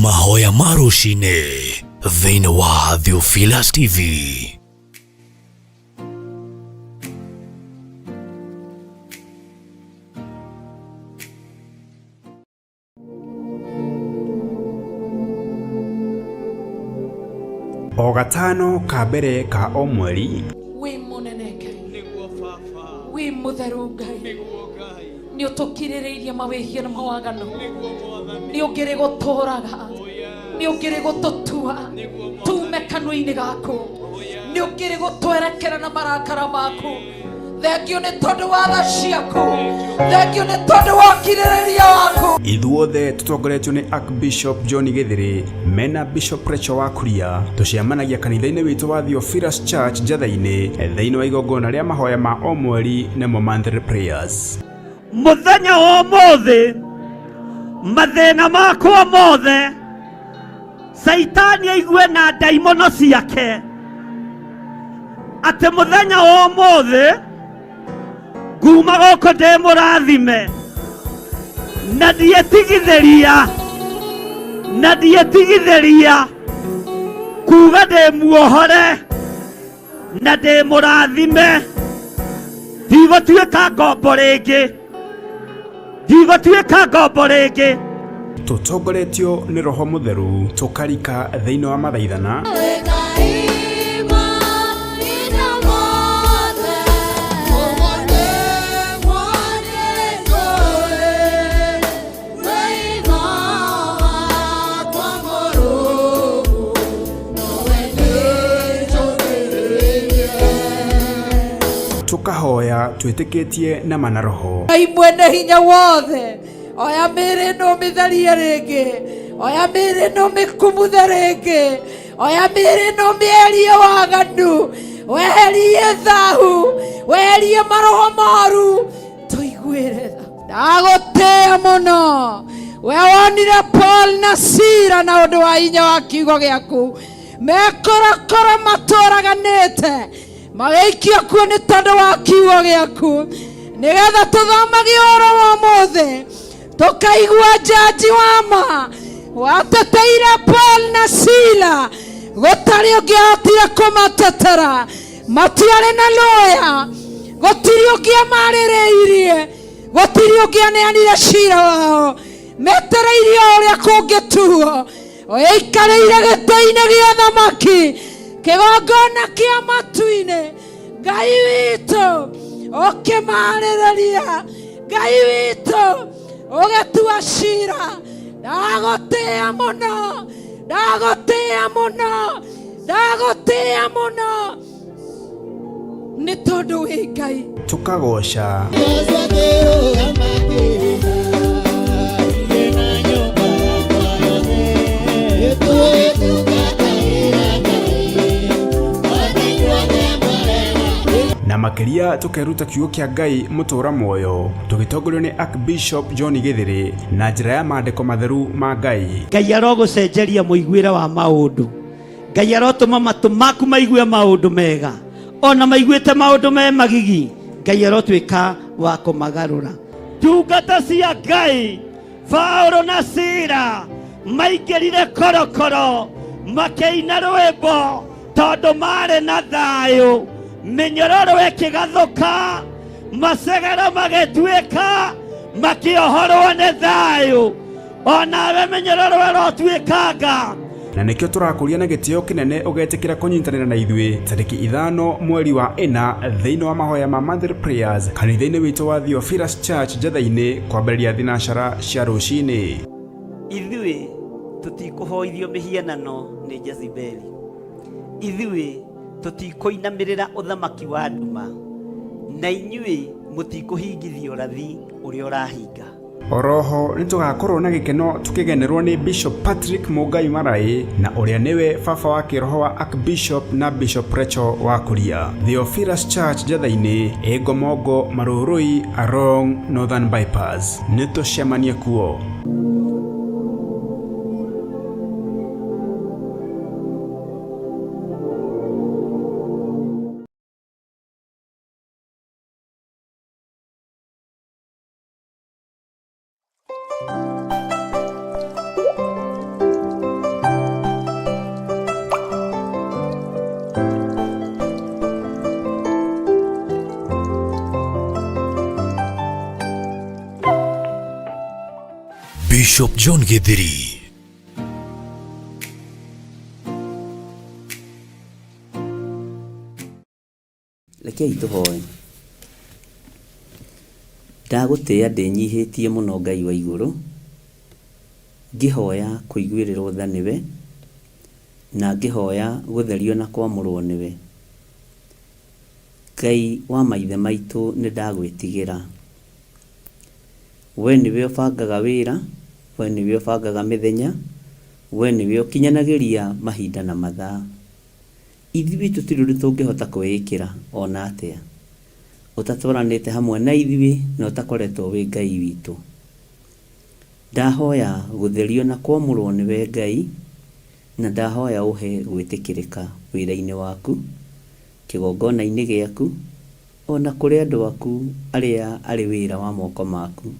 Mahoya ma rũcinĩ thĩinĩ wa Theophilus TV. O gatano ka mbere ka o mweri. Wĩ mũnene Ngai, wĩ mũtheru Ngai, nĩ ũtũkirĩrĩirie mawĩhia na mawaganu, nĩ ũngĩrĩ gũtũraga, nĩ ũngĩrĩ gũtũtua tume kanua-inĩ gaku, nĩ ũngĩrĩ gũtwerekera na marakara maku. Thengio nĩ tondũ wa tha ciaku, thengio nĩ tondũ wa ũkirĩrĩria waku. Ithuothe tũtongoretio nĩ Archbishop John Gĩthĩrĩ mena Bishop Rachel wa Kuria, tũcemanagia kanitha-inĩ witũ wa Theophilus Church Njatha-inĩ thĩinĩ wa igongona rĩa mahoya ma o mweri nĩmo monthly prayers. Mũthenya wa ũmũthĩ mathĩna makwa mothe Caitani aigue na ndaimono ciake atĩ mũthenya wa ũmũthĩ nguma gũkũ ndĩ mũrathime na ndietigithĩria na ndietigithĩria kuga ndĩ muohore na ndĩ mũrathime, ndigũtuĩka ngombo rĩngĩ, ndigũtuĩka ngombo rĩngĩ. Tũtongoretio nĩ Roho Mũtheru tũkarika thĩinĩ wa mathaithana tũkahoya twĩtĩkĩtie na mana roho. Ngai mwene hinya wothe, oya mĩĩrĩ ĩno ũmĩtherie rĩngĩ, oya mĩĩrĩ ĩno ũmĩkumuthe rĩngĩ, oya mĩĩrĩ ĩno ũmĩeherie waganu, weherie thahu, weherie maroho moru, tũiguĩre tha. Ndagũtĩĩa mũno, we wonire Paul na Sila na ũndũ wa hinya wa kiugo gĩaku, mekorokoro matũraganĩte magĩikio kuo nĩ tondũ wa kiugo gĩaku, nĩgetha tũthomage ũhoro wa ũmũthĩ tũkaigua njanji wa ma wateteire Paul na Sila, gũtarĩ ũngĩahotire kũmatetera, matiarĩ na lawyer, gũtirĩ ũngĩamarĩrĩirie, gũtirĩ ũngĩaneanire cira wao, metereirie o ũrĩa kũngĩtuo. Ũikarĩire gĩtĩ-inĩ gĩa thamaki, kĩgongona kĩa matu-inĩ, Ngai witũ ũkĩmarĩrĩria, Ngai witũ ũgĩtua cira. Ndagũtĩĩa mũno, ndagũtĩĩa mũno, ndagũtĩĩa mũno nĩ tondũ wĩ Ngai. Tũkagoca na makĩria tũkeruta kiugo kĩa Ngai mũtũra muoyo tũgĩtongorio nĩ Archbishop John Gĩthĩrĩ na njĩra ya maandĩko matheru ma Ngai. Ngai arogũcenjeria mũiguĩre wa maũndũ, Ngai arotũma matũ maku maigue maũndũ mega, ona maiguĩte maũndũ me magigi, Ngai arotuĩka wa kũmagarũra. Ndungata cia Ngai Paulo na Sila maingĩrire korokoro makĩina rwĩmbo tondũ marĩ na thayũ, mĩnyororo ĩkĩgathũka, macegero magĩtuĩka, makĩohorwo nĩ thayũ. Onawe mĩnyororo ĩrotuĩkanga. Na nĩkĩo tũrakũria na gĩtĩo kĩnene ũgetĩkĩra kũnyitanĩra na ithuĩ tarĩki 5 mweri wa 4 thĩinĩ wa mahoya ma monthly prayers kanitha-inĩ witũ wa Theophilus Church Njatha-inĩ kwambĩrĩria thinacara cia rũcinĩ. Ithuĩ tũtikũhoithio mĩhianano nĩ Jezebeli, ithuĩ tũtikũinamĩrĩra ũthamaki wa nduma, na inyuĩ mũtikũhingithio ũrathi ũrĩa ũrahinga. Oroho nĩ tũgakorwo na gĩkeno tũkĩgenerwo nĩ Bishop Patrick Mũngai Maraĩ na ũrĩa nĩwe baba wa kĩroho wa Archbishop na Bishop Rachel wa Kuria. Theophilus Church Njatha-inĩ, Ĩngomongo, Marũrũi, along Northern Bypass. Nĩ tũcemanie kuo. Bishop John Githiri. Rekei tũhoe. Ndagũtĩĩa ndĩnyihĩtie mũno Ngai wa igũrũ, ngĩhoya kũiguĩrĩrwo tha nĩwe, na ngĩhoya gũtherio na kwamũrwo nĩwe. Ngai wa maithe maitũ nĩ ndagwĩtigĩra. We nĩwe ũbangaga wĩra, we nĩwe ũbangaga mĩthenya, we nĩwe ũkinyanagĩria mahinda na mathaa. Ithuĩ tũtirĩ ũndũ tũngĩhota kwĩĩkĩra o na atĩa, ũtatwaranĩte hamwe na ithuĩ na ũtakoretwo wĩ Ngai witũ. Ndahoya gũtherio na kwamũrwo nĩwe Ngai, na ndahoya ũhe gwĩtĩkĩrĩka wĩra-inĩ waku, kĩgongona-inĩ gĩaku, o na kũrĩ andũ aku arĩa arĩ wĩra wa moko maku.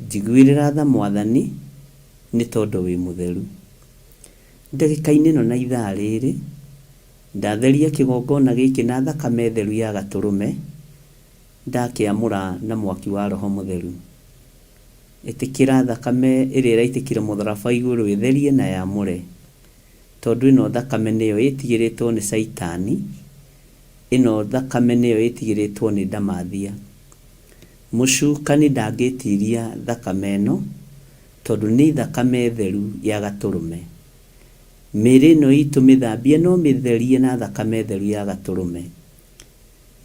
Njiguĩrĩra tha Mwathani, nĩ tondũ wĩ mũtheru. Ndagĩka-inĩ ĩno na ithaa rĩrĩ, ndatheria kĩgongona gĩkĩ na thakame theru ya Gatũrũme, ndakĩamũra na mwaki wa Roho Mũtheru. Ĩtĩkĩra thakame ĩrĩa ĩraitĩkire mũtharaba igũrũ ĩtherie na yamũre, tondũ ĩno thakame nĩyo ĩtigĩrĩtwo nĩ Caitani, ĩno thakame nĩyo ĩtigĩrĩtwo nĩ ndamathia. Mũcukani ndangĩtiria thakame ĩno, tondũ nĩ thakame theru ya Gatũrũme. Mĩĩrĩ ĩno itũ mĩthambie no mĩtherie na thakame theru ya Gatũrũme,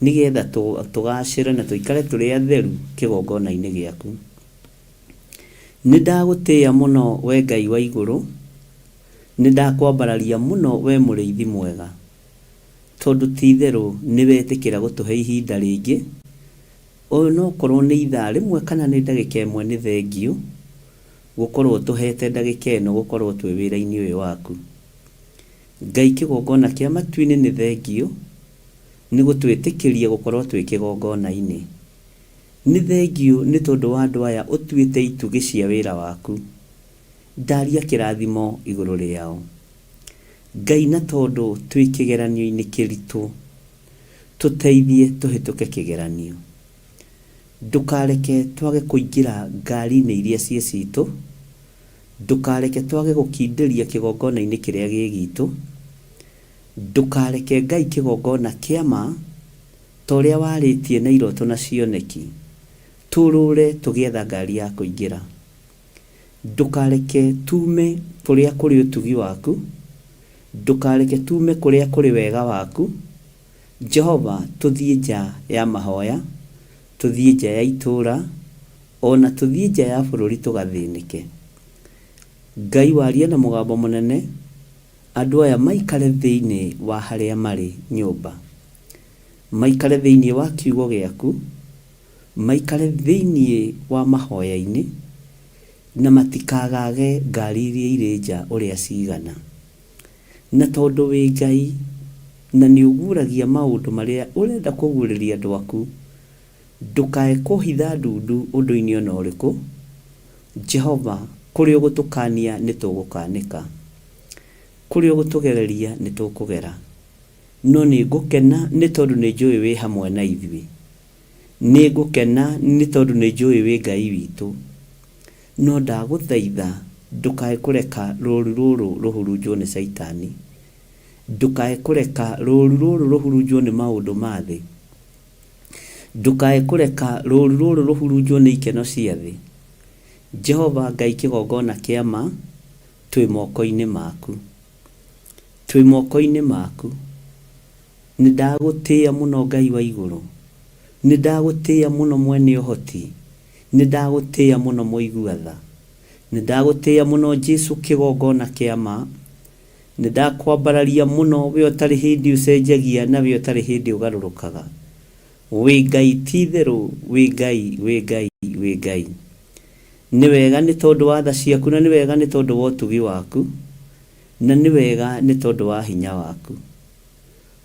nĩgetha tũgacĩre na tũikare tũrĩ atheru kĩgongona-inĩ gĩaku. Nĩ ndagũtĩĩa mũno we Ngai wa igũrũ, nĩ ndakwambararia mũno we mũrĩithi mwega, tondũ ti itherũ nĩ wetĩkĩra gũtũhe ihinda rĩngĩ, onokorwo nĩ ithaa rĩmwe kana nĩ ndagĩka ĩmwe, nĩ thengiũ gũkorwo ũtũhete ndagĩka ĩno gũkorwo twĩ wĩra-inĩ ũyũ waku. Ngai kĩgongona kĩa matu-inĩ nĩ thengiũ nĩ gũtwĩtĩkĩria gũkorwo twĩ kĩgongona-inĩ. Nĩ thengiũ nĩ tondũ wa andũ aya ũtuĩte itugĩ cia wĩra waku. Ndaria kĩrathimo igũrũ rĩao. Ngai na tondũ twĩ kĩgeranio-inĩ kĩritũ, tũteithie tũhĩtũke kĩgeranio. Ndũkareke twage kũingĩra ngari-inĩ iria ciĩ citũ, ndũkareke twage gũkindĩria kĩgongona-inĩ kĩrĩa gĩ gitũ, ndũkareke Ngai kĩgongona kĩa ma, ta ũrĩa warĩtie na iroto na cioneki, tũrũre tũgĩetha ngari ya kũingĩra. Ndũkareke tume kũrĩa kũrĩ ũtugi waku, ndũkareke tume kũrĩa kũrĩ wega waku. Jehova, tũthiĩ nja ya mahoya, tũthiĩ nja ya itũũra, o na tũthiĩ nja ya bũrũri tũgathĩnĩke. Ngai waria na mũgambo mũnene, andũ aya maikare thĩinĩ wa harĩa marĩ nyũmba, maikare thĩinĩ wa kiugo gĩaku, maikare thĩinĩ wa mahoya-inĩ, na matikagage ngari iria irĩ nja ũrĩa cigana. Na tondũ wĩ Ngai, na nĩ ũguũragia maũndũ marĩa ũrenda kũguũrĩria andũ aku, ndũkae kũhitha ndundu ũndũ-inĩ o na ũrĩkũ. Jehova, kũrĩa ũgũtũkania nĩ tũgũkanĩka, kũrĩa ũgũtũgereria nĩ tũkũgera. No nĩ ngũkena nĩ tondũ nĩ njũĩ wĩ hamwe na ithuĩ. Nĩ ngũkena nĩ tondũ nĩ njũĩ wĩ Ngai witũ. No ndagũthaitha ndũkae kũreka rũũru rũrũ rũhurunjwo nĩ Caitani. Ndũkae kũreka rũũru rũrũ rũhurunjwo nĩ maũndũ ma thĩ. Ndũkae kũreka rũũru rũrũ rũhurunjwo nĩ ikeno cia thĩ. Jehova Ngai kĩgongona kĩa ma, twĩ moko-inĩ maku. Twĩ moko-inĩ maku. Nĩ ndagũtĩĩa mũno Ngai wa igũrũ. Nĩ ndagũtĩĩa mũno mwene ũhoti. Nĩ ndagũtĩĩa mũno mũigua tha. Nĩ ndagũtĩĩa mũno Jesu kĩgongona kĩa ma. Nĩ ndakwambararia mũno we ũtarĩ hĩndĩ ũcenjagia na we ũtarĩ hĩndĩ ũgarũrũkaga. Wĩ Ngai ti itherũ, wĩ Ngai, wĩ Ngai, wĩ Ngai. Nĩ wega nĩ tondũ wa tha ciaku na nĩ wega nĩ tondũ wa ũtugi waku, na nĩ wega nĩ tondũ wa hinya waku.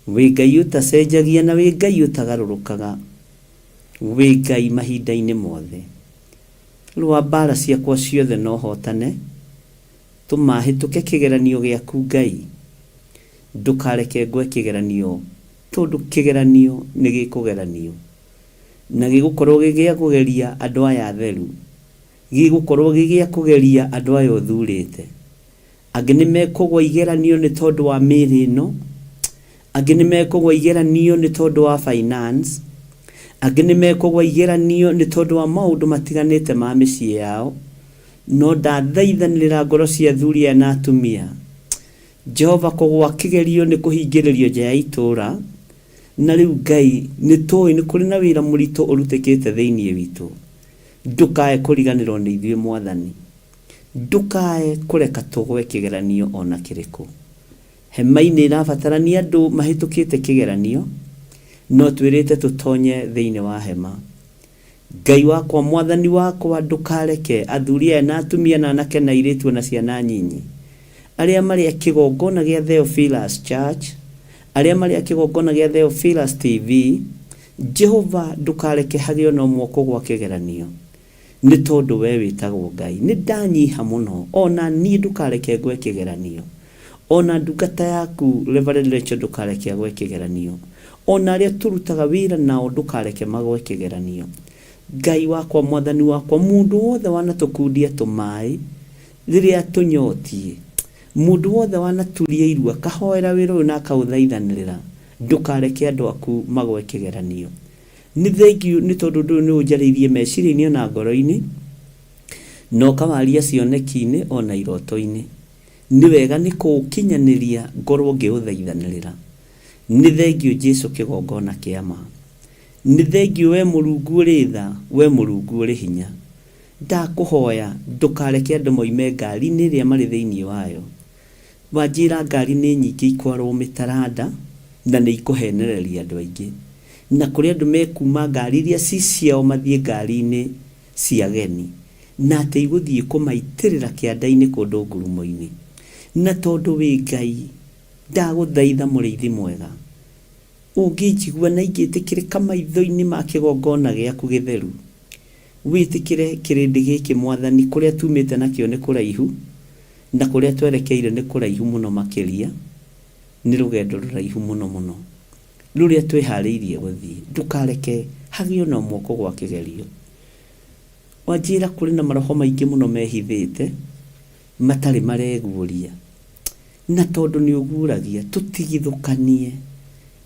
Wĩ Ngai ũtacenjagia na wĩ Ngai ũtagarũrũkaga. Wĩ Ngai mahinda-inĩ mothe. Rũa mbaara ciakwa ciothe na ũhootane, tũma hĩtũke kĩgeranio gĩaku Ngai. Ndũkareke ngwe kĩgeranio, tondũ kĩgeranio nĩ gĩkũgeranio. Na gĩgũkorwo gĩ gĩa kũgeria andũ aya atheru. Gĩgũkorwo gĩ gĩa kũgeria andũ aya ũthurĩte. Angĩ nĩ mekũgwa igeranio nĩ tondũ wa mĩĩrĩ ĩno, angĩ nĩ mekũgwa igeranio nĩ tondũ wa finance, angĩ nĩ mekũgwa igeranio nĩ tondũ wa maũndũ matiganĩte ma mĩciĩ yao, no ndathaithanĩrĩra ngoro cia athuri aya na atumia. Jehova kũgwa kĩgerio nĩ kũhingĩrĩrio nja ya itũũra, na rĩu Ngai nĩ tũĩ nĩ kũrĩ na wĩra mũritũ ũrutĩkĩte thĩinĩ witũ. Ndũkae kũriganĩrwo nĩ ithuĩ Mwathani. Ndũkae kũreka tũgwe kĩgeranio o na kĩrĩkũ. Hema-inĩ ĩrabatarania andũ mahĩtũkĩte kĩgeranio, no twĩrĩte tũtonye thĩinĩ wa hema. Ngai wakwa, Mwathani wakwa, ndũkareke athuri aya na atumia na anake na airĩtu o na ciana nyinyi, arĩa marĩ a kĩgongona gĩa Theophilus Church, arĩa marĩ a kĩgongona gĩa Theophilus TV, Jehova ndũkareke hagĩe o na ũmwe ũkũgwa kĩgeranio, nĩ tondũ wee wĩtagwo Ngai. Nĩ ndanyiha mũno, o na niĩ ndũkareke ngwe kĩgeranio. O na ndungata yaku Reverend Rachel ndũkareke agwe kĩgeranio. O na arĩa tũrutaga wĩra nao ndũkareke magwe kĩgeranio. Ngai wakwa, Mwathani wakwa, mũndũ wothe wanatũkundia tũmaĩ rĩrĩa atũnyotiĩ, mũndũ wothe wanaturia iru akahoera wĩra ũyũ na akaũthaithanĩrĩra, ndũkareke andũ aku magwe kĩgeranio. Nĩ thengiũ nĩ tondũ ũndũ ũyũ nĩ ũnjarĩirie meciria-inĩ o na ngoro-inĩ, na ũkawaria cioneki-inĩ o na iroto-inĩ. Nĩ wega nĩ kũũkinyanĩria ngorwo ngĩũthaithanĩrĩra. Nĩ thengiũ Jesu kĩgongona kĩa ma. Nĩ thengiũ wee Mũrungu ũrĩ tha, wee Mũrungu ũrĩ hinya. Ndakũhoya ndũkareke andũ moime ngari-inĩ ĩrĩa marĩ thĩinĩ wayo. Wanjĩra ngari nĩ nyingĩ ikwarwo mĩtaranda na nĩ ikũhenereria andũ aingĩ. Na kũrĩ andũ mekuma ngari iria ci ciao mathiĩ ngari-inĩ cia ageni. Na atĩ igũthiĩ kũmaitĩrĩra kĩanda-inĩ kũndũ ngurumo-inĩ. Na tondũ wĩ Ngai, ndagũthaitha mũrĩithi mwega, ũngĩnjigua na ingĩtĩkĩrĩka maitho-inĩ ma kĩgongona gĩaku gĩtheru, wĩtĩkĩre kĩrĩndĩ gĩkĩ Mwathani, kũrĩa tumĩte nakĩo nĩ kũraihu, na kũrĩa twerekeire nĩ kũraihu mũno makĩria, nĩ rũgendo rũraihu mũno mũno, rũrĩa twĩharĩirie gũthiĩ. Ndũkareke hagĩe o na ũmwe ũkũgwa kĩgerio. Wanjĩra kũrĩ na maroho maingĩ mũno mehithĩte, matarĩ mareguũria. Na tondũ nĩ ũguũragia, tũtigithũkanie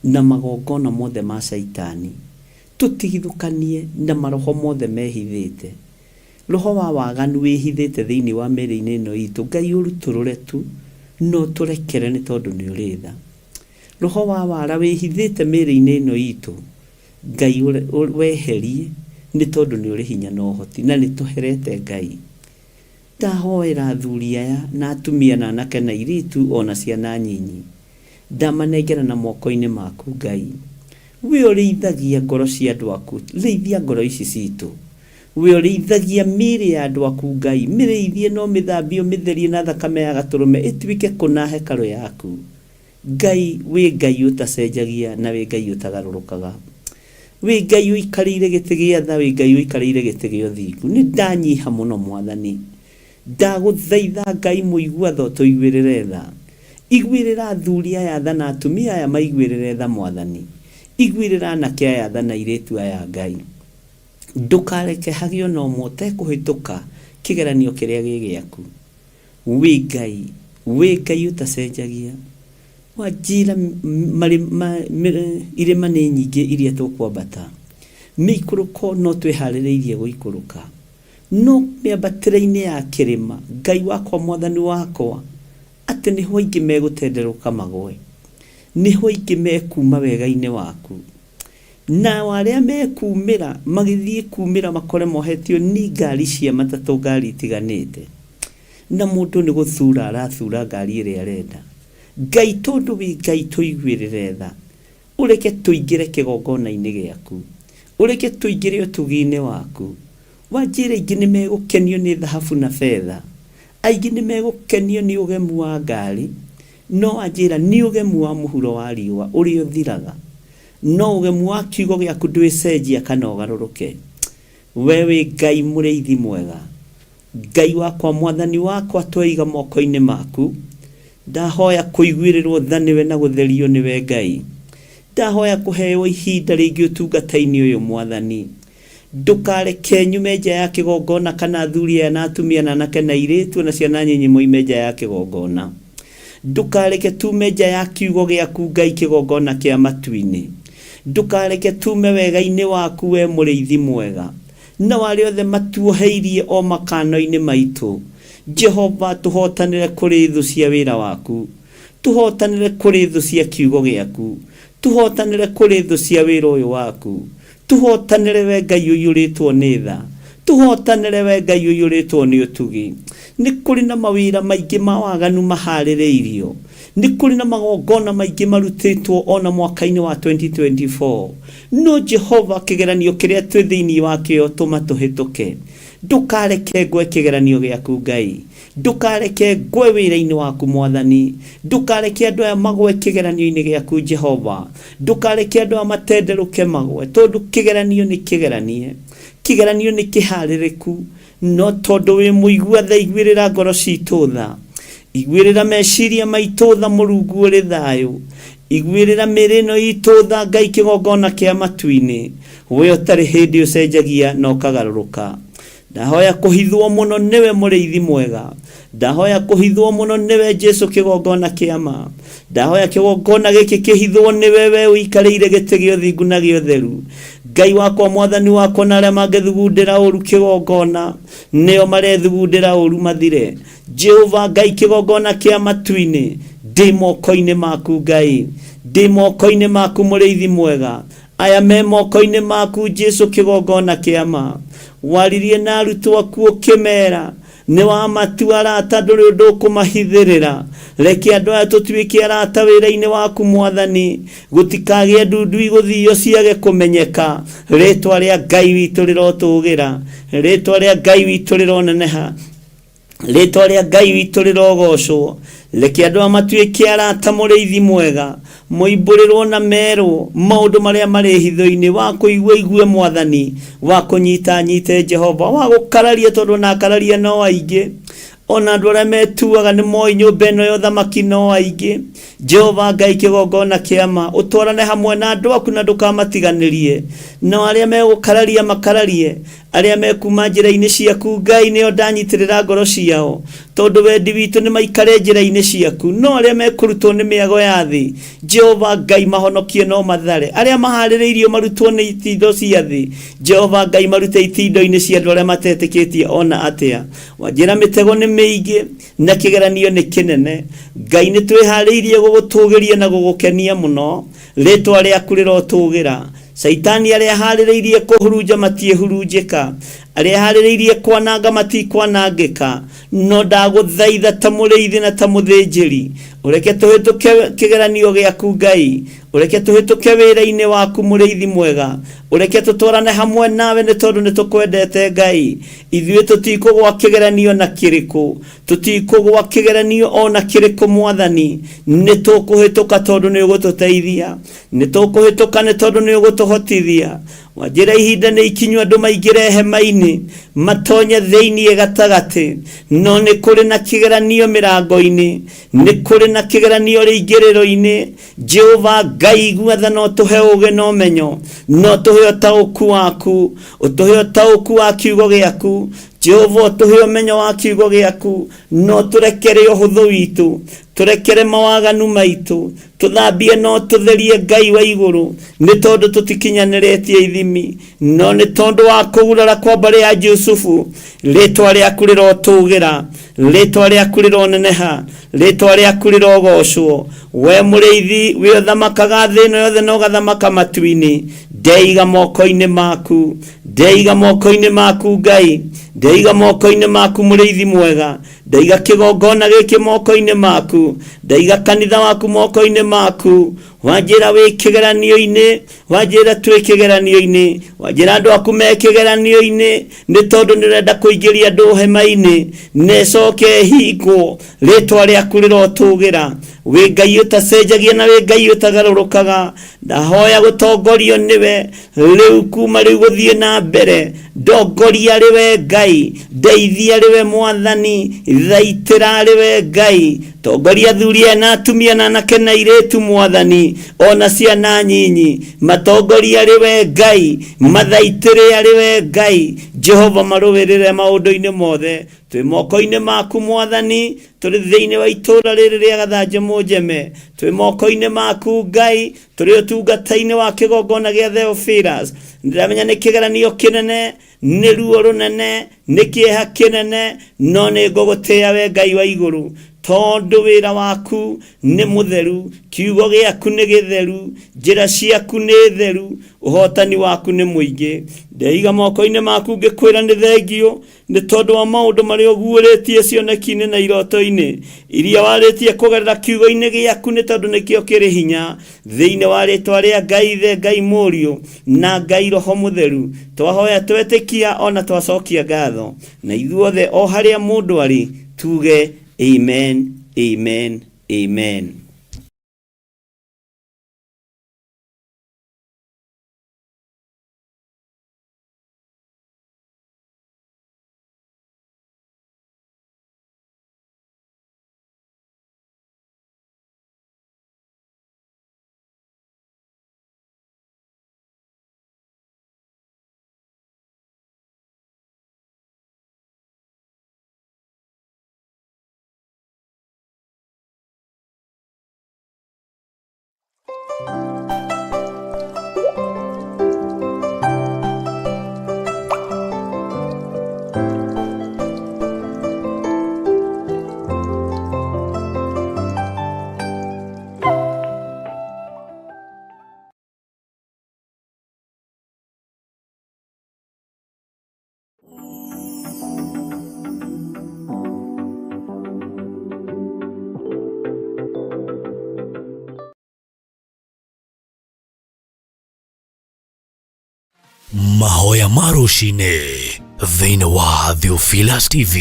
na magongona mothe ma Shaitani, tũtigithũkanie na maroho mothe mehithĩte. Roho wa waganu wĩhithĩte thĩinĩ wa mĩĩrĩ-inĩ ĩno itũ, Ngai ũrutũrũre tu na ũtũrekere nĩ tondũ nĩ ũrĩ tha. Roho wa wara wĩhithĩte mĩĩrĩ-inĩ ĩno itũ, Ngai weherie nĩ tondũ nĩ ũrĩ hinya na ũhoti na nĩ tũherete Ngai. Ndahoera athuri aya na atumia na anake na airĩtu o na ciana nyinyi. Ndamanengera na moko-inĩ maku Ngai. We ũrĩithagia ngoro cia andũ aku, rĩithia ngoro ici citũ. We ũrĩithagia mĩĩrĩ ya andũ aku Ngai, mĩrĩithie na ũmĩthambie ũmĩtherie na thakame ya Gatũrũme ĩtuĩke kũna hekarũ yaku. Ngai, wĩ Ngai ũtacenjagia na wĩ Ngai ũtagarũrũkaga. Wĩ Ngai ũikarĩire gĩtĩ gĩa tha, wĩ Ngai ũikarĩire gĩtĩ gĩa ũthingu. Nĩ ndanyiha mũno Mwathani. Ndagũthaitha Ngai mũigua tha ũtũiguĩrĩre tha. Iguĩrĩra athuri aya tha na atumia aya maiguĩrĩre tha Mwathani. Iguĩrĩra anake aya tha na airĩtu aya Ngai. Ndũkareke hagĩe ona ũmwe ũtekũhĩtũka kĩgeranio kĩrĩa gĩ gĩaku. Wĩ Ngai, wĩ Ngai ũtacenjagia. Wanjĩra irĩma nĩ nyingĩ iria tũkwambata, mĩikũrũko no twĩharĩrĩirie gũikũrũka, no mĩambatĩre-inĩ ya kĩrĩma, Ngai wakwa, Mwathani wakwa, atĩ nĩho aingĩ megũtenderũka magwe, nĩho aingĩ mekuuma wega-inĩ waku. Nao arĩa mekumĩra magĩthiĩ kumĩra makore mohetio ni ngari cia matatũ ngari itiganĩte. Na mũndũ nĩ gũthura arathura ngari ĩrĩa arenda. Ngai tondũ wĩ Ngai tũiguĩrĩre tha. Ũreke tũingĩre kĩgongona-inĩ gĩaku. Ũreke tũingĩre ũtugi-inĩ waku. Wanjĩra aingĩ nĩ megũkenio nĩ thahabu na betha. Aingĩ nĩ megũkenio nĩ ũgemu wa ngari. No wanjĩra nĩ ũgemu wa mũhuro wa riũa ũrĩa ũthiraga. No ũgemu wa kiugo gĩaku ndwĩcenjia kana ũgarũrũke. We wĩ Ngai mũrĩithi mwega. Ngai wakwa, Mwathani wakwa, tweiga moko-inĩ maku. Ndahoya kũiguĩrĩrwo tha nĩwe na gũtherio nĩwe Ngai. Ndahoya kũheo ihinda rĩngĩ ũtungata-inĩ ũyũ Mwathani. Ndũkareke nyume nja ya kĩgongona kana athuri aya na atumia na anake na airĩtu na ciana nyinyi moime nja ya kĩgongona. Ndũkareke tume nja ya kiugo gĩaku Ngai kĩgongona kĩa matu-inĩ. Ndũkareke tume wega-inĩ waku we mũrĩithi mwega. Na arĩa othe matuoheirie o makano-inĩ maitũ. Jehova tũhotanĩre kũrĩ thũ cia wĩra waku. Tũhotanĩre kũrĩ thũ cia kiugo gĩaku. Tũhotanĩre kũrĩ thũ cia wĩra ũyũ waku. Tũhotanĩre we Ngai ũiyũrĩtwo nĩ tha. Tũhotanĩre we Ngai ũiyũrĩtwo nĩ ũtugi. Nĩ kũrĩ na mawĩra maingĩ ma waganu maharĩrĩirio. Nĩ kũrĩ na magongona maingĩ marutĩtwo ona mwaka-inĩ wa 2024. No Jehova kĩgeranio kĩrĩa twĩ thĩinĩ wakĩo tũma tũhĩtũke. Ndũkareke ngwe kĩgeranio gĩaku Ngai. Ndũkareke ngwe wĩra-inĩ waku Mwathani. Ndũkareke andũ aya magwe kĩgeranio-inĩ gĩaku Jehova. Ndũkareke andũ aya matenderũke magwe tondũ kĩgeranio nĩ kĩgeranie. Kĩgeranio nĩ kĩharĩrĩku no tondũ wĩ mũigua tha iguĩrĩra ngoro citũ tha. Iguĩrĩra meciria maitũ tha Mũrungu ũrĩ thayũ. Iguĩrĩra mĩĩrĩ ĩno itũ tha Ngai kĩgongona kĩa matu-inĩ. We ũtarĩ hĩndĩ ũcenjagia na ũkagarũrũka. Ndahoya kũhithwo mũno nĩwe mũrĩithi mwega. Ndahoya kũhithwo mũno nĩwe Jesu kĩgongona kĩa ma. Ndahoya kĩgongona gĩkĩ kĩhithwo nĩwe we ũikarĩire gĩtĩ gĩa ũthingu na gĩa ũtheru. Ngai wakwa mwathani wakwa na arĩa mangĩthugundĩra ũru kĩgongona nĩo marethugundĩra ũru mathire. Jehova Ngai kĩgongona kĩa matu-inĩ ndĩ moko-inĩ maku Ngai. Ndĩ moko-inĩ maku mũrĩithi mwega. Aya me moko-inĩ maku Jesu kĩgongona kĩa ma. Waririe na arutwo aku ũkĩmera nĩ wamatua arata ndũrĩ ũndũ ũkũmahithĩrĩra. Reke andũ aya tũtuĩke arata wĩra-inĩ waku Mwathani. Gũtikagĩe ndundu igũthio ciage kũmenyeka. Rĩtwa rĩa Ngai witũ rĩrotũgĩra. Rĩtwa rĩa Ngai witũ rĩroneneha. Rĩtwa rĩa Ngai witũ rĩrogocwo. Reke andũ aya matuĩke arata mũrĩithi mwega. Moimbũrĩrwo na merwo maũndũ marĩa marĩ hitho-inĩ. Wa kũigua igue Mwathani, wa kũnyita nyite Jehova, wa gũkararia tondũ ona akararia no aingĩ. Ona andũ arĩa metuaga nĩ moĩ nyũmba ĩno ya ũthamaki no aingĩ. Jehova Ngai kĩgongona kĩa ma, ũtwarane hamwe na andũ aku na ndũkamatiganĩrie. Nao arĩa megũkararia makararie, arĩa mekuma njĩra-inĩ ciaku Ngai nĩo ndanyitĩrĩra ngoro ciao, tondũ wendi witũ nĩ maikare njĩra-inĩ ciaku. No arĩa mekũrutwo nĩ mĩago ya thĩ, Jehova Ngai mahonokie no mathare. Arĩa maharĩrĩirio marutwo nĩ itindo cia thĩ, Jehova Ngai marute itindo-inĩ cia andũ arĩa matetĩkĩtie ona atĩa. Wanjĩra mĩtego nĩ mĩingĩ na kĩgeranio nĩ kĩnene. Ngai nĩ twĩharĩirie gũgũtũgĩria na gũgũkenia mũno. Rĩtwa rĩaku rĩrotũgĩra. Caitani arĩa aharĩrĩirie kũhurunja matiĩhurunjĩka, arĩa aharĩrĩirie kwananga matikwanangĩka. No ndagũthaitha ta mũrĩithi na ta mũthĩnjĩri, ũreke tũhĩtũke kĩgeranio gĩaku Ngai, ũreke tũhĩtũke wĩra-inĩ waku mũrĩithi mwega, ũreke tũtwarane hamwe nawe nĩ tondũ nĩ tũkwendete Ngai. Ithuĩ tũtikũgwa kĩgeranio na kĩrĩkũ, tũtikũgwa kĩgeranio ona kĩrĩkũ Mwathani, nĩ tũkũhĩtũka tondũ nĩ ũgũtũteithia. Nĩ tũkũhĩtũka nĩ tondũ nĩ ũgũtũhotithia. Wanjĩra ihinda nĩ ikinyu andũ maingĩre hema-inĩ, matonye thĩinĩ gatagatĩ. No nĩ kũrĩ na kĩgeranio mĩrango-inĩ, nĩ kũrĩ na kĩgeranio rĩingĩrĩro-inĩ. Jehova Ngai igua tha na ũtũhe ũũgĩ na ũmenyo, na ũtũhe ũtaũku waku, ũtũhe ũtaũku wa kiugo gĩaku. Jehova ũtũhe ũmenyo wa kiugo gĩaku, na ũtũrekere ũhũthũ witũ, tũrekere mawaganu maitũ, tũthambie na ũtũtherie Ngai wa igũrũ, nĩ tondũ tũtikinyanĩrĩtie ithimi, no nĩ tondũ wa kũgurara kwa mbarĩ ya Jusufu. Rĩtwa rĩaku rĩrotũgĩra, rĩtwa rĩaku rĩroneneha, rĩtwa rĩaku rĩrogocwo. We mũrĩithi, we ũthamakaga thĩ ĩno yothe na ũgathamaka matu-inĩ, ndeiga moko-inĩ maku, ndeiga moko-inĩ maku Ngai, ndeiga moko-inĩ maku mũrĩithi mwega. Ndaiga kĩgongona gĩkĩ moko-inĩ maku, ndaiga kanitha waku moko-inĩ maku. Wanjĩra wĩ kĩgeranio-inĩ, wanjĩra twĩ kĩgeranio-inĩ, wanjĩra andũ aku me kĩgeranio-inĩ, nĩ tondũ nĩ ũrenda kũingĩria andũ hema-inĩ na ĩcoke ĩhingwo. Rĩtwa rĩaku rĩrotũgĩra. Wĩ Ngai ũtacenjagia na wĩ Ngai ũtagarũrũkaga. Ndahoya gũtongorio nĩwe rĩu kuma rĩu gũthiĩ na mbere. Ndongoria rĩwe Ngai, ndeithia rĩwe Mwathani. Thaitĩra arĩ we Ngai, tongoria athuri aya na atumia na anake na airĩtu Mwathani, ona ciana nyinyi, matongoria arĩ we Ngai, mathaitĩre arĩ we Ngai, Jehova marũĩrĩre maũndũ-inĩ mothe. Twĩ moko-inĩ maku Mwathani, tũrĩ thĩinĩ wa itũũra rĩrĩ rĩa Gathanjĩ Mũnjeme, twĩ moko-inĩ maku Ngai, tũrĩ ũtungata-inĩ wa kĩgongona gĩa Theophilus. Ndĩramenya nĩ kĩgeranio kĩnene, nĩ ruo rũnene, nĩ kĩeha kĩnene, no nĩ ngũgũtĩĩa we Ngai wa igũrũ, tondũ wĩra waku nĩ mũtheru, kiugo gĩaku nĩ gĩtheru, njĩra ciaku nĩ theru, ũhotani waku nĩ mũingĩ. Ndeiga moko-inĩ maku ngĩkwĩra nĩ thengio, nĩ tondũ wa maũndũ marĩa ũguũrĩtie cioneki-inĩ na iroto-inĩ iria warĩtie kũgerera kiugo-inĩ gĩaku, nĩ tondũ nĩkĩo kĩrĩ hinya. Thĩinĩ wa rĩtwa rĩa Ngai Ithe, Ngai Mũriũ na Ngai Roho Mũtheru, twahoya twetĩkia ona twacokia ngatho, na ithuothe o harĩa mũndũ arĩ tuge amen, amen, amen. Mahoya ma rũcinĩ thĩinĩ wa Theophilus TV.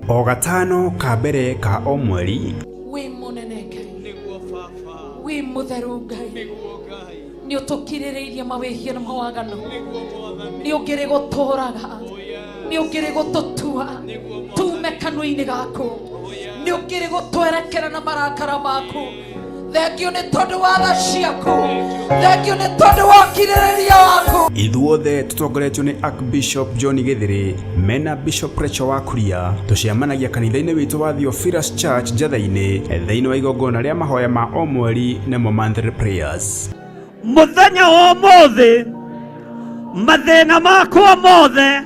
O gatano ka mbere ka o mweri, Wĩ mũnene Ngai, wĩ mũtheru Ngai, nĩ ũtũkirĩrĩirie mawĩhia na mawaganu, nĩ ũngĩrĩ gũtũraga, nĩ ũngĩrĩ gũtũtua tume kanua-inĩ gaku, nĩ ũngĩrĩ gũtwerekera na marakara maku. Thengio nĩ tondũ wa tha ciaku, thengio nĩ tondũ wa ũkirĩrĩria waku. Ithuothe tũtongoretio nĩ Archbishop John Gĩthĩrĩ mena Bishop Rachel wa Kuria, tũcemanagia kanitha-inĩ witũ wa Theophilus Church Njatha-inĩ thĩinĩ wa igongona rĩa mahoya ma o mweri nĩmo monthly prayers. Mũthenya wa ũmũthĩ mathĩna makwa mothe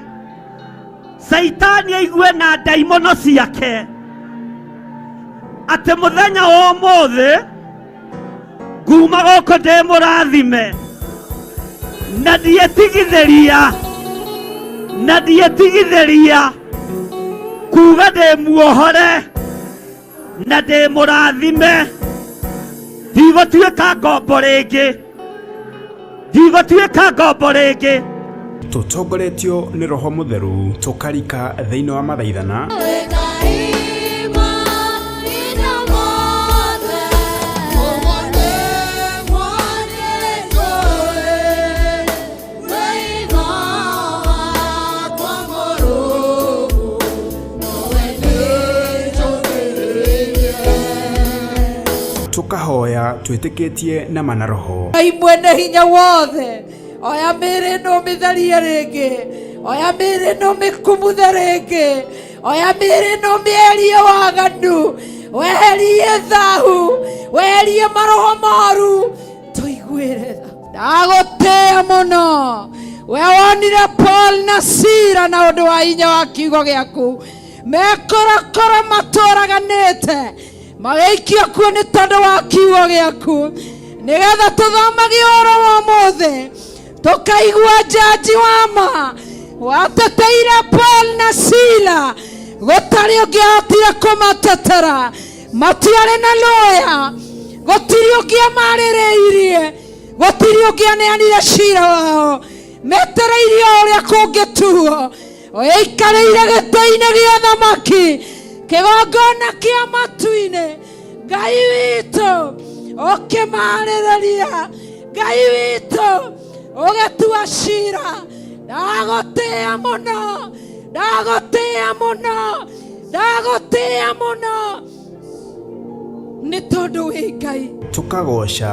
Caitani aigue na ndaimono ciake atĩ mũthenya wa ũmũthĩ nguma gũkũ ndĩ mũrathime na ndietigithĩria na ndietigithĩria kuga ndĩ muohore na ndĩ mũrathime ndigũtuĩka ngombo rĩngĩ ndigũtuĩka ngombo rĩngĩ. Tũtongoretio nĩ Roho Mũtheru tũkarika thĩinĩ wa mathaithana tũkahoya twĩtĩkĩtie na mana roho. Ngai mwene hinya wothe, oya mĩĩrĩ ĩno ũmĩtherie rĩngĩ, oya mĩĩrĩ ĩno ũmĩkumuthe rĩngĩ, oya mĩĩrĩ ĩno ũmĩeherie waganu, weherie thahu, weherie maroho moru, tũiguĩre tha. Ndagũtĩĩa mũno we wonire Paul na Sila na ũndũ wa hinya wa kiugo gĩaku mekorokoro matũraganĩte magĩikio kuo nĩ tondũ wa kiugo gĩaku, nĩgetha tũthomage ũhoro wa ũmũthĩ tũkaigua njanji wa ma wateteire Paul na Sila, gũtarĩ ũngĩahotire kũmatetera, matiarĩ na lawyer, gũtirĩ ũngĩamarĩrĩirie, gũtirĩ ũngĩaneanire cira wao, metereirie o ũrĩa kũngĩtuo. Ũikarĩire gĩtĩ-inĩ gĩa thamaki, Kĩgongona kĩa matu-inĩ, Ngai witũ ũkĩmarĩrĩria, Ngai witũ ũgĩtua cira. Ndagũtĩĩa mũno, ndagũtĩĩa mũno, ndagũtĩĩa mũno, nĩ tondũ wĩ Ngai. Tukagoca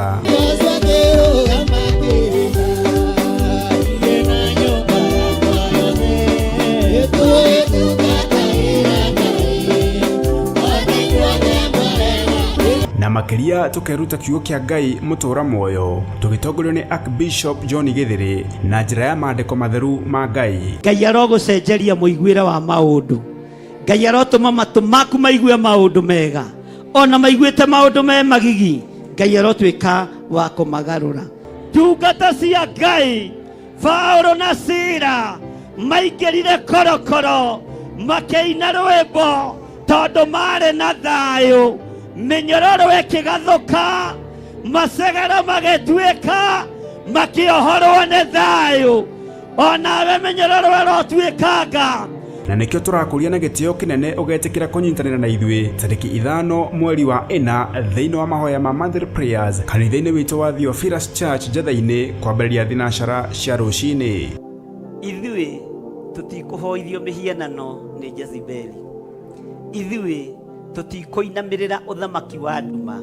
na makĩria tũkeruta kiugo kĩa Ngai mũtũra muoyo, tũgĩtongorio nĩ Archbishop John Githiri na njĩra ya maandĩko matheru ma Ngai. Ngai arogũcenjeria mũiguĩre wa maũndũ. Ngai arotũma matũ maku maigue maũndũ mega, ona maiguĩte maũndũ me magigi, Ngai arotuĩka wa kũmagarũra. Ndungata cia Ngai Paulo na Sila maingĩrire korokoro makĩina rwĩmbo tondũ marĩ na thayũ, mĩnyororo ĩkĩgathũka, macegero magĩtuĩka, makĩohorwo nĩ thayũ. Onawe mĩnyororo ĩrotuĩkanga. Na nĩkĩo tũrakũria na gĩtĩo kĩnene ũgetĩkĩra kũnyitanĩra na ithuĩ tarĩki 5 mweri wa 4 thĩinĩ wa mahoya ma Monthly Prayers kanitha-inĩ witũ wa Theophilus Church Njetha-inĩ kwambĩrĩria thinacara cia rũcinĩ. Ithuĩ tũtikũhoithio mĩhianano nĩ Jezebeli. Ithuĩ tũtikũinamĩrĩra ũthamaki wa nduma,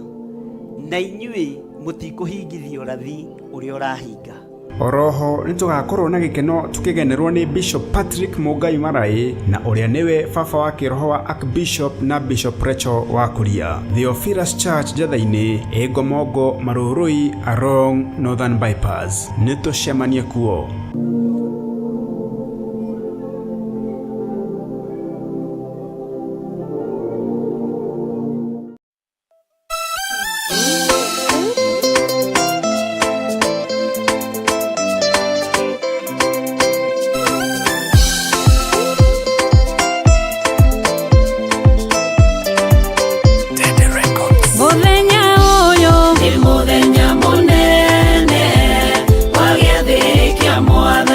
na inyuĩ mũtikũhingithia ũrathi ũrĩa ũrahinga. Oroho nĩ tũgakorwo na gĩkeno tũkĩgenerwo nĩ Bishop Patrick Mũngai Maraĩ na ũrĩa nĩwe baba wa kĩroho wa Archbishop na Bishop Rachel wa Kuria. Theophilus Church Njetha-inĩ, Ĩngomongo, Marũrũi, along Northern Bypass. Nĩ tũcemanie kuo. Mũthenya ũyũ nĩ mũthenya mũnene wa gĩathĩ kĩa Mwathani.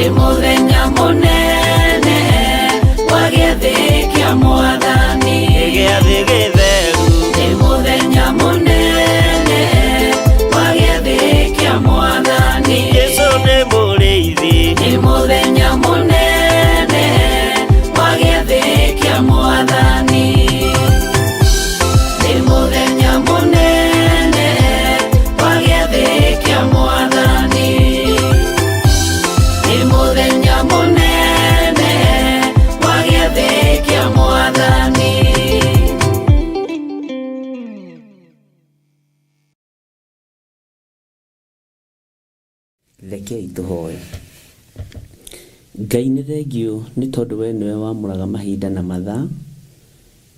Nĩ mũthenya mũnene wa gĩathĩ kĩa Mwathani. Gĩathĩ gĩtheru. Nĩ mũthenya mũnene wa gĩathĩ kĩa Mwathani. Jesũ nĩ mũrĩithi. Nĩ mũthenya mũnene wa gĩathĩ kĩa Mwathani. Nĩ mũthenya mũnene wa gĩathĩ kĩa Mwathani. Nĩ mũthenya mũnene wa gĩathĩ kĩa Mwathani. Rekei tũhoe. Ngai nĩ thengiũ nĩ tondũ we nĩwe wamũraga mahinda na mathaa.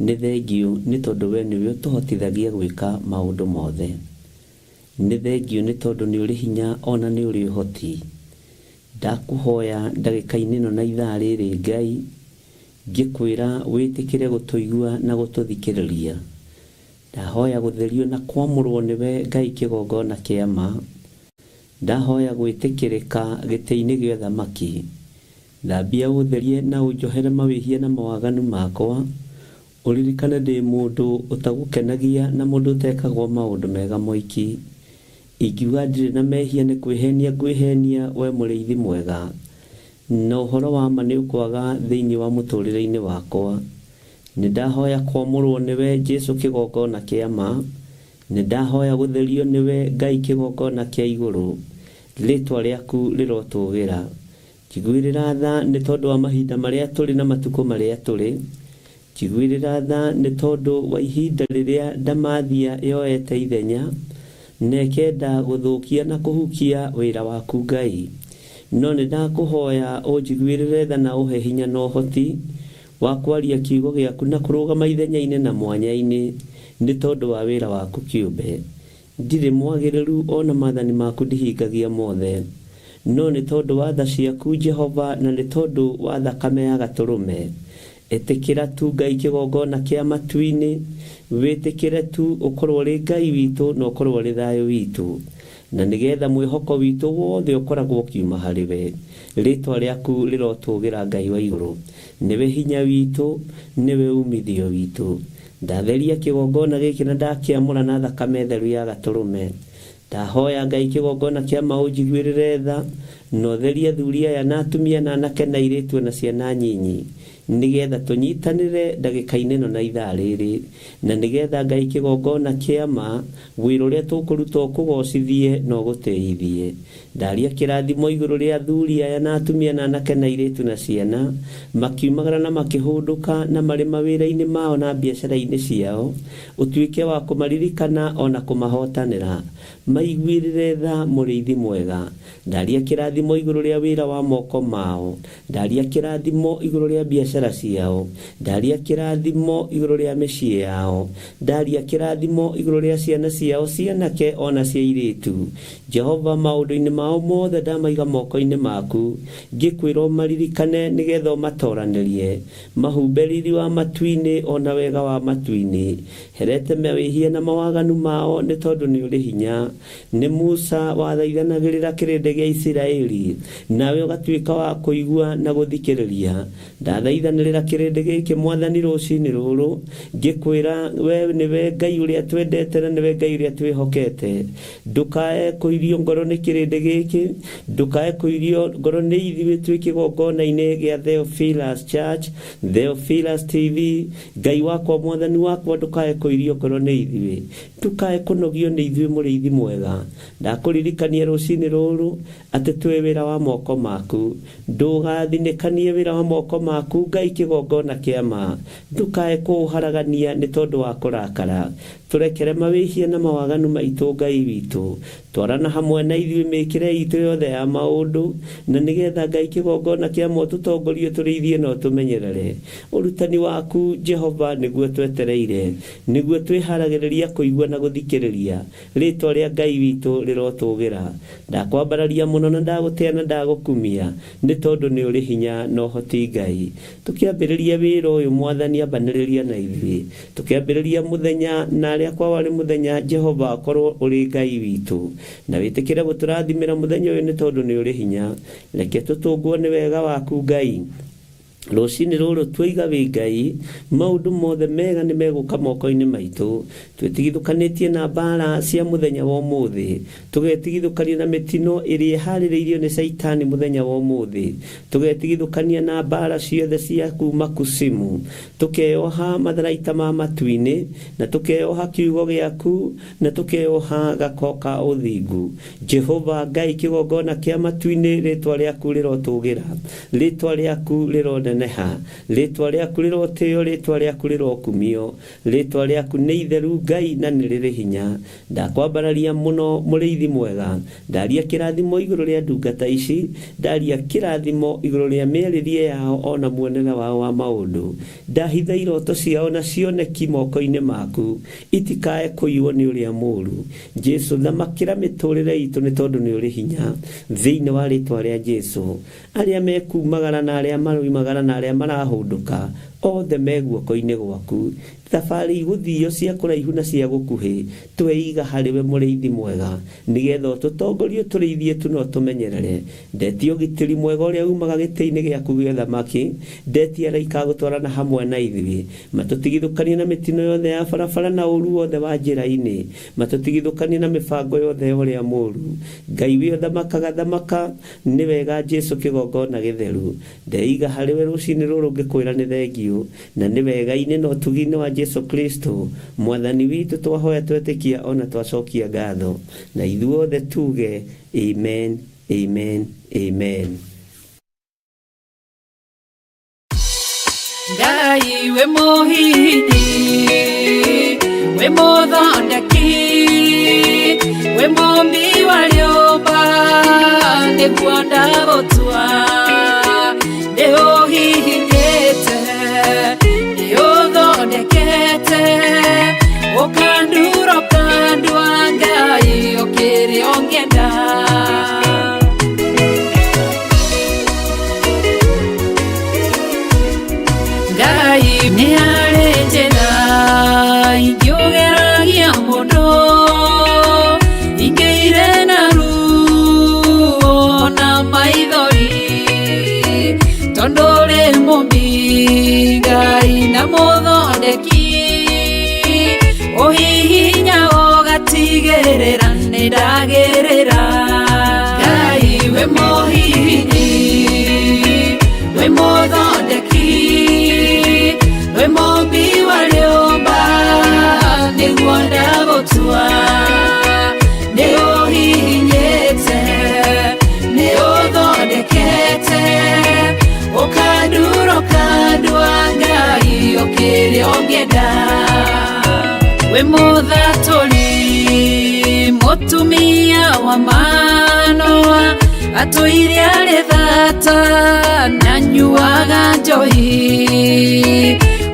Nĩ thengiũ nĩ tondũ we nĩwe ũtũhotithagia gwĩka maũndũ mothe. Nĩ thengiũ nĩ tondũ nĩ ũrĩ hinya ona nĩ ũrĩ ũhoti. Ndakũhoya ndagĩka-inĩ ĩno na ithaa rĩrĩ Ngai, ngĩkwĩra wĩtĩkĩre gũtũigua na gũtũthikĩrĩria. Ndahoya gũtherio na kwamũrwo nĩwe Ngai kĩgongona kĩa ma. Ndahoya gwĩtĩkĩrĩka gĩtĩ-inĩ gĩa ũthamaki. Thambia ũtherie na ũnjohere mawĩhia na mawaganu makwa. Ũririkane ndĩ mũndũ ũtagũkenagia na mũndũ ũtekagwo maũndũ mega moiki. Ingiuga ndirĩ na mehia nĩ kwĩhenia ngwĩhenia we mũrĩithi mwega. Na ũhoro wa ma nĩ ũkwaga thĩinĩ wa mũtũrĩre-inĩ wakwa. Nĩ ndahoya kwamũrwo nĩwe Jesũ kĩgongona kĩa ma. Nĩ ndahoya gũtherio nĩwe Ngai kĩgongona kĩa igũrũ. Rĩtwa rĩaku rĩrotũgĩra. Njiguĩrĩra tha nĩ tondũ wa mahinda marĩa tũrĩ na matukũ marĩa tũrĩ. Njiguĩrĩra tha nĩ tondũ wa ihinda rĩrĩa ndamathia yoete ithenya na ĩkenda gũthũkia na kũhukia wĩra waku Ngai. No nĩ ndakũhoya ũnjiguĩrĩre tha na ũhe hinya na ũhoti wa kwaria kiugo gĩaku na kũrũgama ithenya-inĩ na mwanya-inĩ nĩ tondũ wa wĩra waku kĩũmbe. Ndirĩ mwagĩrĩru ona maathani maku ndihingagia mothe. No nĩ tondũ wa tha ciaku Jehova na nĩ tondũ wa thakame ya gatũrũme. Ĩtĩkĩra tu Ngai kĩgongona kĩa matu-inĩ, wĩtĩkĩre tu ũkorwo ũrĩ Ngai witũ na ũkorwo ũrĩ thayũ witũ. Na nĩgetha mwĩhoko witũ wothe ũkoragwo ũkiuma harĩ we. Rĩtwa rĩaku rĩrotũgĩra Ngai wa igũrũ. Nĩwe hinya witũ, nĩwe umithio witũ. Ndatheria kĩgongona gĩkĩ na ndakĩamũra na thakame theru ya gatũrũme. Ndahoya Ngai kĩgongona kĩa ma ũnjiguĩrĩre tha na ũtherie athuri aya na atumia na anake na airĩtu na ciana nyinyi nĩgetha tũnyitanĩre ndagĩka-inĩ ĩno na ithaa rĩrĩ na nĩgetha Ngai kĩgongona kĩa ma wĩra ũrĩa tũkũruta ũkũgocithie na ũgũtĩithie. Ndaria kĩrathimo igũrũ rĩa athuri aya na atumia na anake na airĩtu na ciana makiumagara na makĩhũndũka na marĩ mawĩra-inĩ mao na biacara-inĩ ciao, ũtuĩke wa kũmaririkana ona kũmahotanĩra. Maiguĩrĩre tha mũrĩithi mwega. Ndaria kĩrathimo igũrũ rĩa wĩra wa moko mao. Ndaria kĩrathimo igũrũ rĩa biacara ciao. Ndaria kĩrathimo igũrũ rĩa mĩciĩ yao. Ndaria kĩrathimo igũrũ rĩa ciana ciao cianake ona cia airĩtu. Jehova maũndũ-inĩ mao mothe ndamaiga moko-inĩ maku. Ngĩkwĩra ũmaririkane nĩgetha ũmatoranĩrie. Mahumbe riri wa matu-inĩ ona wega wa matu-inĩ. Herete mawĩhia na mawaganu mao nĩ tondũ nĩ ũrĩ hinya. Nĩ Musa wathaithanagĩrĩra kĩrĩndĩ gĩa Isiraeli, nawe ũgatuĩka wa kũigua na gũthikĩrĩria. Ndathaithanĩrĩra kĩrĩndĩ gĩkĩ Mwathani rũcinĩ rũrũ, ngĩkwĩra we nĩwe Ngai ũrĩa twendete na nĩwe Ngai ũrĩa twĩhokete. Ndũkae kũirio ngoro nĩ kĩrĩndĩ gĩkĩ, ndũkae kũirio ngoro nĩ ithuĩ twĩ kĩgongona-inĩ gĩa Theophilus Church, Theophilus TV. Ngai wakwa Mwathani wakwa ndũkae kũirio ngoro nĩ ithuĩ, ndũkae kũnogio nĩ ithuĩ mũrĩithi mwega. Ndakũririkania rũcinĩ rũrũ atĩ twĩ wĩra wa moko maku. Ndũgathinĩkanie wĩra wa moko maku Ngai kĩgongona kĩa ma. Ndũkae kũũharagania nĩ tondũ wa kũrakara. Tũrekere mawĩhia na mawaganu maitũ Ngai witũ. Twarana hamwe na ithuĩ mĩkĩre itũ yothe ya maũndũ na nĩgetha Ngai kĩgongona kĩa ma ũtũtongorie ũtũrĩithie na ũtũmenyerere. Ũrutani waku Jehova nĩguo twetereire, nĩguo twĩharagĩrĩria kũigua na gũthikĩrĩria. Rĩtwa rĩa Ngai witũ rĩrotũgĩra. Ndakwambararia mũno na ndagũtĩa na ndagũkumia nĩ tondũ nĩ ũrĩ hinya na ũhoti Ngai. Tũkĩambĩrĩria wĩra ũyũ Mwathani ambanĩrĩria na ithuĩ. Tũkĩambĩrĩria mũthenya na arĩa Rĩakwa warĩ mũthenya Jehova korwo ũrĩ Ngai witũ na wĩtĩkĩre gũtũrathimĩra mũthenya ũyũ nĩ tondũ nĩ ũrĩ hinya. Reke tũtũngwo nĩ wega waku Ngai. Rũcinĩ rũrũ twaiga wĩ Ngai, maũndũ mothe mega nĩ megũka moko-inĩ maitũ. Twĩtigithũkanĩtie na mbara cia mũthenya wa ũmũthĩ, tũgetigithũkania na mĩtino ĩrĩa ĩharĩrĩirio nĩ Caitani mũthenya wa ũmũthĩ, tũgetigithũkania na mbara ciothe cia kuma kusimu, tũkeyoha matharaita ma matu-inĩ, na tũkeyoha kiugo gĩaku, na tũkeyoha gako ka ũthingu. Jehova Ngai kĩgongona kĩa matu-inĩ, rĩtwa rĩaku rĩrotũgĩra, rĩtwa rĩaku rĩroneneha, rĩtwa rĩaku rĩrotĩo, rĩtwa rĩaku rĩrokumio, rĩtwa rĩaku nĩ itheru Ngai na nĩ rĩrĩ hinya. Ndakwambararia mũno mũrĩithi mwega, ndaria kĩrathimo igũrũ rĩa ndungata ici, ndaria kĩrathimo igũrũ rĩa mĩarĩrie yao ona muonere wao wa maũndũ. Ndahitha iroto ciao na cioneki moko-inĩ maku, itikae kũiywo nĩ ũrĩa mũũru. Jesu thamakĩra mĩtũrĩre itũ nĩ tondũ nĩ ũrĩ hinya. Thĩinĩ wa rĩtwa rĩa Jesu, arĩa mekumagara na arĩa maroimagara na arĩa marahũndũka othe me guoko-inĩ gwaku. Thabarĩ igũthio cia kũraihu na cia gũkuhĩ, tweiga harĩ we mũrĩithi mwega, nĩgetha ũtũtongorie ũtũrĩithie tu no tũmenyerere. Ndetia ũgitĩri mwega ũrĩa umaga gĩtĩ-inĩ gĩaku gĩa ũthamaki, ndetia araika a gũtwarana hamwe na ithuĩ, matũtigithũkanie na mĩtino yothe ya barabara na ũru wothe wa njĩra-inĩ, matũtigithũkanie na mĩbango yothe ya ũrĩa mũũru. Ngai wĩ ũthamakaga thamaka, nĩ wega Jesu kĩgongona gĩtheru. Ndeiga harĩ we rũcinĩ rũrũ ngĩkwĩra nĩ thengiũ, na nĩ wega-inĩ na ũtugi-inĩ wa Jesu Kristo mwathani witũ twahoya twetĩkia ona twacokia ngatho, na ithuothe tuge amen, amen, amen. Ngai wĩ mũhihinyi, wĩ mũthondeki, wĩ mũmbi wa rĩũmba, nĩguo ndagũtua. Nĩ ũhihinyĩte, nĩ ũthondekete, ũkandura ũkandua Ngai ũkĩrĩ ũngĩenda. Ngai nĩ arĩ njĩra ingĩũgeragia mũndũ, ingĩire na ruo na maithori, tondũ ũrĩ mũmbi Ngai na mũthondeki, ũhihinya ũgatigĩrĩra nĩ ndagĩrĩra. Ngai wĩ mũhihinyi, wĩ mũthondeki, wĩ mũmbi wa rĩũmba, nĩguo ndagũtua. Nĩ ũhihinyĩte, nĩ ũthondekete, ũkandura ũkandua Ngai ũkĩrĩ ũngĩenda. Wĩ mũthatũri, mũtumia wa Manoa, atũire arĩ thata na anyuaga njohi,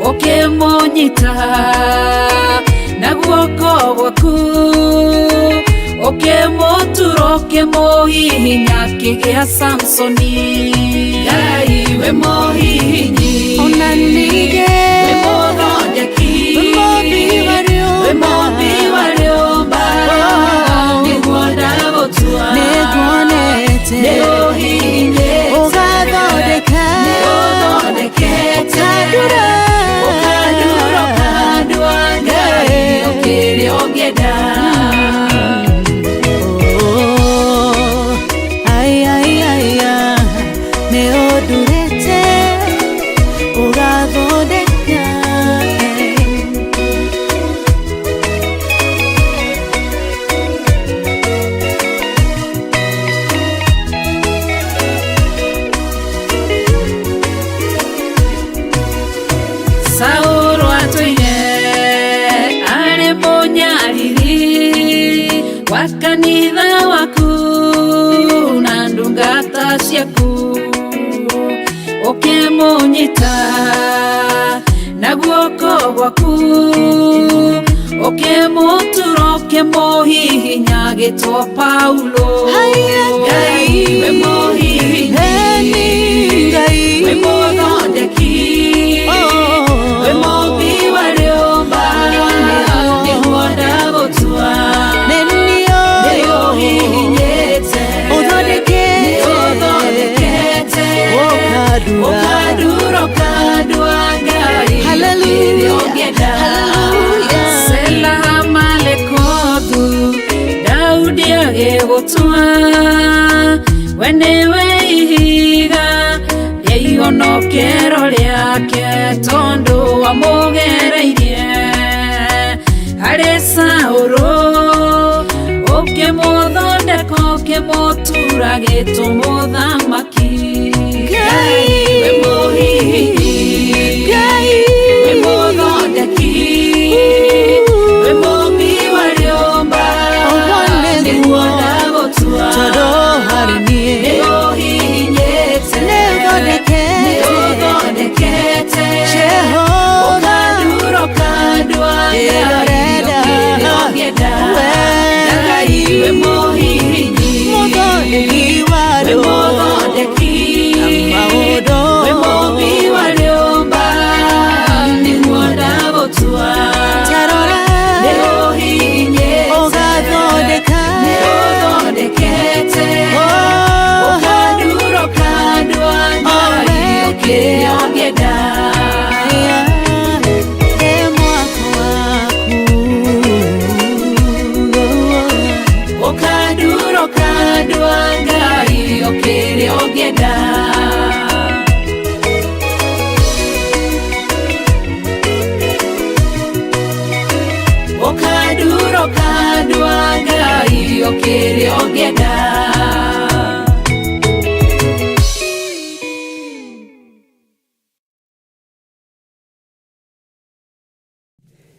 ũkĩmũnyita na guoko gwaku, ũkĩmũtura ũkĩmũhihinya akĩgĩa Samsoni. Ngai wĩ mũhihinyi, Ona ningĩ wĩ mũthondeki, wĩ mũmbi wa wĩ rĩũmba, mũmbi wa rĩũmba, nĩguo ndagũtua. Nĩnguonete Nĩ ũhihinyĩte, ũgathondeka, nĩ ũthondekete, ũkandura, ũkandura ũkandua Ngai ũkĩrĩ ũngĩenda. Oh, ai, ai, ai, ah, nĩ ũndurĩte ũgathondeka. Saũlũ atũire arĩ mũnyariri wa kanitha waku na ndungata ciaku, ũkĩmũnyita na guoko gwaku, ũkĩmũtura ũkĩmũhihinya agĩtwo Paulo. Haiya, Ngai wĩ mũhihinyi, Eni Ngai, wĩ mũthondeki, Oh. wĩ mũmbi wa rĩũmba, nĩguo ndagũtua we nĩwe ihiga rĩa ihonokero rĩake tondũ wamũgereirie harĩ Saũlũ ũkĩmũthondeka ũkĩmũtura gĩtũmũthamaki Ngai we mũhihinyi Ngai we mũthondeki we mũmbi wa rĩũmba Ũguo nĩguo. nĩguo ndagũtua Tondũ harĩ niĩ nĩũhihinyĩte Nĩũthondekete. nĩũthondekete Jehova ũkandura ũkandua Ĩrĩa ũrenda. ũngĩenda We. Ngai we mũhihinyi Mũthondeki wa we andũ. mũthondeki Na maũndũ. we mũmbi wa rĩũmba nĩguo ndagũtua Ta rora. nĩũhihinyĩte Ũgathondeka. nĩũthondekete Oh. ũkandura ũkandua Ngai ũkĩrĩa ũngĩenda Ĩ mwako waku. ũkandura ũkandua Ngai ũkĩrĩa ũngĩenda ũkandura ũkandua Ngai ũkĩrĩa ũngĩenda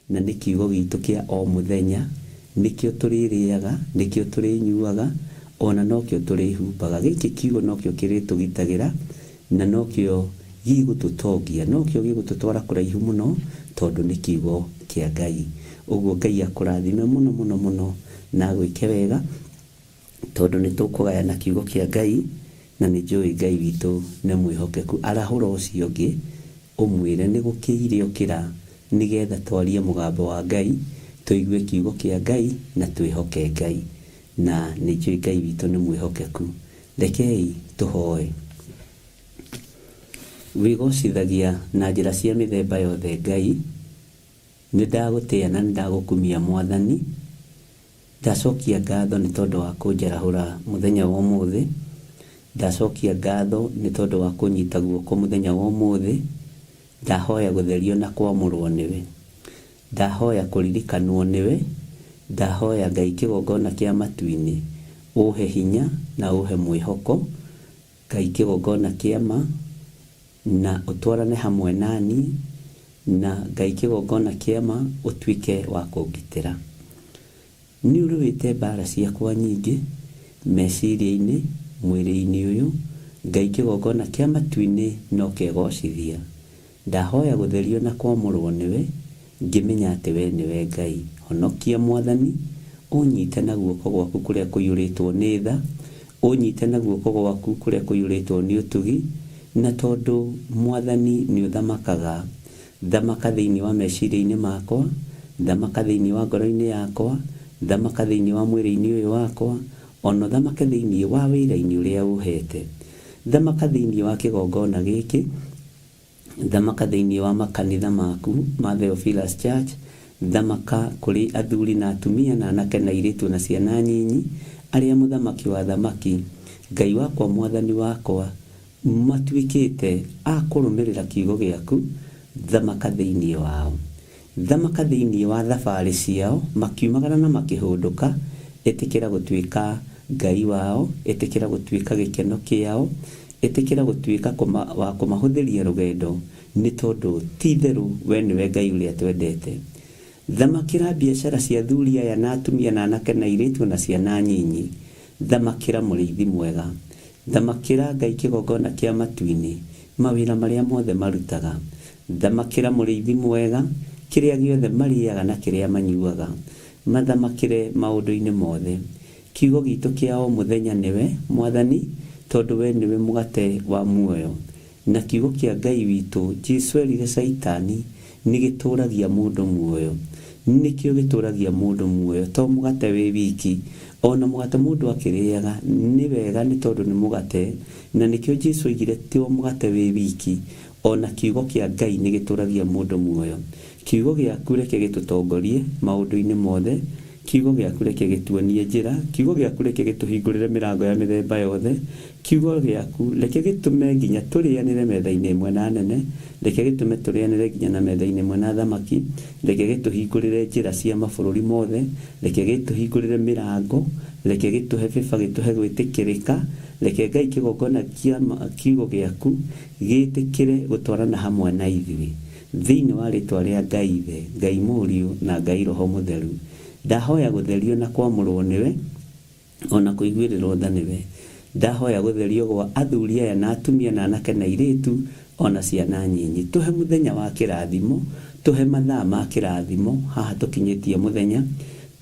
Na nĩ kiugo gitũ kĩa o mũthenya, nĩkĩo tũrĩrĩaga, nĩkĩo tũrĩnyuaga, ona nokĩo tũrĩhumbaga. Gĩkĩ kiugo nokĩo kĩrĩtũgitagĩra na nokĩo gĩgũtũtongia, nokĩo gĩgũtũtwara kũraihu mũno, tondũ nĩ kiugo kĩa Ngai. Ũguo Ngai akũrathime mũno mũno mũno na agwĩke wega, tondũ nĩ tũkũgayana kiugo kĩa Ngai, na nĩ njũĩ Ngai witũ nĩ mwĩhokeku. Arahũra ũcio ũngĩ ũmwĩre nĩ gũkĩire ũkĩra, nĩgetha twarie mũgambo wa Ngai, tũigue kiugo kĩa Ngai na twĩhoke Ngai. Na nĩ njũĩ Ngai witũ nĩ mwĩhokeku. Rekei tũhoe. Wĩgocithagia na njĩra cia mĩthemba yothe Ngai, nĩ ndagũtĩa na nĩ ndagũkumia Mwathani. Ndacokia ngatho nĩ tondũ wa kũnjarahũra mũthenya wa ũmũthĩ. Ndacokia ngatho nĩ tondũ wa kũnyita guoko mũthenya wa ũmũthĩ. Ndahoya gũtherio na kwamũrwo nĩwe. Ndahoya kũririkanwo nĩwe. Ndahoya Ngai kĩgongona kĩa matu-inĩ ũhe hinya na ũhe mwĩhoko. Ngai kĩgongona kĩa ma na ũtwarane hamwe nani, na Ngai kĩgongona kĩa ma ũtuĩke wa kũngitĩra. Nĩ ũrũĩte mbara ciakwa nyingĩ meciria-inĩ, mwĩrĩ-inĩ ũyũ. Ngai kĩgongona kĩa matu-inĩ no kegocithia. Ndahoya gũtherio na kwamũrwo nĩwe, ngĩmenya atĩ we nĩwe Ngai. Honokia Mwathani, ũnyite na guoko gwaku kũrĩa kũiyũrĩtwo nĩ tha, ũnyite na guoko gwaku kũrĩa kũiyũrĩtwo nĩ ũtugi, na tondũ Mwathani nĩ ũthamakaga, thamaka thĩinĩ wa meciria-inĩ makwa, thamaka thĩinĩ wa ngoro-inĩ yakwa, thamaka thĩinĩ wa mwĩrĩ-inĩ ũyũ wakwa, ona ũthamake thĩinĩ wa wĩra-inĩ ũrĩa ũhete. Thamaka thĩinĩ wa kĩgongona gĩkĩ, thamaka thĩinĩ wa makanitha maku ma Theophilus Church, thamaka kũrĩ athuri na atumia na anake na airĩtu na ciana nyinyi, arĩa mũthamaki wa thamaki, Ngai wakwa Mwathani wakwa, matuĩkĩte a kũrũmĩrĩra kiugo gĩaku, thamaka thĩinĩ wao. Thamaka thĩinĩ wa thabarĩ ciao, makiumagara na makĩhũndũka, ĩtĩkĩra gũtuĩka Ngai wao, ĩtĩkĩra gũtuĩka gĩkeno kĩao, ĩtĩkĩra gũtuĩka wa kũmahũthĩria rũgendo, nĩ tondũ ti itherũ we nĩwe Ngai ũrĩa twendete. Thamakĩra biacara cia athuri aya na atumia na anake na airĩtu na ciana nyinyi. Thamakĩra mũrĩithi mwega. Thamakĩra Ngai kĩgongona kĩa matu-inĩ, mawĩra marĩa mothe marutaga. Thamakĩra mũrĩithi mwega, kĩrĩa gĩothe marĩaga na kĩrĩa manyuaga. Mathamakĩre maũndũ-inĩ mothe. Kiugo gitũ kĩa o mũthenya nĩwe, Mwathani, tondũ we nĩwe mũgate wa muoyo. Na kiugo kĩa Ngai witũ, Jesu erire Caitani, nĩ gĩtũragia mũndũ muoyo. Nĩkĩo gĩtũragia mũndũ muoyo, to mũgate wĩ wiki. Ona mũgate mũndũ akĩrĩaga, nĩ wega nĩ tondũ nĩ mũgate, na nĩkĩo Jesu oigire ti o mũgate wĩ wiki, ona kiugo kĩa Ngai nĩ gĩtũragia mũndũ muoyo. Kiugo gĩaku reke gĩtũtongorie maũndũ-inĩ mothe. Kiugo gĩaku reke gĩtuonie njĩra, kiugo gĩaku reke gĩtũhingũrĩre mĩrango ya mĩthemba yothe, kiugo gĩaku reke gĩtũme nginya tũrĩanĩre metha-inĩ ĩmwe na nene, reke gĩtũme tũrĩanĩre nginya na metha-inĩ ĩmwe na thamaki, reke gĩtũhingũrĩre njĩra cia mabũrũri mothe, reke gĩtũhingũrĩre mĩrango, reke gĩtũhe bĩba, gĩtũhe gwĩtĩkĩrĩka, reke Ngai kĩgongona kĩa kiugo gĩaku gĩtĩkĩre gũtwarana hamwe na ithuĩ. Thĩinĩ wa rĩtwa rĩa Ngai Ithe, Ngai Mũriũ na Ngai Roho Mũtheru, ndahoya gũtherio na kwamũrwo nĩwe, ona kũiguĩrĩrwo tha nĩwe. Ndahoya gũtherio gwa athuri aya na atumia na anake na airĩtu ona ciana nyinyi. Tũhe mũthenya wa kĩrathimo, tũhe mathaa ma kĩrathimo, haha tũkinyĩtie mũthenya,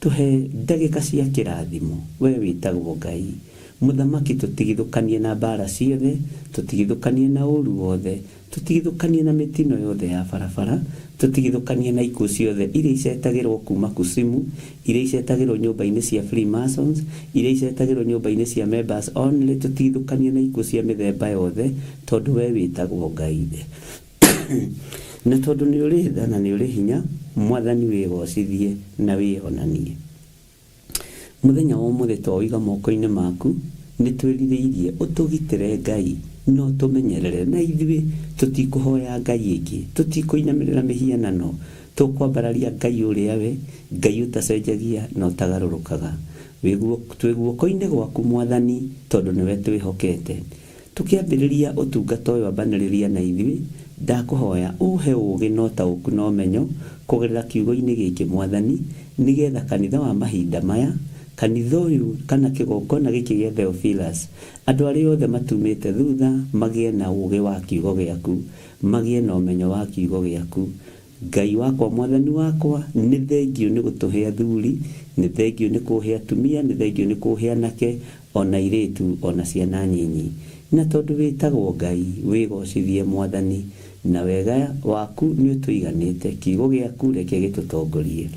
tũhe ndagĩka cia kĩrathimo. We wĩtagwo Ngai. Mũthamaki, tũtigithũkanie na mbara ciothe, tũtigithũkanie na ũru wothe, tũtigithũkanie na mĩtino yothe ya barabara, tũtigithũkanie na ikuũ ciothe iria icetagĩrwo kuma kusimu, iria icetagĩrwo nyũmba-inĩ cia Freemasons, iria icetagĩrwo nyũmba-inĩ cia members only, tũtigithũkanie na ikuũ cia mĩthemba yothe, tondũ we wĩtagwo Ngai. Na tondũ nĩ ũrĩ tha na nĩ ũrĩ hinya, Mwathani wĩgocithie na wĩonanie. Mũthenya wa ũmũthĩ twaũiga moko-inĩ maku, nĩ twĩrirĩirie ũtũgitĩre Ngai na ũtũmenyerere, na ithuĩ tũtikũhoya Ngai ĩngĩ, tũtikũinamĩrĩra mĩhianano, tũkwambararia Ngai ũrĩa we, Ngai ũtacenjagia na ũtagarũrũkaga. Twĩ guoko-inĩ gwaku Mwathani, tondũ nĩwe twĩhokete. Tũkĩambĩrĩria ũtungata ũyũ ambanĩrĩria na ithuĩ, ndakũhoya ũhe ũũgĩ na ũtaũku na ũmenyo kũgerera kiugo-inĩ gĩkĩ Mwathani, nĩgetha kanitha wa mahinda maya, kanitha ũyũ kana kĩgongona gĩkĩ gĩa Theophilus, andũ arĩa othe matumĩte thutha magĩe na ũũgĩ wa kiugo gĩaku, magĩe na ũmenyo wa kiugo gĩaku. Ngai wakwa, Mwathani wakwa, nĩ thengiũ nĩ gũtũhe athuri, nĩ thengiũ nĩ kũhe atumia, nĩ thengiũ nĩ kũhe anake, ona airĩtu, ona ciana nyinyi. Na tondũ wĩtagwo Ngai, wĩgocithie Mwathani, na wega waku nĩ ũtũiganĩte, kiugo gĩaku reke gĩtũtongorie.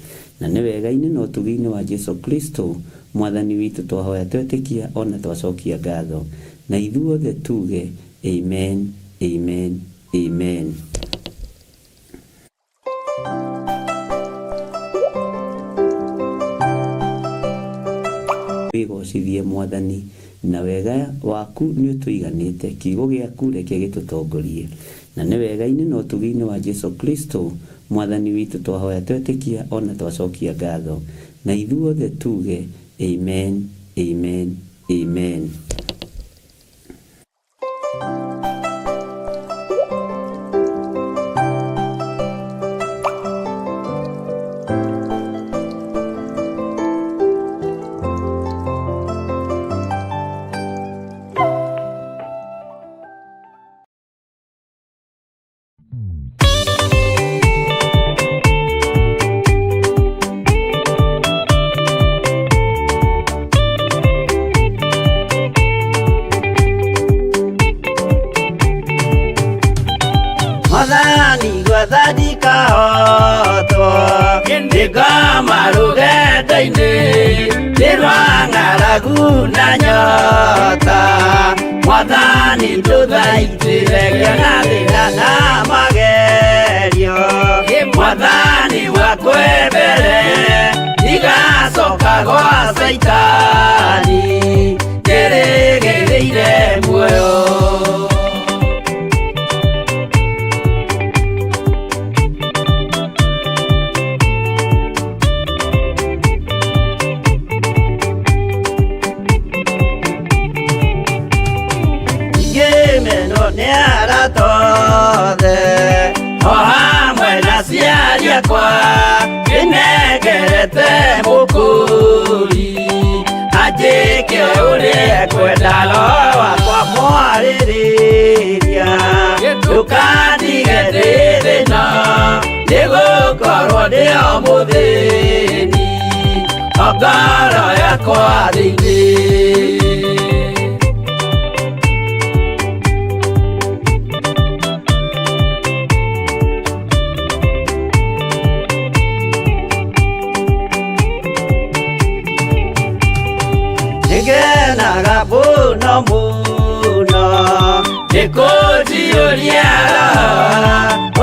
Na nĩ wega-inĩ na ũtugi-inĩ wa Jesu Kristo, Mwathani witũ, twahoya twetĩkia ona twacokia ngatho. Na ithuothe tuge amen, amen, amen. Wĩgocithie Mwathani, na wega waku nĩ ũtũiganĩte, kiugo gĩaku reke gĩtũtongorie. Na nĩ wega-inĩ na ũtugi-inĩ wa Jesu Kristo, Mwathani witũ, twahoya twetĩkia ona twacokia ngatho. Na ithuothe tuge amen, amen, amen. Mwathani gwatha ndikahotwo, ndĩngoma rũgendo-inĩ, nĩ rwa ng'aragu na nyota. Mwathani ndũthaitĩre ngĩona thĩna na magerio. Mwathani wakwe mbere, ndigacoka gwa Caitani, ndĩrĩgĩrĩire muoyo. Ngĩmenwo nĩ arata othe, o hamwe na aciari akwa, ndĩnengerete mũkũri, anjĩke ũrĩa ekwenda, roho wakwa mwarĩrĩria. Ndũkandige ndĩ thĩna, nĩgũkorwo ndĩ o mũthĩni, o ngoro yakwa thĩinĩ. Nĩngenaga mũno mũno, nĩkũnjiyũria roho,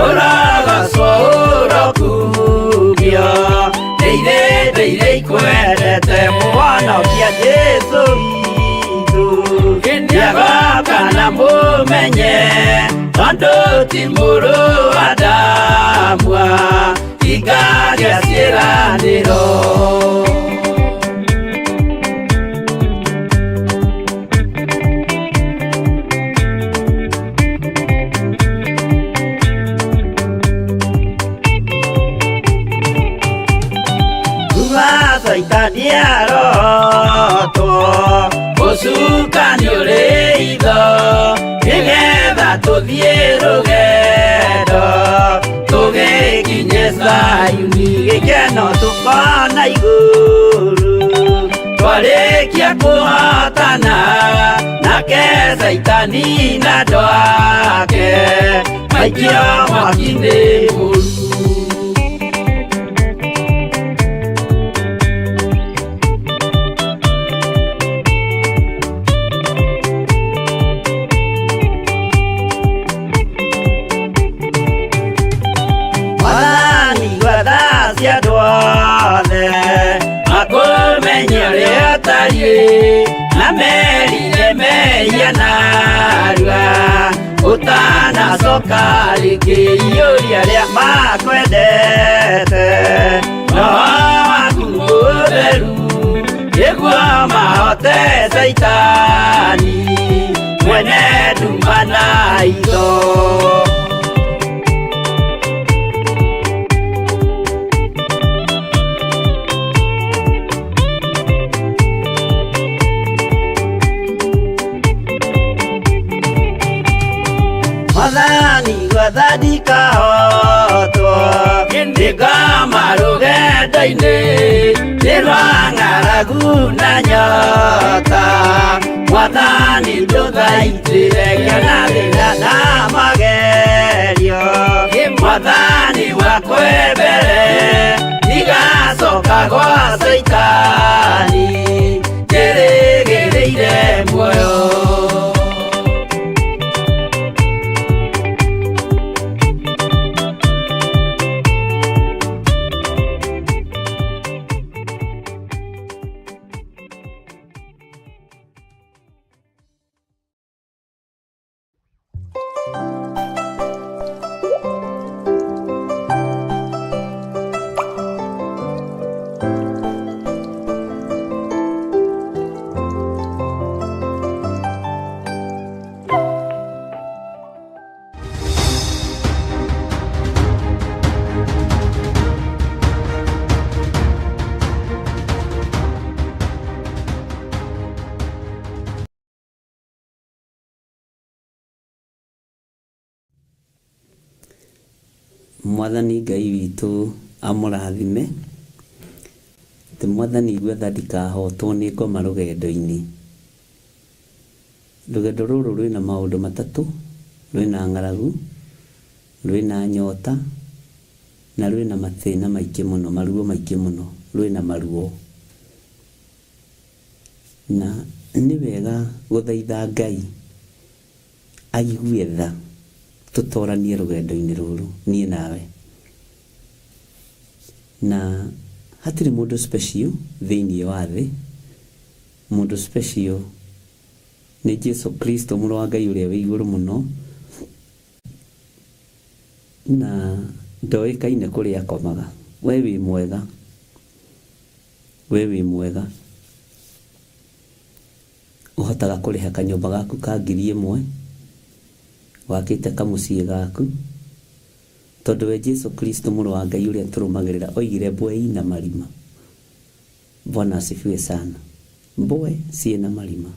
ũrogocwo ũrokumio, ndeire ndeire ikwenda. Twendete mũhonokia Jesũ witũ nĩagoka na mũmenye tondũ ti mũrũ wa Adamu hingagia ciĩranĩro. Kuma Caitani arotwo ũcukani ũrĩ itho nĩgetha tũthiĩ rũgendo tũgĩkinye Zayuni gĩkeno tũkona igũrũ twarĩkia kũhotana nake Caitani na andũ ake maikio mwaki-inĩ mũru. Mwathani gwetha cia andũ othe makũmenye ũrĩa ũtariĩ na merire mehia narua ũtanacoka rĩngĩ iyũria arĩa makwendete roho waku mũtheru nĩguo mahote Caitani mwene nduma na itho. Mwathani gwetha ndikahotwo nĩngoma rũgendo-inĩ nĩ rwa ng'aragu na nyota Mwathani ndũthaitĩre ngĩona thĩna na magerio Mwathani wakwe mbere ndigacoka gwa Caitani njĩrĩgĩrĩire muoyo. Mwathani Ngai witũ amũrathime atĩ Mwathani gwetha ndikahotwo nĩ ngoma rũgendo-inĩ. Rũgendo rũrũ rwĩna maũndũ matatũ, rwĩna ng'aragu, rwĩna nyota, na rwĩna mathĩna maingĩ mũno, maruo maingĩ mũno, rwĩna maruo. Na nĩ wega gũthaitha Ngai aigue tha tũtoranie rũgendo-inĩ rũrũ niĩ nawe. Na hatirĩ mũndũ special thĩinĩ wa thĩ, mũndũ special nĩ Jesu Kristo mũrũ wa Ngai ũrĩa wĩ igũrũ mũno, na ndoĩkaine kũrĩa akomaga. We wĩ mwega, we wĩ mwega, ũhotaga kũrĩha kanyũmba gaku ka 1000, wakĩte kamũciĩ gaku, tondũ we Jesu Kristo mũrũ wa Ngai ũrĩa tũrũmagĩrĩra oigire mbwe ina marima. Bwana asifiwe sana. Mbwe ciĩna marima,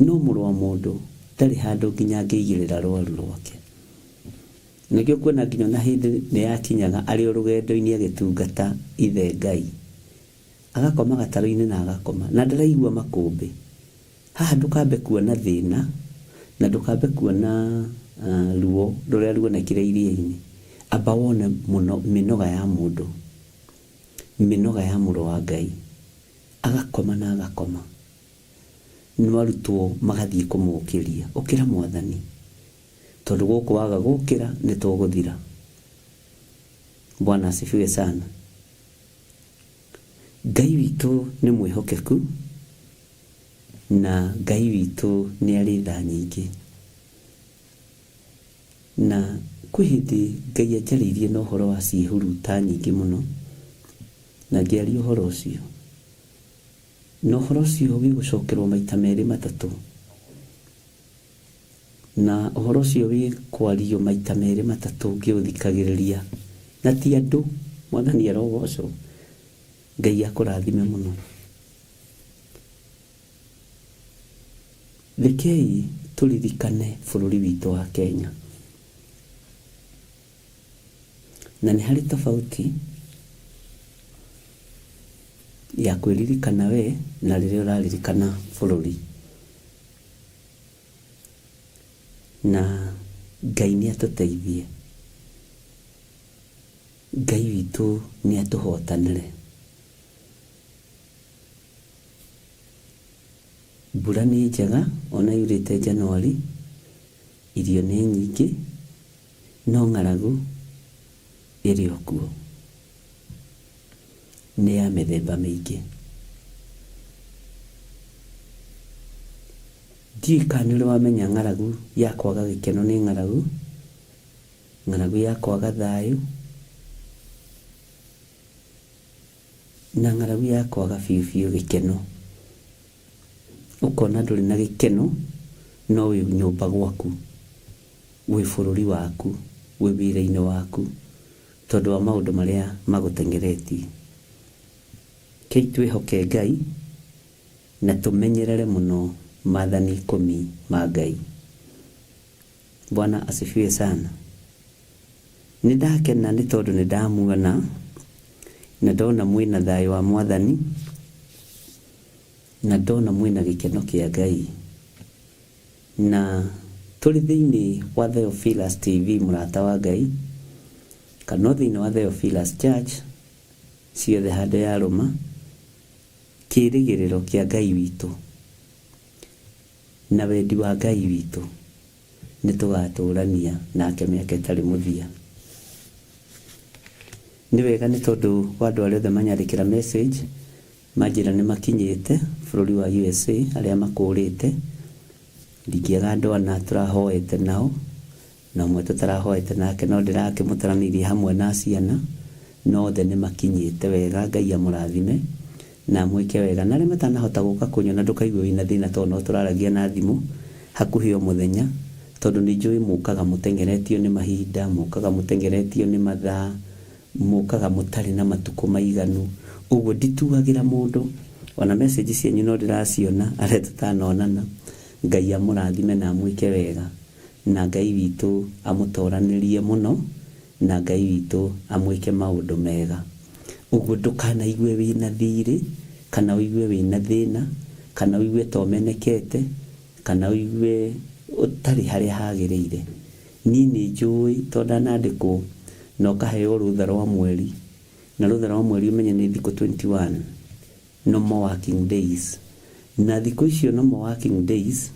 no mũrũ wa mũndũ ndarĩ handũ nginya angĩigĩrĩra rwaru rwake. Nĩkĩo kuona nginya ona hĩndĩ nĩ yakinyaga arĩ o rũgendo-inĩ agĩtungata ithe Ngai, agakoma gatarũ-inĩ na agakoma na ndaraigua makũmbĩ. Haha ndũkambe kuona thĩna na ndũkambe kuona ruo rũrĩa ruonekire iria-inĩ, amba wone mũno mĩnoga ya mũndũ, mĩnoga ya mũrũ wa Ngai, agakoma na agakoma. No arutwo magathiĩ kũmũkĩria, ũkĩra Mwathani, tondũ gũkũ waga gũkĩra nĩ tũgũthira. Bwana asifiwe sana. Ngai witũ nĩ mwĩhokeku na Ngai witũ nĩ arĩ tha nyingĩ. Na kwĩ hĩndĩ Ngai anjarĩirie na ũhoro wa ciĩhuruta nyingĩ mũno, na ngĩaria ũhoro ũcio. Na ũhoro ũcio wĩgũcokerwo maita merĩ matatũ. Na ũhoro ũcio wĩ kwario maita merĩ matatũ ngĩũthikagĩrĩria. Na ti andũ, Mwathani arogocwo. Ngai akũrathime mũno. Rekei tũririkane bũrũri witũ wa Kenya. Na nĩ harĩ tofauti ya kwĩririkana we na rĩrĩa ũraririkana bũrũri. Na Ngai nĩ atũteithie. Ngai witũ nĩ atũhotanĩre. Mbura nĩ njega ona yurĩte January, irio nĩ nyingĩ, no ng'aragu ĩrĩ o kuo. Nĩ ya mĩthemba mĩingĩ. Ndiũĩ kana nĩ ũrĩ wamenya ng'aragu ya kwaga gĩkeno nĩ ng'aragu, ng'aragu ya kwaga thayũ, na ng'aragu ya kwaga biũ biũ gĩkeno. Ũkona ndũrĩ na gĩkeno no wĩ nyũmba gwaku, wĩ bũrũri waku, wĩ wĩra-inĩ waku tondũ wa maũndũ marĩa magũteng'eretie. Rekei twĩhoke Ngai na tũmenyerere mũno maathani ikũmi ma Ngai. Bwana asifiwe sana. Nĩ ndakena nĩ tondũ nĩ ndamuona na ndona mwĩna thayũ wa Mwathani na ndona mwĩna gĩkeno kĩa Ngai. Na tũrĩ thĩinĩ wa Theophilus TV mũrata wa Ngai, kana o thĩinĩ wa Theophilus Church, ciothe handũ yarũma, kĩrĩgĩrĩro kĩa Ngai witũ na wendi wa Ngai witũ nĩ tũgatũrania nake mĩaka ĩtarĩ mũthia. Nĩ wega nĩ tondũ wa andũ arĩa othe manyandĩkĩra message manjĩra nĩ makinyĩte bũrũri wa USA arĩa makũrĩte, ndingĩaga andũ ana tũrahoete nao na ũmwe tũtarahoete nake no ndĩrakĩmũtaranĩirie hamwe na ciana, no othe nĩ makinyĩte wega, Ngai amũrathime na amwĩke wega. Na arĩa matanahota gũka kũnyona ndũkaigue wĩna thĩna tondũ no tũraragia na thimũ hakuhĩ o mũthenya, tondũ nĩ njũĩ mũkaga mũteng'eretio nĩ mahinda, mũkaga mũteng'eretio nĩ mathaa, mũkaga mũtarĩ na matukũ maiganu, ũguo ndituagĩra mũndũ, ona message cianyu no ndĩraciona arĩa tũtanonana, Ngai amũrathime na amwĩke wega, na Ngai witũ amũtoranĩrie mũno, na Ngai witũ amwĩke maũndũ mega. Ũguo ndũkanaigue wĩna thirĩ, kana ũigue wĩna thĩna, kana ũigue ta ũmenekete, kana ũigue ũtarĩ harĩa hagĩrĩire. Niĩ nĩ njũĩ tondũ ndanandĩkwo na ũkaheo rũtha rwa mweri, na rũtha rwa mweri ũmenye nĩ thikũ 21 normal working days. Na thikũ icio normal working days,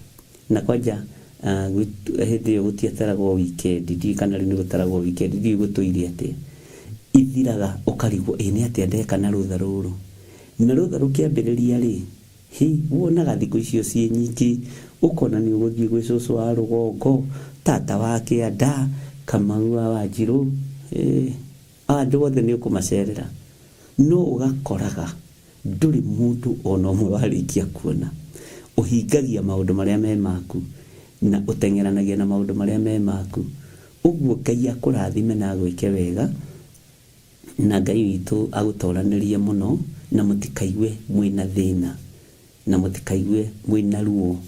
na kwanja hĩndĩ ĩyo gũtiataragwo weekend, ndiũĩ kana rĩu nĩ gũtaragwo weekend, ndiũĩ gũtũire atĩa, ithiraga ũkarigwo ĩ nĩ atĩa ndeka na rũtha rũrũ. Na rũtha rũkĩambĩrĩria rĩ, Hĩ, wonaga thikũ icio ciĩ nyingĩ, ũkona nĩ ũgũthiĩ gwĩ cũcũ wa rũgongo, tata wa kĩanda, Kamau wa Wanjirũ, ĩ, andũ othe nĩ ũkũmacerera. No ũgakoraga ndũrĩ mũndũ o na ũmwe warĩkia kuona. Ũhingagia maũndũ marĩa me maku, na ũteng'eranagia na maũndũ marĩa me maku. Ũguo Ngai akũrathime na agwĩke wega. Na Ngai witũ agũtoranĩrie mũno, na mũtikaigue mwĩ na thĩna, na mũtikaigue mwĩ na ruo,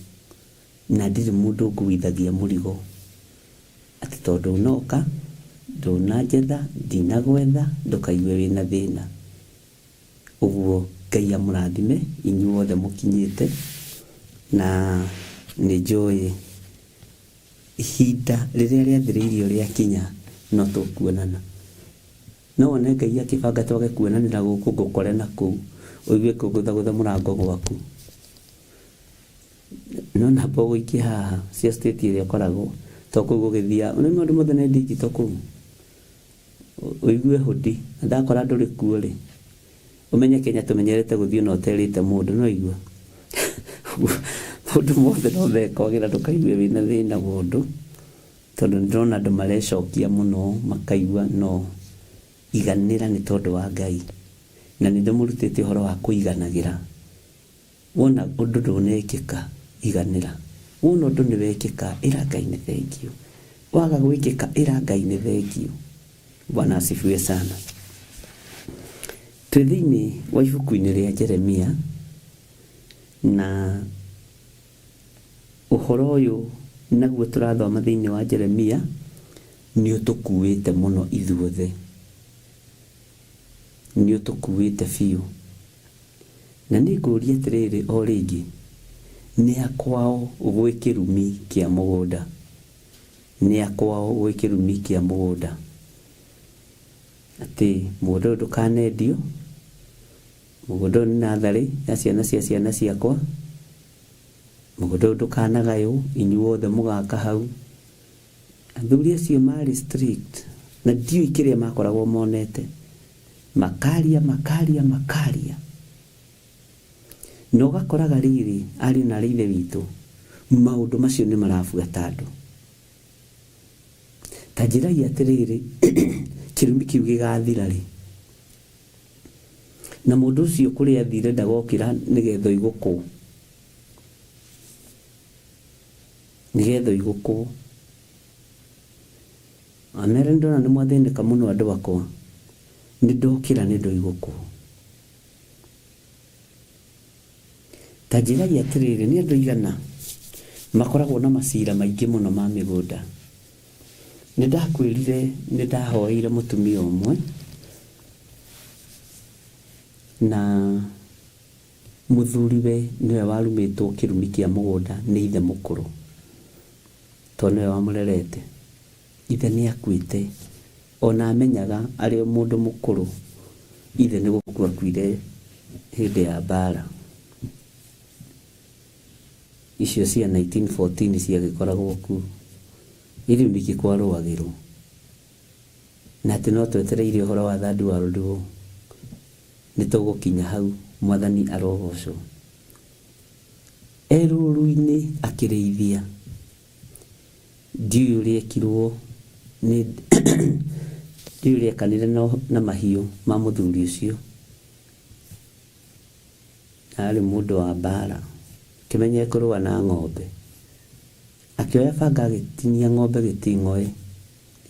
na ndirĩ mũndũ nguithagia mũrigo, atĩ tondũ ndũnoka, ndũnanjetha, ndinagwetha, ndũkaigue wĩ na thĩna. Ũguo Ngai amũrathime inyuothe mũkinyĩte, na nĩnjũĩ Ihinda rĩrĩa rĩathĩrĩirio rĩakinya, no tũkuonana. No wone Ngai akĩbanga twage kuonanĩra gũkũ ngũkore na kũu, ũigue ngũgũthagũtha mũrango gwaku. No namba ũgũikia haha cia state ĩrĩa ũkoragwo, to kũu gũgĩthiaga, nĩ maũndũ mothe nĩ digital kũu. Ũigue hũdi, na ndakora ndũrĩ kuo rĩ, Ũmenye Kenya tũmenyerete gũthiĩ ona ũterĩte mũndũ no igua. Maũndũ mothe no mekwagĩra ndũkaigue wĩna thĩna wa ũndũ tondũ nĩ ndĩrona andũ marecokia mũno makaigua no iganĩra nĩ tondũ wa Ngai. Na nĩ ndĩmũrutĩte ũhoro wa kũiganagĩra. Wona ũndũ ndũnekĩka iganĩra. Wona ũndũ nĩ wekĩka ĩra Ngai nĩ thengiũ. Waga gwĩkĩka ĩra Ngai nĩ thengiũ. Bwana asifiwe sana. Twĩ thĩinĩ wa ibuku-inĩ rĩa Jeremia na ũhoro ũyũ naguo tũrathoma thĩinĩ wa Jeremia nĩ ũtũkuĩte mũno ithuothe, nĩ ũtũkuĩte biũ. Na nĩ ngũria atĩrĩrĩ o rĩngĩ, nĩ a kwao gwĩ kĩrumi kĩa mũgũnda? Nĩ a kwao gwĩ kĩrumi kĩa mũgũnda? Atĩ mũgũnda ũyũ ndũkanendio, mũgũnda ũyũ nĩ natharĩ ya ciana cia ciana ciakwa, mũgũnda ũyũ ndũkanagaywo, inyuothe mũgaka hau. Athuri acio marĩ strict na ndiũĩ kĩrĩa makoragwo monete, makaria makaria makaria na ũgakoraga rĩrĩ ariũ na arĩ ithe witũ maũndũ macio nĩ marabuata andũ. Ta njĩrai atĩrĩrĩ, kĩrumi kĩu gĩgathira rĩ? Na mũndũ ũcio kũrĩa athire ndagokĩra nĩgetha oigũkwo, nĩgetha oigũkwo. Amere nĩndona nĩ mwathĩnĩka mũno andũ akwa, nĩndokĩra nĩndoigũkwo. Ta njĩrai atĩrĩrĩ, nĩ andũ aigana makoragwo na macira maingĩ mũno ma mĩgũnda? Nĩ ndakwĩrire nĩ ndahoeire mũtumia ũmwe na mũthuriwe nĩwe warumĩtwo kĩrumi kĩa mũgũnda nĩ ithe mũkũrũ tondũ nĩwe wamũrerete. Ithe nĩ akuĩte ona amenyaga arĩ o mũndũ mũkũrũ ithe nĩ gũkua akuire hĩndĩ ya mbara icio cia 1914 ciagĩkoragwo kuo. Rĩu nĩkĩ kwarũagĩrwo na atĩ no twetereire ũhoro wa third world war? Nĩ tũgũkinya hau, Mwathani arogocwo. E rũru-inĩ akĩrĩithia, ndiũĩ ũrĩa ekirwo nĩ ndiũĩ ũrĩa ekanire na mahiũ ma mũthuri ũcio. Arĩ mũndũ wa mbara, kĩmenye kũrũa na ng'ombe. Akĩoya banga agĩtinia ng'ombe gĩting'oe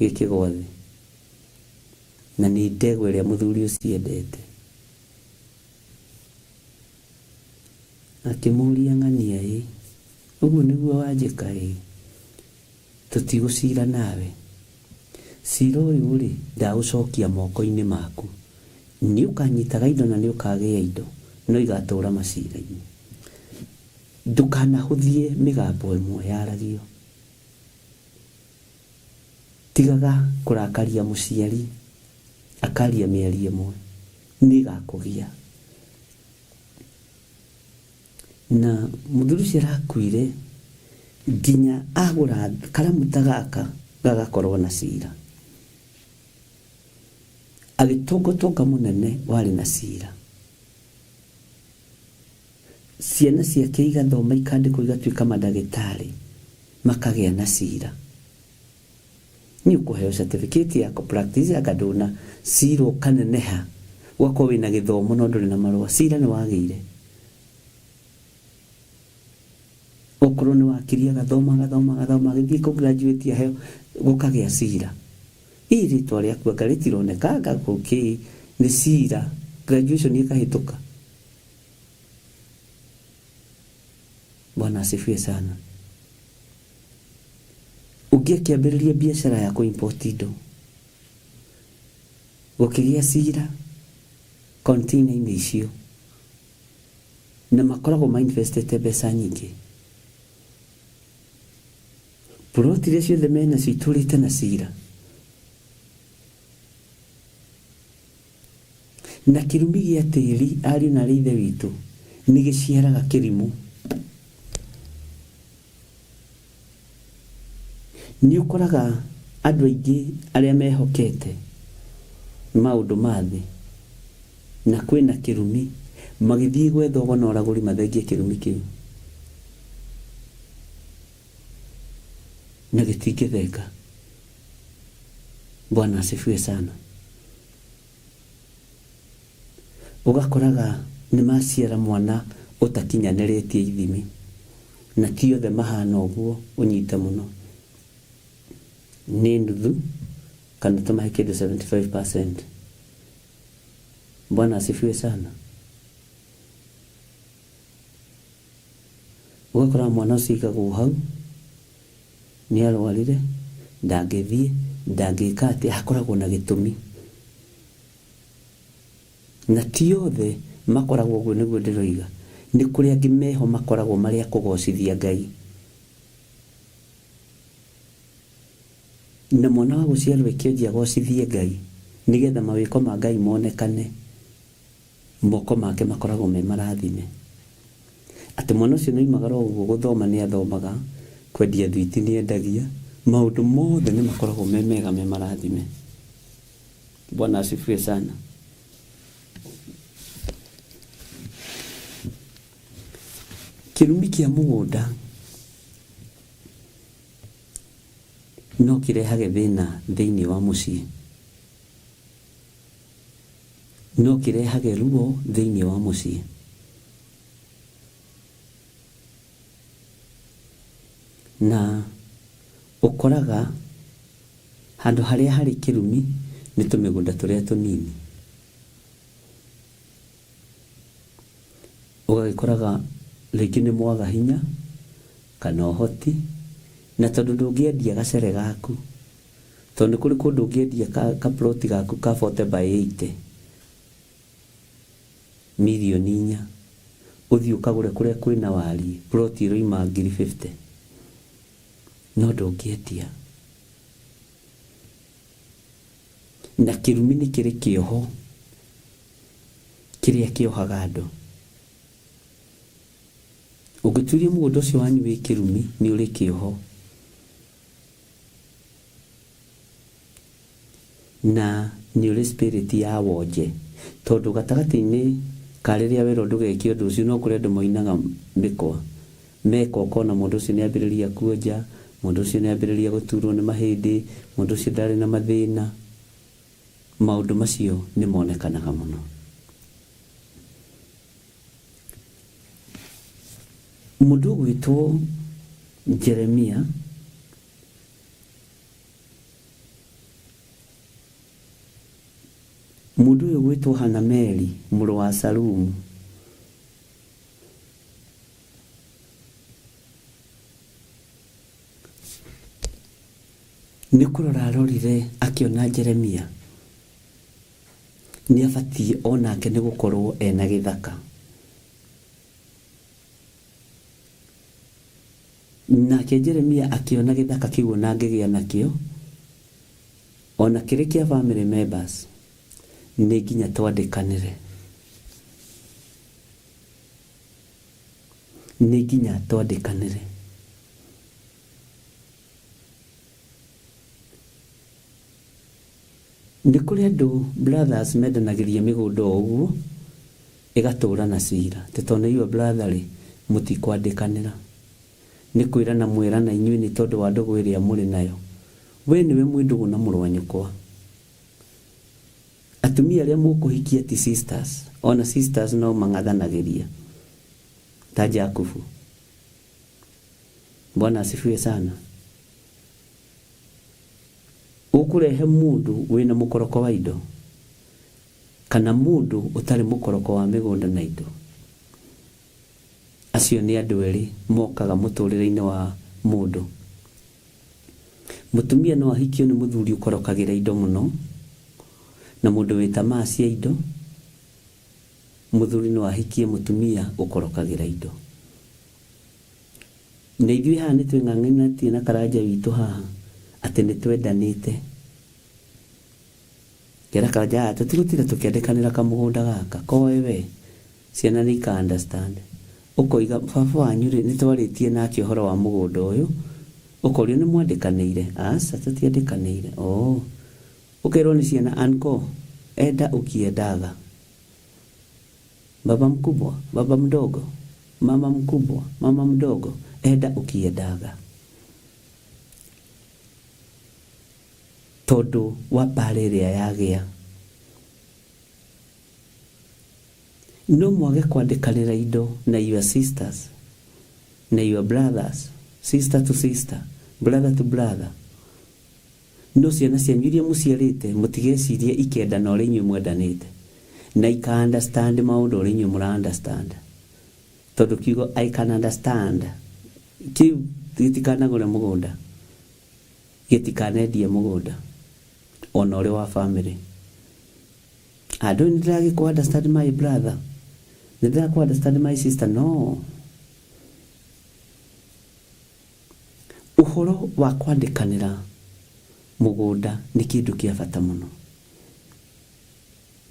gĩkĩgwa thĩ. Na nĩ ndegwa ĩrĩa mũthuri ũcio endete. Akĩmũria ng'ania ĩ, ũguo nĩguo wanjĩka ĩ, tũtigũcira nawe. Cira ũyũ rĩ, ndaũcokia moko-inĩ maku. Nĩ ũkanyitaga indo na nĩ ũkagĩa indo, no igatũra macira-inĩ. Ndũkanahũthie mĩgambo ĩmwe yaragio. Tigaga kũrakaria mũciari akaria mĩario ĩmwe, nĩ ĩgakũgia. Na mũthuri ũcio arakuire nginya agũra karamu ta gaka gagakorwo na cira. Agĩtonga ũtonga mũnene warĩ na cira. Ciana ciake igathoma ikandĩkwo igatuĩka mandagĩtarĩ makagĩa na cira. Nĩ ũkũheo certificate ya kũ practice anga ndũna cira ũkaneneha ũgakorwo wĩna gĩthomo no ndũrĩ na marũa. Cira nĩ wagĩire. Okorwo nĩ wakiri agathoma agathoma agathoma agĩthiĩ kũ graduate aheo gũkagĩa cira. Ĩ rĩtwa rĩaku anga rĩtironeka anga kĩ nĩ cira graduation ĩkahĩtũka. Bwana asifiwe sana. Ũngĩ akĩambĩrĩria biacara ya kũ import indo, gũkĩgĩa cira container-inĩ icio, na makoragwo ma investĩte mbeca nyingĩ. Plot iria ciothe menacio itũrĩte na cira. Na kĩrumi gĩa tĩri, ariũ na aarĩ a Ithe witũ, nĩ gĩciaraga kĩrimũ. Nĩ ũkoraga andũ aingĩ arĩa mehokete maũndũ ma thĩ, Na kwĩna kĩrumi, magĩthiĩ gwetha ũgo na ũragũri mathengie kĩrumi kĩu. Na gĩtingĩthenga. Bwana asifiwe sana. Ũgakoraga nĩ maciara mwana ũtakinyanĩrĩtie ithimi. Na ti othe mahana ũguo, ũnyite mũno. Nĩ nuthu kana tũmahe kĩndũ 75%. Bwana asifiwe sana. Ũgakora mwana ũcio aigagwo hau, nĩ arwarire, ndangĩthiĩ, ndangĩka atĩa, hakoragwo na gĩtũmi. Na ti othe makoragwo ũguo nĩguo ndĩroiga. Nĩ kũrĩ angĩ meho makoragwo marĩ a kũgocithia Ngai. Na mwana wa gũciarwo e kĩonje agocithie Ngai, nĩgetha mawĩko ma Ngai monekane, moko make makoragwo me marathime. Atĩ mwana ũcio nĩ oimagara o ũguo, gũthoma nĩ athomaga, kwendia thwiti nĩ endagia, maũndũ mothe nĩ makoragwo me mega me marathime. Bwana asifiwe sana. Kĩrumi kĩa mũgũnda no kĩrehage thĩna thĩinĩ wa mũciĩ. No kĩrehage ruo thĩinĩ wa mũciĩ. Na ũkoraga handũ harĩa harĩ kĩrumi nĩ tũmĩgũnda tũrĩa tũnini. Ũgagĩkoraga rĩngĩ nĩ mwaga hinya kana ũhoti, na tondũ ndũngĩendia gacere gaku, tondũ nĩ kũrĩ kũndũ ũngĩendia ka plot gaku ka 40 by 80 mirioni inya, ũthiĩ ũkagũre kũrĩa kwĩna wariĩ plot ĩroima ngiri 50, no ndũngĩendia. Na kĩrumi nĩ kĩrĩ kĩoho kĩrĩa kĩohaga andũ. Ũngĩtuĩria mũgũnda ũcio wanyu wĩ kĩrumi, nĩ ũrĩ kĩoho. Na nĩ ũrĩ spirit ya wonje. Tondũ gatagatĩ-inĩ ka rĩrĩa werwo ndũgeke ũndũ ũcio, no kũrĩ andũ moinaga mĩkwa. Meka ũkona mũndũ ũcio nĩ ambĩrĩria kuonja, mũndũ ũcio nĩ ambĩrĩria gũturwo nĩ mahĩndĩ, mũndũ ũcio ndarĩ na mathĩna. Maũndũ macio nĩ monekanaga mũno. Mũndũ ũgwĩtwo Jeremia Mũndũ ũyũ ũgwĩtwo Hanameli mũrũ wa Salumu. Nĩ kũrora arorire akĩona Jeremia nĩ abatiĩ o nake nĩ gũkorwo ena gĩthaka. Nake Jeremia akĩona gĩthaka kĩu o na angĩgĩa nakĩo, o na kĩrĩ kĩa family members, nĩ nginya twandĩkanĩre. Nĩ nginya twandĩkanĩre. Nĩ kũrĩ andũ brothers mendanagĩria mĩgũnda o ũguo ĩgatũra na cira atĩ tondũ nĩ your brother rĩ mũtikwandĩkanĩra. Nĩ kwĩrana mwerana inyuĩ nĩ tondũ wa ndũgũ ĩrĩa mũrĩ nayo. We nĩwe mwĩ ndũgũ na mũrũ wa nyũkwa. Atumia arĩa mũkũhikia ti sisters, ona sisters no mang'athanagĩria ta Jakubu. Bwana asifiwe sana. Ũkũrehe mũndũ wĩna mũkoroko wa indo kana mũndũ ũtarĩ mũkoroko wa mĩgũnda na indo? Acio nĩ andũ erĩ mokaga mũtũrĩre-inĩ wa mũndũ. Mũtumia no ahikio nĩ mũthuri ũkorokagĩra indo mũno na mũndũ wĩ tamaa cia indo. Mũthuri no ahikie mũtumia ũkorokagĩra indo. Na ithuĩ haha nĩ twĩng'ang'anĩtie na Karanja witũ haha atĩ nĩ twendanĩte. Ngera Karanja haha tũtigũtinda tũkĩandĩkanĩra kamũgũnda gaka, koe we, ciana nĩ ika understand. Ũkoiga baba wanyu rĩ, nĩ twarĩtie nake ũhoro wa mũgũnda ũyũ, ũkorio nĩ mwandĩkanĩire? Aca tũtiandĩkanĩire. Oh. Ũkerwo nĩ ciana uncle, enda ukiendaga. Baba mkubwa, baba mdogo, mama mkubwa, mama mdogo, enda ũkĩendaga. Tondũ wa mbara ĩrĩa yagĩa. No mwage kwandĩkanĩra indo na your sisters na your brothers, sister to sister, brother to brother. No ciana cianyu iria mũciarĩte mũtigecirie ikendana ũrĩa inyuĩ mwendanĩte na ika understand maũndũ ũrĩa inyuĩ mũra understand. Tondũ kiugo I can understand kĩu gĩtikanagũre mũgũnda, gĩtikanendie mũgũnda ona ũrĩ wa family. Andũ nĩ ndĩragĩkũ understand my brother, nĩ ndĩrakũ understand my sister, no. Ũhoro wa kwandĩkanĩra mũgũnda nĩ kĩndũ kĩa bata mũno,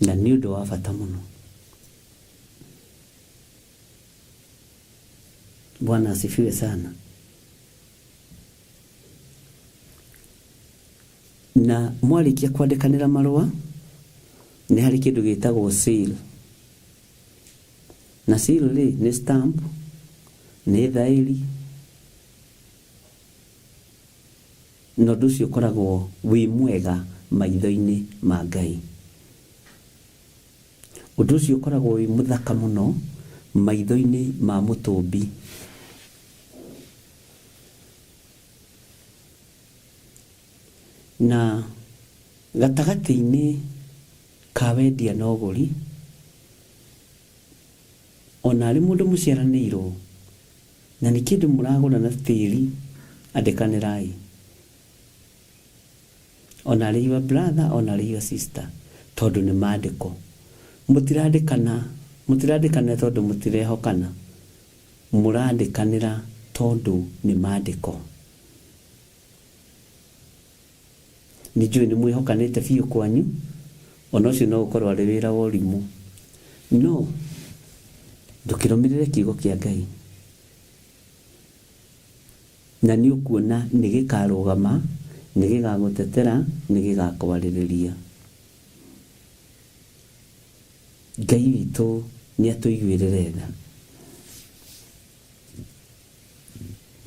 na nĩ ũndũ wa bata mũno. Bwana asifiwe sana. Na mwarĩkia kwandĩkanĩra marũa, nĩ harĩ kĩndũ gĩtagwo seal. Na seal rĩ, nĩ stamp, nĩ thaĩri, na ũndũ ũcio ũkoragwo wĩ mwega maitho-inĩ ma Ngai. Ũndũ ũcio ũkoragwo wĩ mũthaka mũno maitho-inĩ ma mũtũmbi. Na gatagatĩ-inĩ ka wendia na ũgũri, ona arĩ mũndũ mũciaranĩirwo, na nĩ kĩndũ mũragũra na tĩri, andĩkanĩrai. Ona arĩ your brother, ona arĩ your sister, tondũ nĩ mandĩko. Mũtirandĩkana, mũtirandĩkanĩra tondũ mũtirehokana. Mũrandĩkanĩra tondũ nĩ mandĩko. Nĩ njũĩ nĩ mwĩhokanĩte biũ kwanyu, ona ũcio no ũkorwo arĩ wĩra wa ũrimũ. No, ndũkĩrũmĩrĩre kiugo kĩa Ngai. Na nĩ ũkuona nĩ gĩkarũgama, nĩ gĩgagũtetera, nĩ gĩgakwarĩrĩria. Ngai witũ nĩ atũiguĩrĩre tha.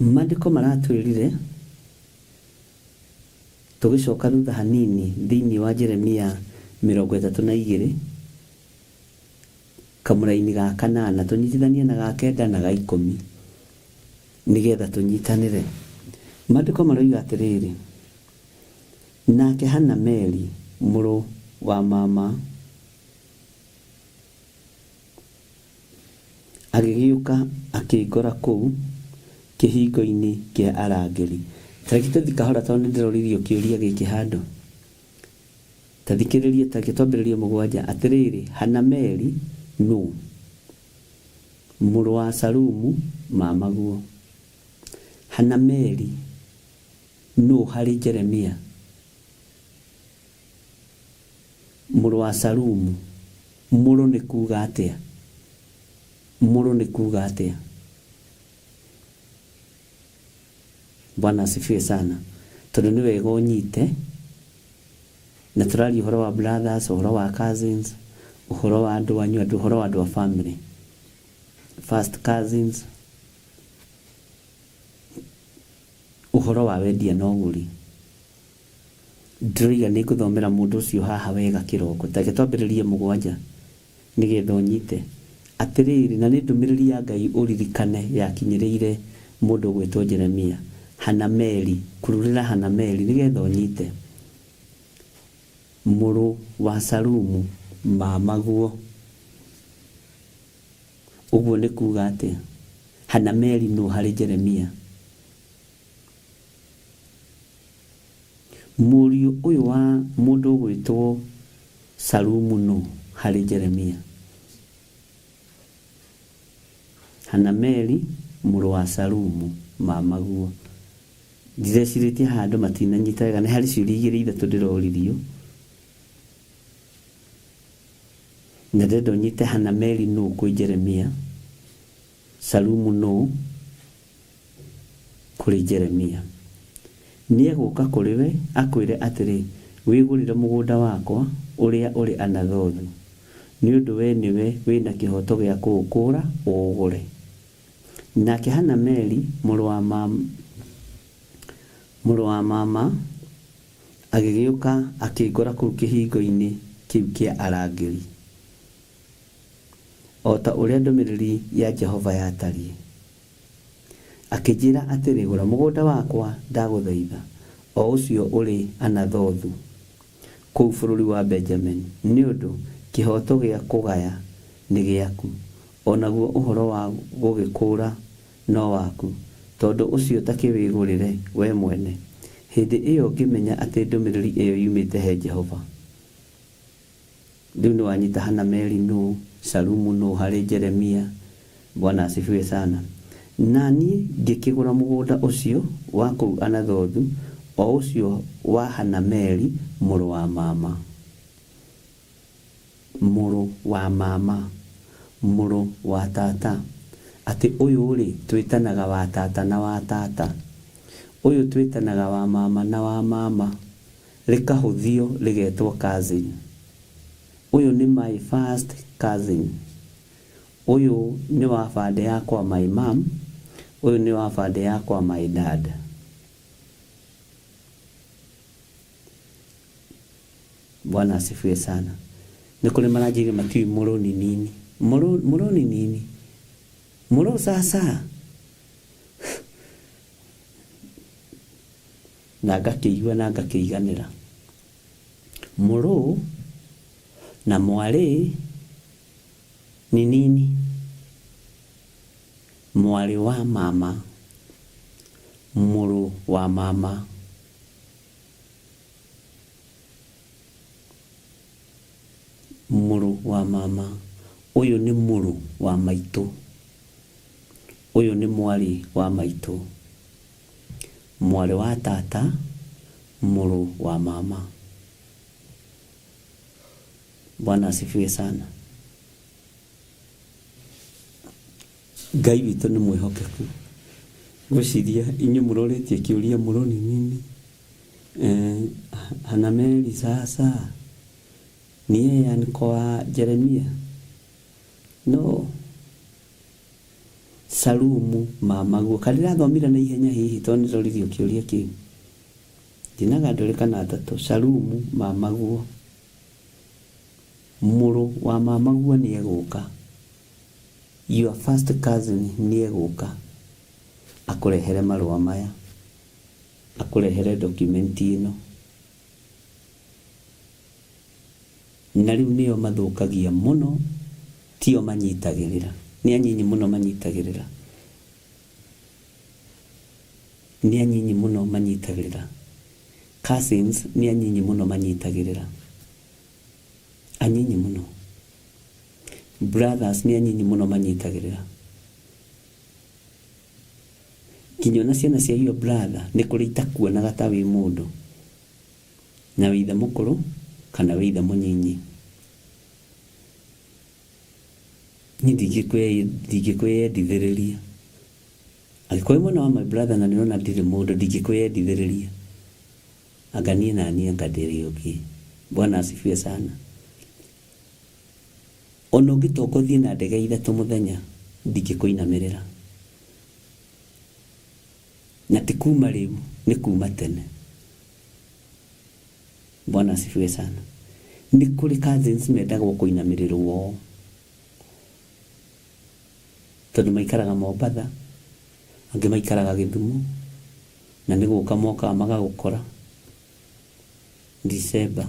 Maandĩko maratwĩrire tũgĩcoka thutha hanini thĩinĩ wa Jeremia mĩrongo ĩtatũ na igĩrĩ kamũraini ga kanana tũnyitithanie na ga kenda na ga ikũmi nĩgetha tũnyitanĩre. Maandĩko maroiga atĩrĩrĩ, nake Hanameli mũrũ wa mama agĩgĩũka akĩngora kũu kĩhingo-inĩ kĩa arangĩri. Ta reke tũthiĩ kahora tondũ nĩ ndĩroririo kĩũria gĩkĩ handũ. Ta thikĩrĩria, ta reke twambĩrĩrie mũgwanja. Atĩrĩrĩ, Hanameli nũ? Mũrũ wa Salumu mamaguo. Hanameli nũ harĩ Jeremia? Mũrũ wa Salumu. Mũrũ nĩ kuga atĩa? Mũrũ nĩ kuga atĩa? Bwana asifiwe sana. Tondũ nĩ wega ũnyite, na tũraria ũhoro wa brothers, ũhoro wa cousins, ũhoro wa andũ anyu, andũ, ũhoro wa andũ a family, first cousins, ũhoro wa wendia na ũgũri. Ndĩroiga nĩ ngũthomera mũndũ ũcio haha wega kĩroko. Ta reke twambĩrĩrie mũgwanja nĩgetha ũnyite. Atĩrĩrĩ, na nĩ ndũmĩrĩri ya Ngai ũririkane yakinyĩrĩire mũndũ ũgwĩtwo Jeremia. Hanameli, kururĩra Hanameli nĩgetha ũnyite. Mũrũ wa Salumu mamaguo. Ũguo nĩ kuga atĩa? Hanameli nũ harĩ Jeremia? Mũriũ ũyũ wa mũndũ ũgwĩtwo Salumu nũ harĩ Jeremia? Hanameli mũrũ wa Salumu mamaguo. Ndirecirĩtie haha andũ matinanyita wega, nĩ harĩ ciũria igĩrĩ ithatũ ndĩroririo. Na ndĩrenda ũnyite Hanameli nũ kwĩ Jeremia, Salumu nũ kũrĩ Jeremia. Nĩegũka kũrĩ we akwĩre atĩrĩ, wĩgũrĩre mũgũnda wakwa ũrĩa ũrĩ Anathothu. Nĩ ũndũ wee nĩwe wĩ na kĩhooto gĩa kũũkũũra ũũgũre. Nake Hanameli, mũrũ wa mũrũ wa mama, agĩgĩũka akĩngora kũu kĩhingo-inĩ kĩu kĩa arangĩri, o ta ũrĩa ndũmĩrĩri ya Jehova yatariĩ. Akĩnjĩra atĩrĩ, Gũra mũgũnda wakwa, ndagũthaitha, o ũcio ũrĩ Anathothu, kũu bũrũri wa Benjamini, nĩ ũndũ kĩhooto gĩa kũgaya nĩ gĩaku, o naguo ũhoro wa gũgĩkũũra no waku, tondũ ũcio ta kĩwĩgũrĩre wee mwene. Hĩndĩ ĩo ngĩmenya atĩ ndũmĩrĩri ĩo yumĩte he Jehova. Rĩu nĩwanyita Hanameli nũ, Shalumu nũ harĩ Jeremia. Bwana asifiwe sana. Na niĩ ngĩkĩgũra mũgũnda ũcio wa kũu Anathothu, o ũcio wa Hanameli mũrũ wa mama. Mũrũ wa mama. Mũrũ wa tata. Atĩ ũyũ-rĩ, twĩtanaga wa tata na wa tata. Ũyũ twĩtanaga wa mama na wa mama. Rĩkahũthio rĩgetwo cousin. Ũyũ nĩ my first cousin. Ũyũ nĩ wa bande ya kwa my mum, ũyũ nĩ wa bande ya kwa my dad. Bwana asifiwe sana. Nĩ kũrĩ maranjĩrire matiũĩ mũrũ ni nini. Mũrũ, mũrũ ni nini? Mũrũ sasa? Na ngakĩigua na ngakĩiganĩra. Mũrũ na mwarĩ ni nini? Mwarĩ wa mama, mũrũ wa mama. Mũrũ wa mama. Ũyũ nĩ mũrũ wa maitũ. Ũyũ nĩ mwarĩ wa maitũ. Mwarĩ wa tata, mũrũ wa mama. Bwana asifiwe sana. Ngai witũ nĩ mwĩhokeku. Ngwĩciria inyuĩ mũrorĩtie kĩũria mũrũ ni nini? Eh, Hanameli sasa ni yeye anko wa Jeremia? No. Salumu mamaguo. Kana ndĩrathomire na ihenya hihi tondũ nĩndoririo kĩũria kĩu. Ndinaga ndũrĩ kana atatũ. Salumu mamaguo. Mũrũ wa mamaguo nĩ egũka. Your first cousin nĩ egũka akũrehere marũa maya. Akũrehere document ĩno. Na rĩu nĩo mathũkagia mũno, tio manyitagĩrĩra. Nĩ anyinyi mũno manyitagĩrĩra. Nĩ anyinyi mũno manyitagĩrĩra. Cousins nĩ anyinyi mũno manyitagĩrĩra. Anyinyi mũno. Brothers nĩ anyinyi mũno manyitagĩrĩra. Nginya ona ciana cia your brother nĩ kũrĩ itakuonaga ta wĩ mũndũ. Na wĩ ithe mũkũrũ kana wĩ ithe mũnyinyi. Niĩ ndingĩkwĩyendithĩrĩria. Angĩkorwo wĩ mwana wa my brother na nĩũrona ndirĩ mũndũ ndingĩkwĩyendithĩrĩria. Anga niĩ naniĩ anga ndĩrĩ ũngĩ. Bwana asifiwe sana. Ona ũngĩtonga ũthiĩ na ndege ithatũ mũthenya ndingĩkũinamĩrĩra. Na ti kuma rĩu, nĩ kuma tene. Bwana asifiwe sana. Nĩ kũrĩ cousins mendagwo kũinamĩrĩrwo tondũ maikaraga Mombatha, angĩ maikaraga Gĩthumo, na nĩ gũka mokaga magagũkora December.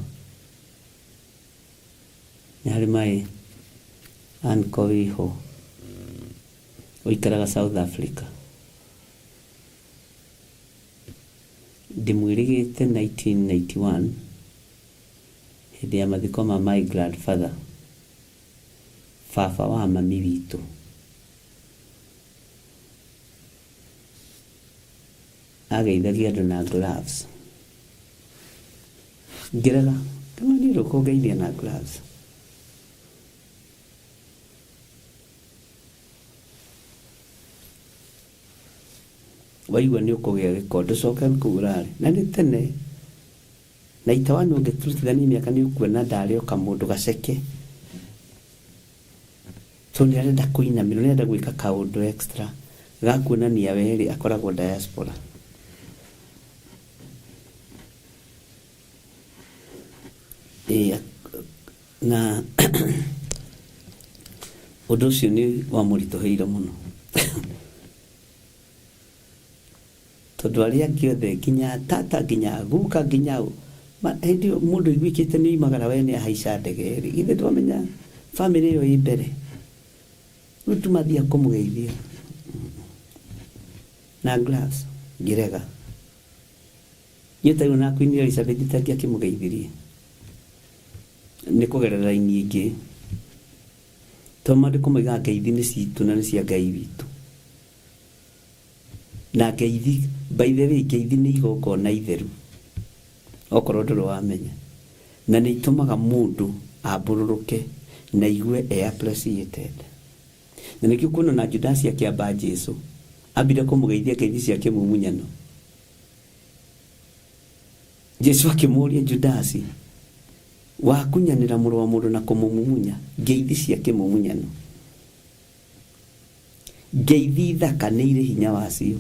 Nĩ harĩ my uncle wĩho ũikaraga South Africa. Ndĩmwĩrĩgĩte 1991 hĩndĩ ya mathiko ma my grandfather, baba wa mami witũ. Ageithagia andũ na gloves. Ngĩrega, ngĩmwĩra niĩ ndũkũngeithia na gloves. Waigua nĩ ũkũgĩa gĩko ndũcoke kũu ũrarĩ. Na nĩ tene. Na itawani ũngĩturutithania mĩaka nĩ ũkuona ndarĩ o kamũndũ gaceke. Tondũ nĩ arenda kũinamĩrwo, nĩ arenda gwĩka kaũndũ extra ga kuonania we rĩ akoragwo diaspora. Ĩĩ, na ũndũ ũcio nĩ wamũritũhĩire mũno. Tondũ arĩa angĩ othe nginya tata nginya guka nginya ũ, hĩndĩ ĩyo mũndũ aiguĩkĩte nĩ oimagara we nĩ ahaica ndege rĩ, githĩ ndwamenya bamĩrĩ ĩyo ĩ mbere? Rĩu tuma thiĩ kũmũgeithia na gloves ngĩrega. Niĩ ta rĩu na Queen Elizabeth itangĩakĩmũgeithirie nĩ kũgerera raini ĩngĩ. Tondũ maandĩko moigaga ngeithi nĩ citũ na nĩ cia Ngai witũ. Na ngeithi, by the way, ngeithi nĩ igongona itheru, okorwo ndũrĩ wamenya. Na nĩ itũmaga mũndũ ambũrũrũke na aigue e appreciated. Na nĩkĩo ũkuona ona Judasi akĩamba Jesu, ambire kũmũgeithia ngeithi cia kĩmumunyano. Jesu akĩmũria, Judasi, wakunyanĩra mũrũ wa mũndũ na kũmũmumunya? Ngeithi cia kĩmumunyano. Ngeithi thaka nĩ irĩ hinya wacio.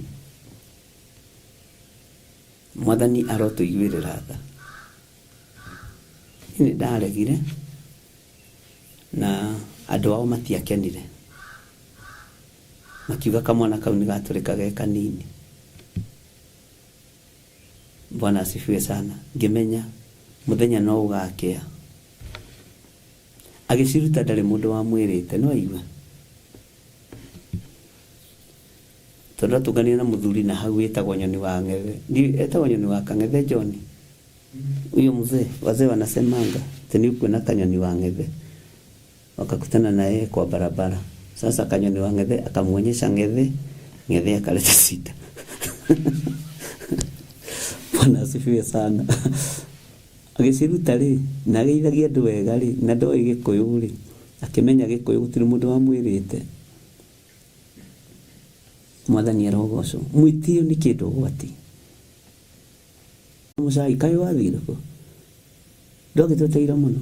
Mwathani arotũiguĩrĩra tha. Niĩ nĩ ndaregire na andũ ao matiakenire. Makiuga kamwana kau nĩ gatũrĩka ge kanini. Bwana asifiwe sana. Ngĩmenya mũthenya no ũgakĩa. Agĩciruta ndarĩ mũndũ wamwĩrĩte, nĩ waigua? Tondũ atũnganire na mũthuri na hau wĩtagwo Nyoni wa Ng'ethe. Ndiũĩ etagwo Nyoni wa Kang'ethe John? Huyo mzee, wazee wanasemanga ati nĩ ũkuona Kanyoni wa Ng'ethe. Wakakutana na yeye kwa barabara. Sasa Kanyoni wa Ng'ethe akamuonyesha Ng'ethe, Ng'ethe akaleta sita. Bwana asifiwe sana. Agĩciruta-rĩ, na ageithagia andũ wega-rĩ, na ndoĩ Gĩkũyũ-rĩ, akĩmenya Gĩkũyũ gũtirĩ mũndũ wamwĩrĩte. Mwathani arogocwo. Mwĩtĩo nĩ kĩndũ ũgwati. Mũcai, kaĩ wathire kũ? Ndwagĩtweteire mũno?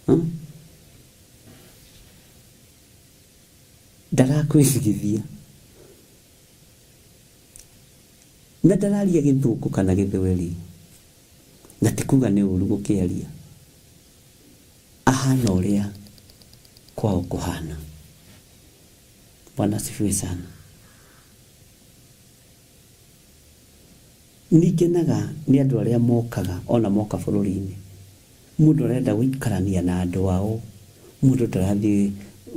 Huh? Ndarakwĩrigithia. Na ndararia gĩthũngũ kana gĩthweri, na ti kuga nĩ ũru gũkĩaria, ahana ũrĩa kwao kũhana. Bwana asifiwe sana. Nĩngenaga nĩ andũ arĩa mokaga ona moka bũrũri-inĩ. Mũndũ arenda gũikarania na andũ ao, mũndũ ndarathiĩ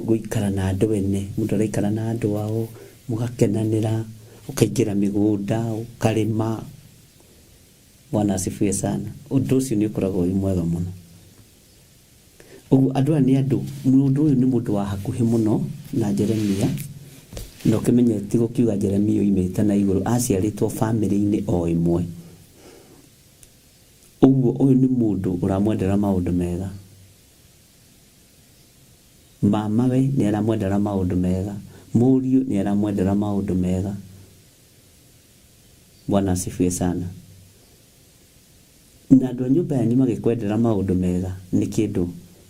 gũikara na andũ ene, mũndũ araikara na andũ ao, mũgakenanĩra, ũkaingĩra mĩgũnda, ũkarĩma. Bwana asifiwe sana. Ũndũ ũcio nĩ ũkoragwo wĩ mwega mũno. Ũguo andũ aya nĩ andũ, mũndũ ũyũ nĩ mũndũ wa hakuhĩ mũno na Jeremia, na ũkĩmenye ti gũkiuga Jeremia oimĩte na igũrũ, aciarĩtwo bamĩrĩ-inĩ o ĩmwe. Ũguo ũyũ nĩ mũndũ ũramwendera maũndũ mega. Mamawe nĩ aramwendera maũndũ mega, mũriũ nĩ aramwendera maũndũ mega. Bwana asifiwe sana. Na andũ a nyũmba yanyu magĩkwendera maũndũ mega nĩ kĩndũ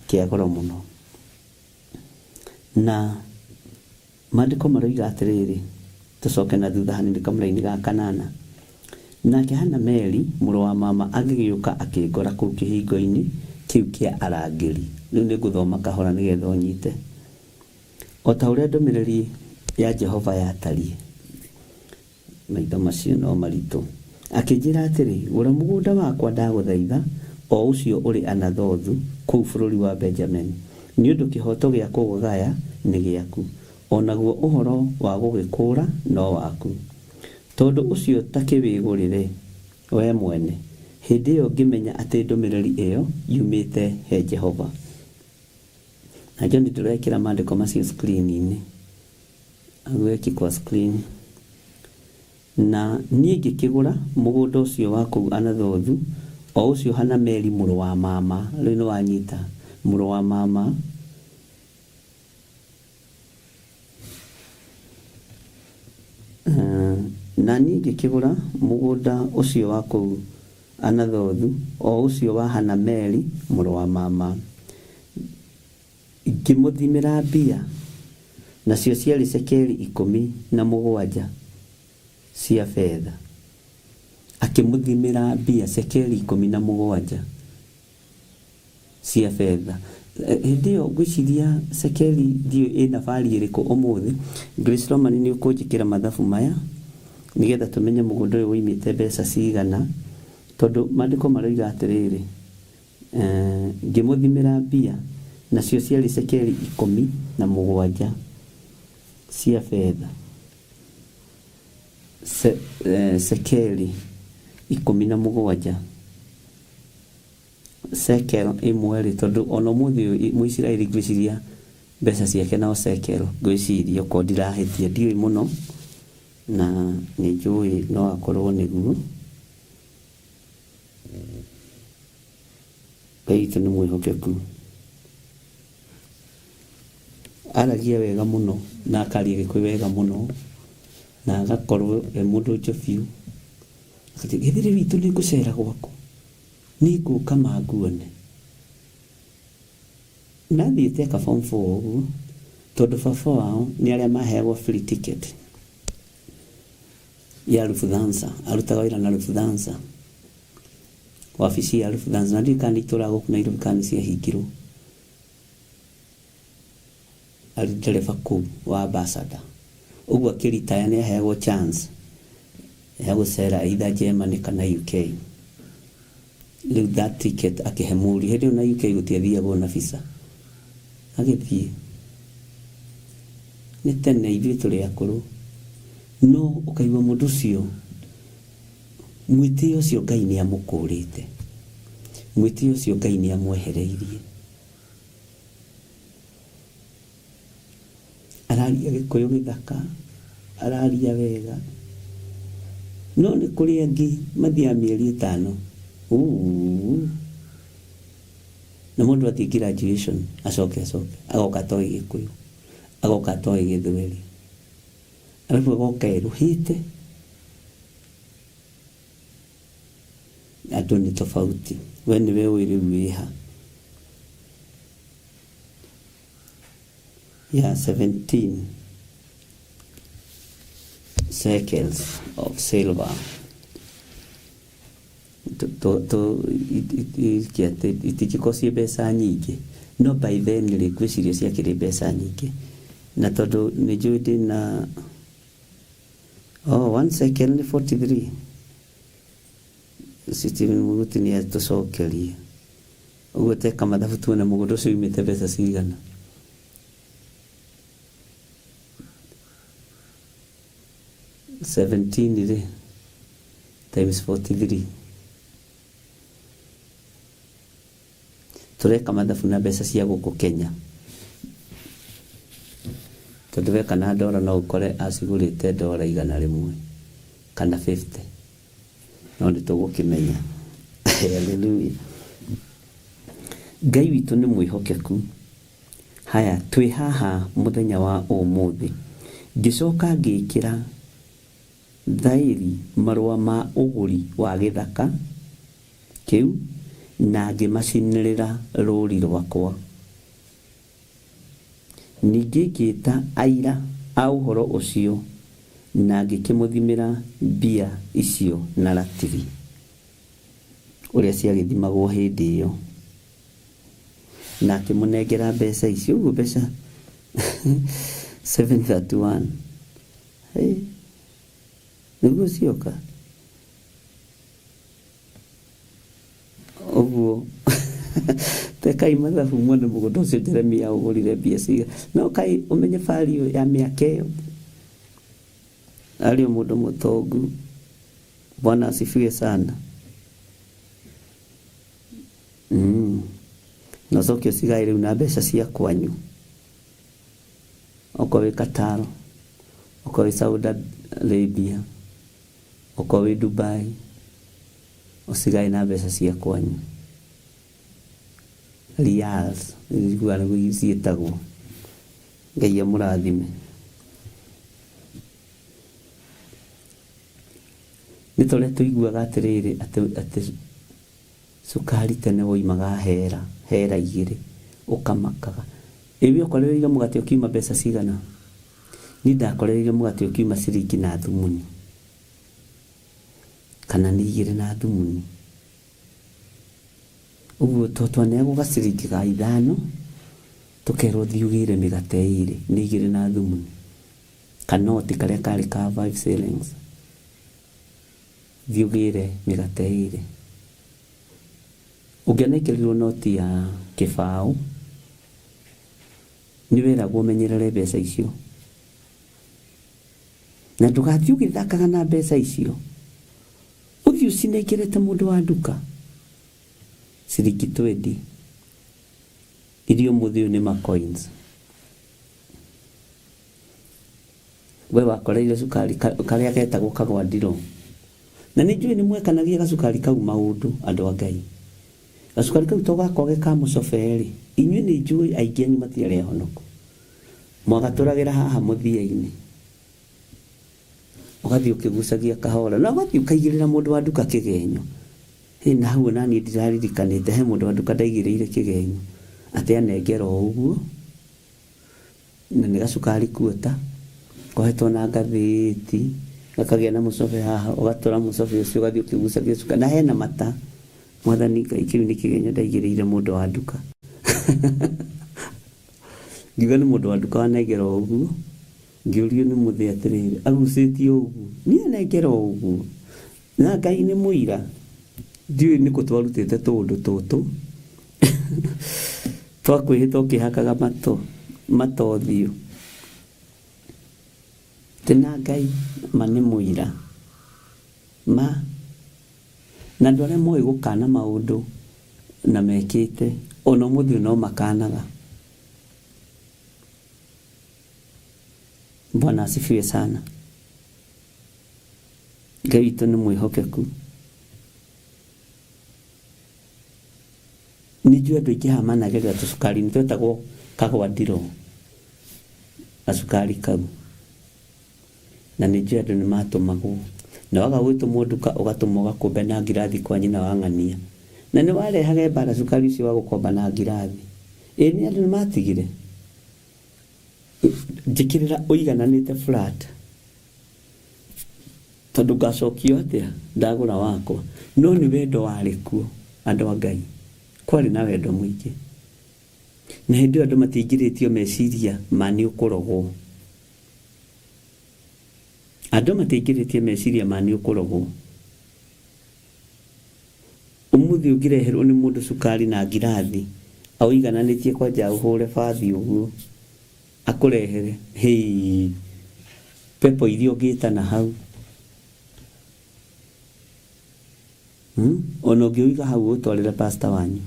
kĩa goro mũno. Na Maandĩko maroiga atĩrĩrĩ, tũcoke na thutha hanini kamũraini ga kanana, Nake Hanameli, mũrũ wa mama, agĩgĩũka akĩngora kũu kĩhingo-inĩ kĩu kĩa arangĩri. Rĩu nĩngũthoma kahora nĩgetha ũnyite. O ta ũrĩa ndũmĩrĩri ya Jehova yatariĩ. Maitho macio no maritũ. Akĩnjĩra atĩrĩ, Gũra mũgũnda wakwa, ndagũthaitha, o ũcio ũrĩ Anathothu, kũu bũrũri wa Benjamini, nĩ ũndũ kĩhooto gĩa kũũgaya nĩ gĩaku, o naguo ũhoro wa gũgĩkũũra no waku. Tondũ ũcio ta kĩwĩgũrĩre wee mwene. Hĩndĩ ĩyo ngĩmenya atĩ ndũmĩrĩri ĩyo yumĩte he Jehova. Na John ndũrekĩra maandĩko macio screen-inĩ. Agueki kwa screen. Na niĩ ngĩkĩgũra mũgũnda ũcio wa kũu Anathothu, o ũcio Hanameli mũrũ wa mama, rĩu nĩwanyita, mũrũ wa mama, Na niĩ ngĩkĩgũra mũgũnda ũcio wa kũu Anathothu, o ũcio wa Hanameli mũrũ wa mama. Ngĩmũthimĩra mbia, nacio ciarĩ cekeri 17 cia betha. Akĩmũthimĩra mbia cekeri 17 cia betha. Hĩndĩ ĩyo ngwĩciria cekeri ndiũĩ ĩna value ĩrĩkũ ũmũthĩ. Grace Roman nĩ ũkũnjĩkĩra mathabu maya nĩgetha tũmenye mũgũnda ũyũ woimĩte mbeca cigana, tondũ maandĩko maroiga atĩrĩrĩ, Ngĩmũthimĩra mbia, nacio ciarĩ cekeri 17 cia betha, cekeri 17, shekel ĩmwe-rĩ, tondũ o na ũmũthĩ ũyũ Mũisiraeli ngwĩciria mbeca ciake no shekel, ngwĩciria okorwo ndirahĩtia, ndiũĩ mũno, na nĩ njũĩ no akorwo nĩguo. Ngai witũ nĩ mwĩhokeku. Aragia wega mũno na akaria Gĩkũyũ wega mũno na agakorwo e mũndũ njobiũ. Githĩ rĩu witũ nĩ ngũcera gwaku? Nĩ ngũka ma nguone. Na athiĩte aka form four ũguo tondũ baba wao nĩ arĩa maheagwo free ticket ya Lufthansa, arutaga wĩra na Lufthansa. Wabici ya Lufthansa na ndiũĩ kana nĩ itũraga gũkũ Nairobi kana nĩ ciahingirwo. Arĩ ndereba kũu wa Ambassador. Ũguo akĩritaya nĩ aheagwo chance ya gũcera either Germany kana UK. Rĩu that ticket akĩhe mũriũ. Hĩndĩ ĩyo na UK gũtiathiagwo na visa. Agĩthiĩ. Nĩ tene ithuĩ tũrĩ akũrũ. No ũkaigua mũndũ ũcio Mwĩtĩo ũcio Ngai nĩ amũkũrĩte. Mwĩtĩo ũcio Ngai nĩ amwehereirie. Araria Gĩkũyũ gĩthaka, araria wega. No nĩ kũrĩ angĩ mathiaga mĩeri ĩtano, uuh, na mũndũ athiĩ graduation acoke acoke, agoka atoĩ Gĩkũyũ, agoka atoĩ Gĩthweri, arabu agoka erũhĩte. Andũ nĩ tofauti. We nĩwe ũĩ rĩu wĩha. Ya 17 shekels of silver. Itingĩkorwo ciĩ mbeca nyingĩ no by then rĩ ngwĩciria ciakĩrĩ mbeca nyingĩ na tondũ nĩ njũĩ ndĩna Oh, one second nĩ 43. Stephen Muguti nĩ atũcokeria. Ũguo teka mathabu tuone mũgũnda ũcio umĩte mbeca cigana. 17 rĩ times 43. Tũreka mathabu na mbeca cia gũkũ Kenya. Tondũ weka na ndora no ũkore acigũrĩte ndora 100 kana 50. No nĩ tũgũkĩmenya. Hallelujah. Ngai witũ nĩ mwĩhokeku. Haya, twĩ haha mũthenya wa ũmũthĩ. Ngĩcoka ngĩkĩra thaĩri marũa ma ũgũri wa gĩthaka kĩu na ngĩmacinĩrĩra rũũri rwakwa. Ningĩ ngĩĩta aira a ũhoro ũcio na ngĩkĩmũthimĩra mbia icio na ratiri, ũrĩa ciagĩthimagwo hĩndĩ ĩyo, na akĩmũnengera mbeca icio, ũguo mbeca 731. Hĩ, nĩguo cioka? Ũguo tekai mathabu muone mũgũnda ũcio Jeremia ũgũrire mbia cigana. No kaĩ ũmenye value ya mĩaka ĩyo. Arĩ o mũndũ mũtongu. Bwana asifiwe sana. Na ũcoke ũcigae rĩu na mbeca cia kwanyu. Okorwo wĩ Qatar, okorwo wĩ Saudi Arabia, okorwo wĩ Dubai, ũcigae na mbeca cia kwanyu. Riyals, njiguaga nĩguo ciĩtagwo. Ngai amũrathime. Nĩ ta ũrĩa tũiguaga atĩrĩrĩ, atĩ atĩ cukari tene woimaga hera, hera igĩrĩ, ũkamakaga. Ĩ we ũkorereire mũgate ũkiuma mbeca cigana? Niĩ ndakorereire mũgate ũkiuma ciringi na thumuni. Kana nĩ igĩrĩ na thumuni. Ũguo to twaneagwo gaciringi ga ithano, tũkerwo thiĩ ũgĩre mĩgate ĩrĩ, nĩ igĩrĩ na thumuni. Kanoti karĩa karĩ ka 5 shillings. Thiĩ ũgĩre mĩgate ĩrĩ. Ũngĩanengerirwo noti ya kĩbaũ, nĩ weragwo ũmenyerere mbeca icio. Na ndũgathiĩ ũgĩthakaga na mbeca icio. Ũthiĩ ũcinengerete mũndũ wa nduka. Ciringi twendi. Iria ũmũthĩ ũyũ nĩ ma coins. We wakoreire cukari karĩa getagwo kagwandiro. Na nĩ njũĩ nĩ mwekanagia gacukari kau maũndũ andũ a Ngai. Gacukari kau to gakorwo ge ka mũcobe rĩ, inyuĩ nĩ njũĩ aingĩ anyu matiarĩ ahonoku. Mwagatũragĩra haha mũthia-inĩ. Ũgathiĩ ũkĩgucagia kahora na ũgathiĩ ũkaigĩrĩra mũndũ wa nduka kĩgenyo. Hĩ na hau ona niĩ ndiraririkanĩte he mũndũ wa nduka ndaigĩrĩire kĩgenyo atĩ anengera o ũguo na nĩ gacukari kuota kohetwo na ngathĩti gakagĩa na mũcobe haha ũgatũra mũcobe ũcio ũgathiĩ ũkĩgucagia cukari na hena mata. Mwathani Ngai kĩu nĩ kĩgenyo ndaigĩrĩire mũndũ wa nduka. Ngiuga nĩ mũndũ wa nduka wanengera o ũguo. Ngĩũrio nĩ mũthĩ atĩrĩrĩ, agucĩtie ũguo? Niĩ anengera o ũguo. Na Ngai nĩ mũira. Ndiũĩ nĩkũ twarutĩte tũũndũ tũtũ twa kwĩhĩta ũkĩhakaga matũ mata ũthiũ. Atĩ na Ngai ma nĩ mũira. Ma. Na andũ arĩa moĩ gũkana maũndũ na mekĩte, ona ũmũthĩ ũyũ no makanaga. Bwana asifiwe sana. Ngai witũ nĩ mwĩhokeku. Nĩ njũĩ andũ aingĩ haha managerera tũcukari-inĩ twetagwo kagwandiro, gacukari kau. Na nĩ njũĩ andũ nĩ matũmagwo. Na waga gwĩtũmwo nduka ũgatũmwo ũgakũmbe na ngirathi kwa nyina wa ng'ania. Na nĩ warehage mbara cukari ũcio wa gũkomba na ngirathi. Ĩ nĩ andũ nĩ matigire? Njĩkĩrĩra ũigananĩte flat. Tondũ ngacokio atĩa ndagũra wakwa. No nĩ wendo warĩ kuo andũ a Ngai. Kwarĩ na wendo mũingĩ. Na hĩndĩ ĩyo andũ matiaingĩrĩtio meciria ma nĩ ũkũrogwo. Andũ matiaingĩrĩtie meciria ma nĩ ũkũrogwo. Ũmũthĩ ũngĩreherwo nĩ mũndũ cukari na ngirathi aũigananĩtie kwanja aũhũre bathi ũguo akũrehere, hĩĩ, pepo iria ũngĩta na hau. Hmm? Ona ũngĩũiga hau ũtwarĩre pastor wanyu.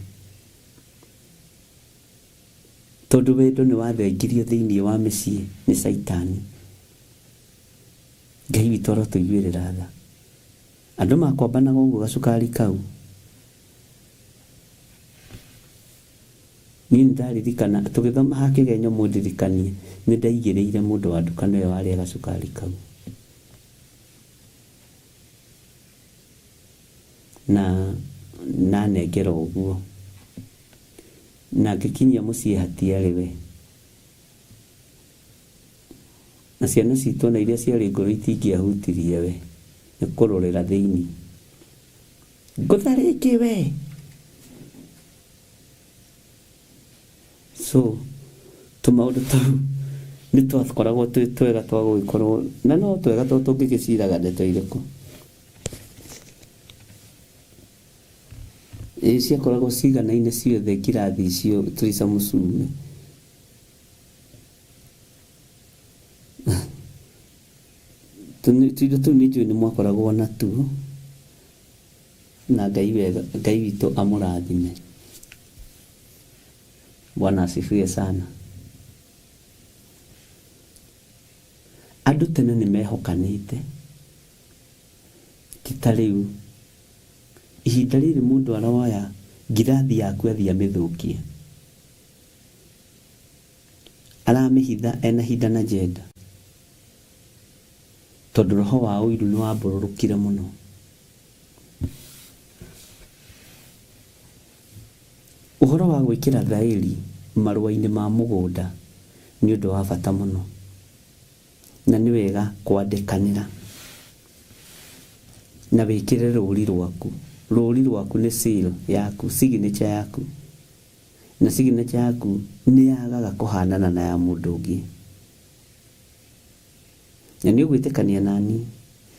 Tondũ wendo nĩ wathengirio thĩinĩ wa mĩciĩ nĩ caitani. Ngai witũ arotũiguĩrĩra tha. Andũ makombanaga ũguo gacukari kau. Niĩ nĩ ndaririkana tũgĩthoma ha kĩgenyo mũndirikanie nĩ ndaigĩrĩire mũndũ wa nduka nĩwe warĩa gacukari kau. Na nanengera ũguo. Na ngĩkinyia mũciĩ hatiarĩ we. Na ciana citũ ona iria ciarĩ ngũrũ itingĩahutirie we nĩ kũrorera thĩinĩ. Ngũtha rĩngĩ we! So tũmaũndũ tũu nĩ twakoragwo twĩ twega twa gũgĩkorwo na no twega tondũ tũngĩgĩciraga ndeto irĩkũ. Ĩĩ ciakoragwo ciganaine ciothe ngirathi icio Teresa Mũcume. Tũindo tũu nĩ njũĩ nĩ mwakoragwo natuo, na Ngai wega, Ngai witũ amũrathime. Bwana asifiwe sana. Andũ tene nĩ mehokanĩte, ti ta rĩu. Ihinda rĩrĩ mũndũ aroya ngirathi yaku athiĩ amĩthũkie. Aramĩhitha ena hidden agenda. Tondũ roho wa ũiru nĩ wambũrũrũkire mũno. Ũhoro wa gwĩkĩra thaĩri Marũa-inĩ ma mũgũnda nĩ ũndũ wa bata mũno, na nĩ wega kwandĩkanĩra na wĩkĩre rũri rwaku. Rũri rwaku nĩ seal yaku, signature yaku, na signature yaku nĩ yagaga kũhanana na ya mũndũ ũngĩ. Na nĩ ũgwĩtĩkania nani,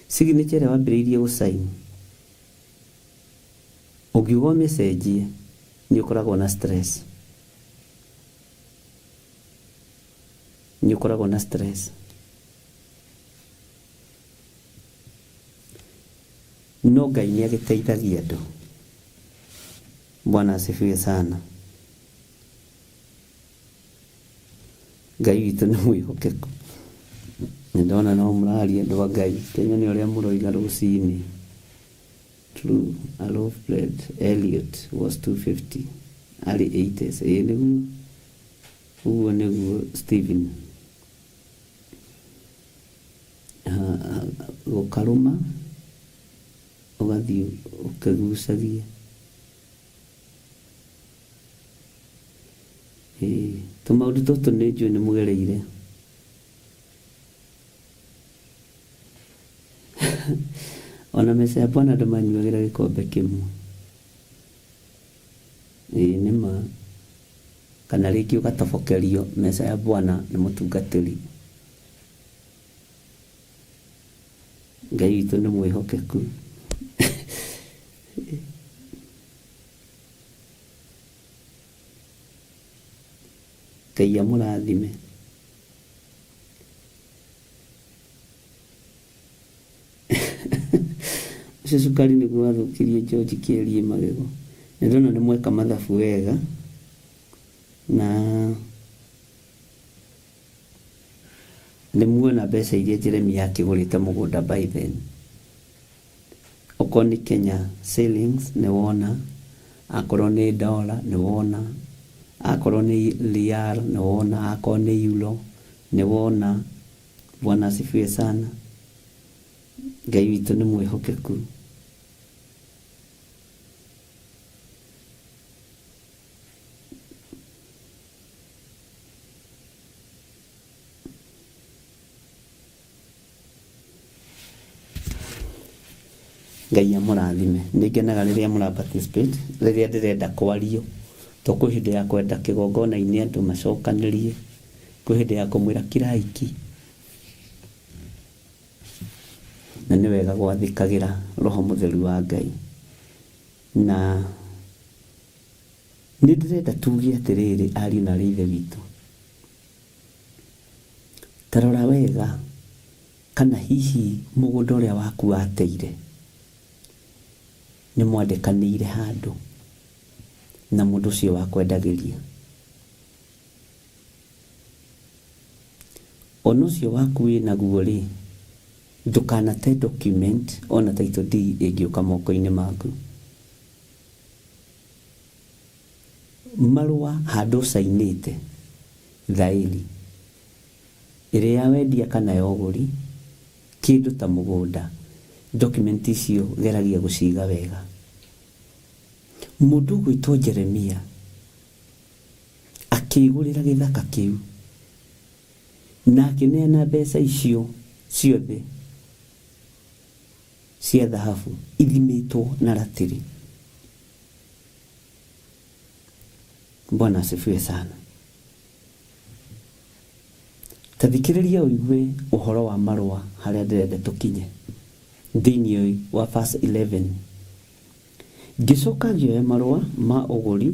signature ĩrĩa wambĩrĩirie gũ sign, ũngiuga ũmĩcenjie nĩ ũkoragwo na stress. Nĩ ũkoragwo na stress. No Ngai nĩ agĩteithagia andũ. Bwana asifiwe sana. Ngai witũ nĩ mwĩhokeku. Nĩ ndona no mũraria andũ a Ngai. Kenya nĩ ũrĩa mũroiga rũcinĩ. True, a loaf bread Elliot was 250 early 80s. Ĩĩ nĩguo. Ũguo nĩguo Stephen. Gũkarũma ũgathiĩ ũkĩgucagia. Ĩĩ, tũmaũndũ tũtũ nĩ njũĩ nĩ mũgereire. Ona mbeca ya bwana andũ manyuagĩra gĩkombe kĩmwe. Ĩĩ nĩ ma. Kana rĩngĩ ũgatobokerio mbeca ya bwana nĩ mũtungatĩri. Ngai witũ nĩ mwĩhokeku. Ngai amũrathime. Ũcio cukari nĩguo wathũkirie George Kĩeriĩ magego. Nĩ ndona nĩ mweka mathabu wega na nĩ muona mbeca iria Jeremia akĩgũrĩte mũgũnda by then. Okorwo nĩ Kenya shillings nĩ wona, akorwo nĩ dollar nĩ wona, akorwo nĩ riyal nĩ wona, akorwo nĩ euro nĩ wona. Bwana asifiwe sana. Ngai witũ nĩ mwĩhokeku. Ngai amũrathime. Nĩ ngenaga rĩrĩa mũra participate, rĩrĩa ndĩrenda kwario. To kwĩ hĩndĩ ya kwenda kĩgongona-inĩ andũ macokanĩrie, kwĩ hĩndĩ ya kũmwĩra kirai ki. Na nĩ wega gwathĩkagĩra Roho Mũtheru wa Ngai. Na nĩ ndĩrenda tuge atĩrĩrĩ ariũ na aarĩ a Ithe witũ, Ta rora wega kana hihi mũgũnda ũrĩa waku wateire nĩ mwandĩkanĩire handũ na mũndũ ũcio wakwendagĩria. Ona ũcio waku wĩ naguo-rĩ, ndũkanate document ona title deed ĩngĩũka moko-inĩ maku. Marũa handũ ũcainĩte thaĩri, ĩrĩ ya wendia kana ya ũgũri, kĩndũ ta mũgũnda, document icio geragia gũciga wega. Mũndũ ũgwĩtwo Jeremia akĩĩgũrĩra gĩthaka kĩu na akĩneana mbeca icio ciothe cia thahabu ithimĩtwo na ratiri. Bwana asifiwe sana. Ta thikĩrĩria ũigue ũhoro wa marũa harĩa ndĩrenda tũkinye thĩinĩ wa verse 11. Ngĩcoka ngĩoya marũa ma ũgũri,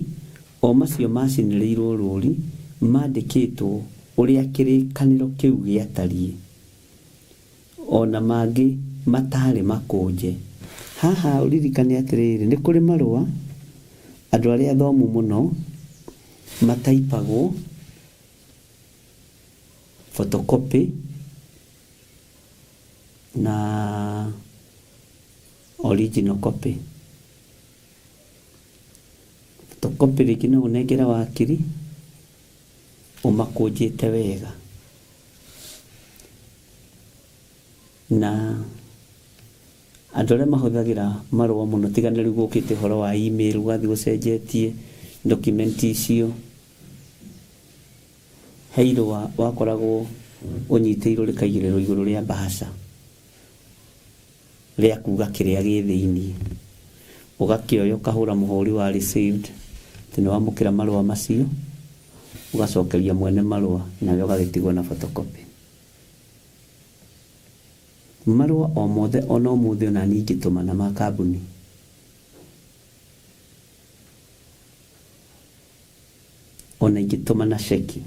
o macio maacinĩrĩirũo rũũri, maandĩkĩtwo ũrĩa kĩrĩkanĩro kĩu gĩatariĩ, o na mangĩ mataarĩ makũnje. Haha ũririkane atĩrĩrĩ, nĩ kũrĩ marũa andũ arĩa athomu mũno mataipagwo photocopy na original copy. Photocopy rĩngĩ no ũnengere wakiri ũmakũnjĩte wega. Na andũ arĩa mahũthagĩra marũa mũno tiga nĩ rĩu gũkĩte ũhoro wa email ũgathiĩ ũcenjetie document icio. He irũa wakoragwo ũnyitĩirwo rĩkaigĩrĩrwo igũrũ rĩa mbahaca rĩa kuga kĩrĩa gĩ thĩinĩ. Ũgakĩoya ũkahũra mũhũri wa received atĩ nĩ wamũkĩra marũa macio, ũgacokeria mwene marũa nawe ũgagĩtigwo na photocopy. Marũa o mothe ona ũmũthĩ ona niĩ ingĩtũmana ma kambuni, ona ingĩtũmana ceki,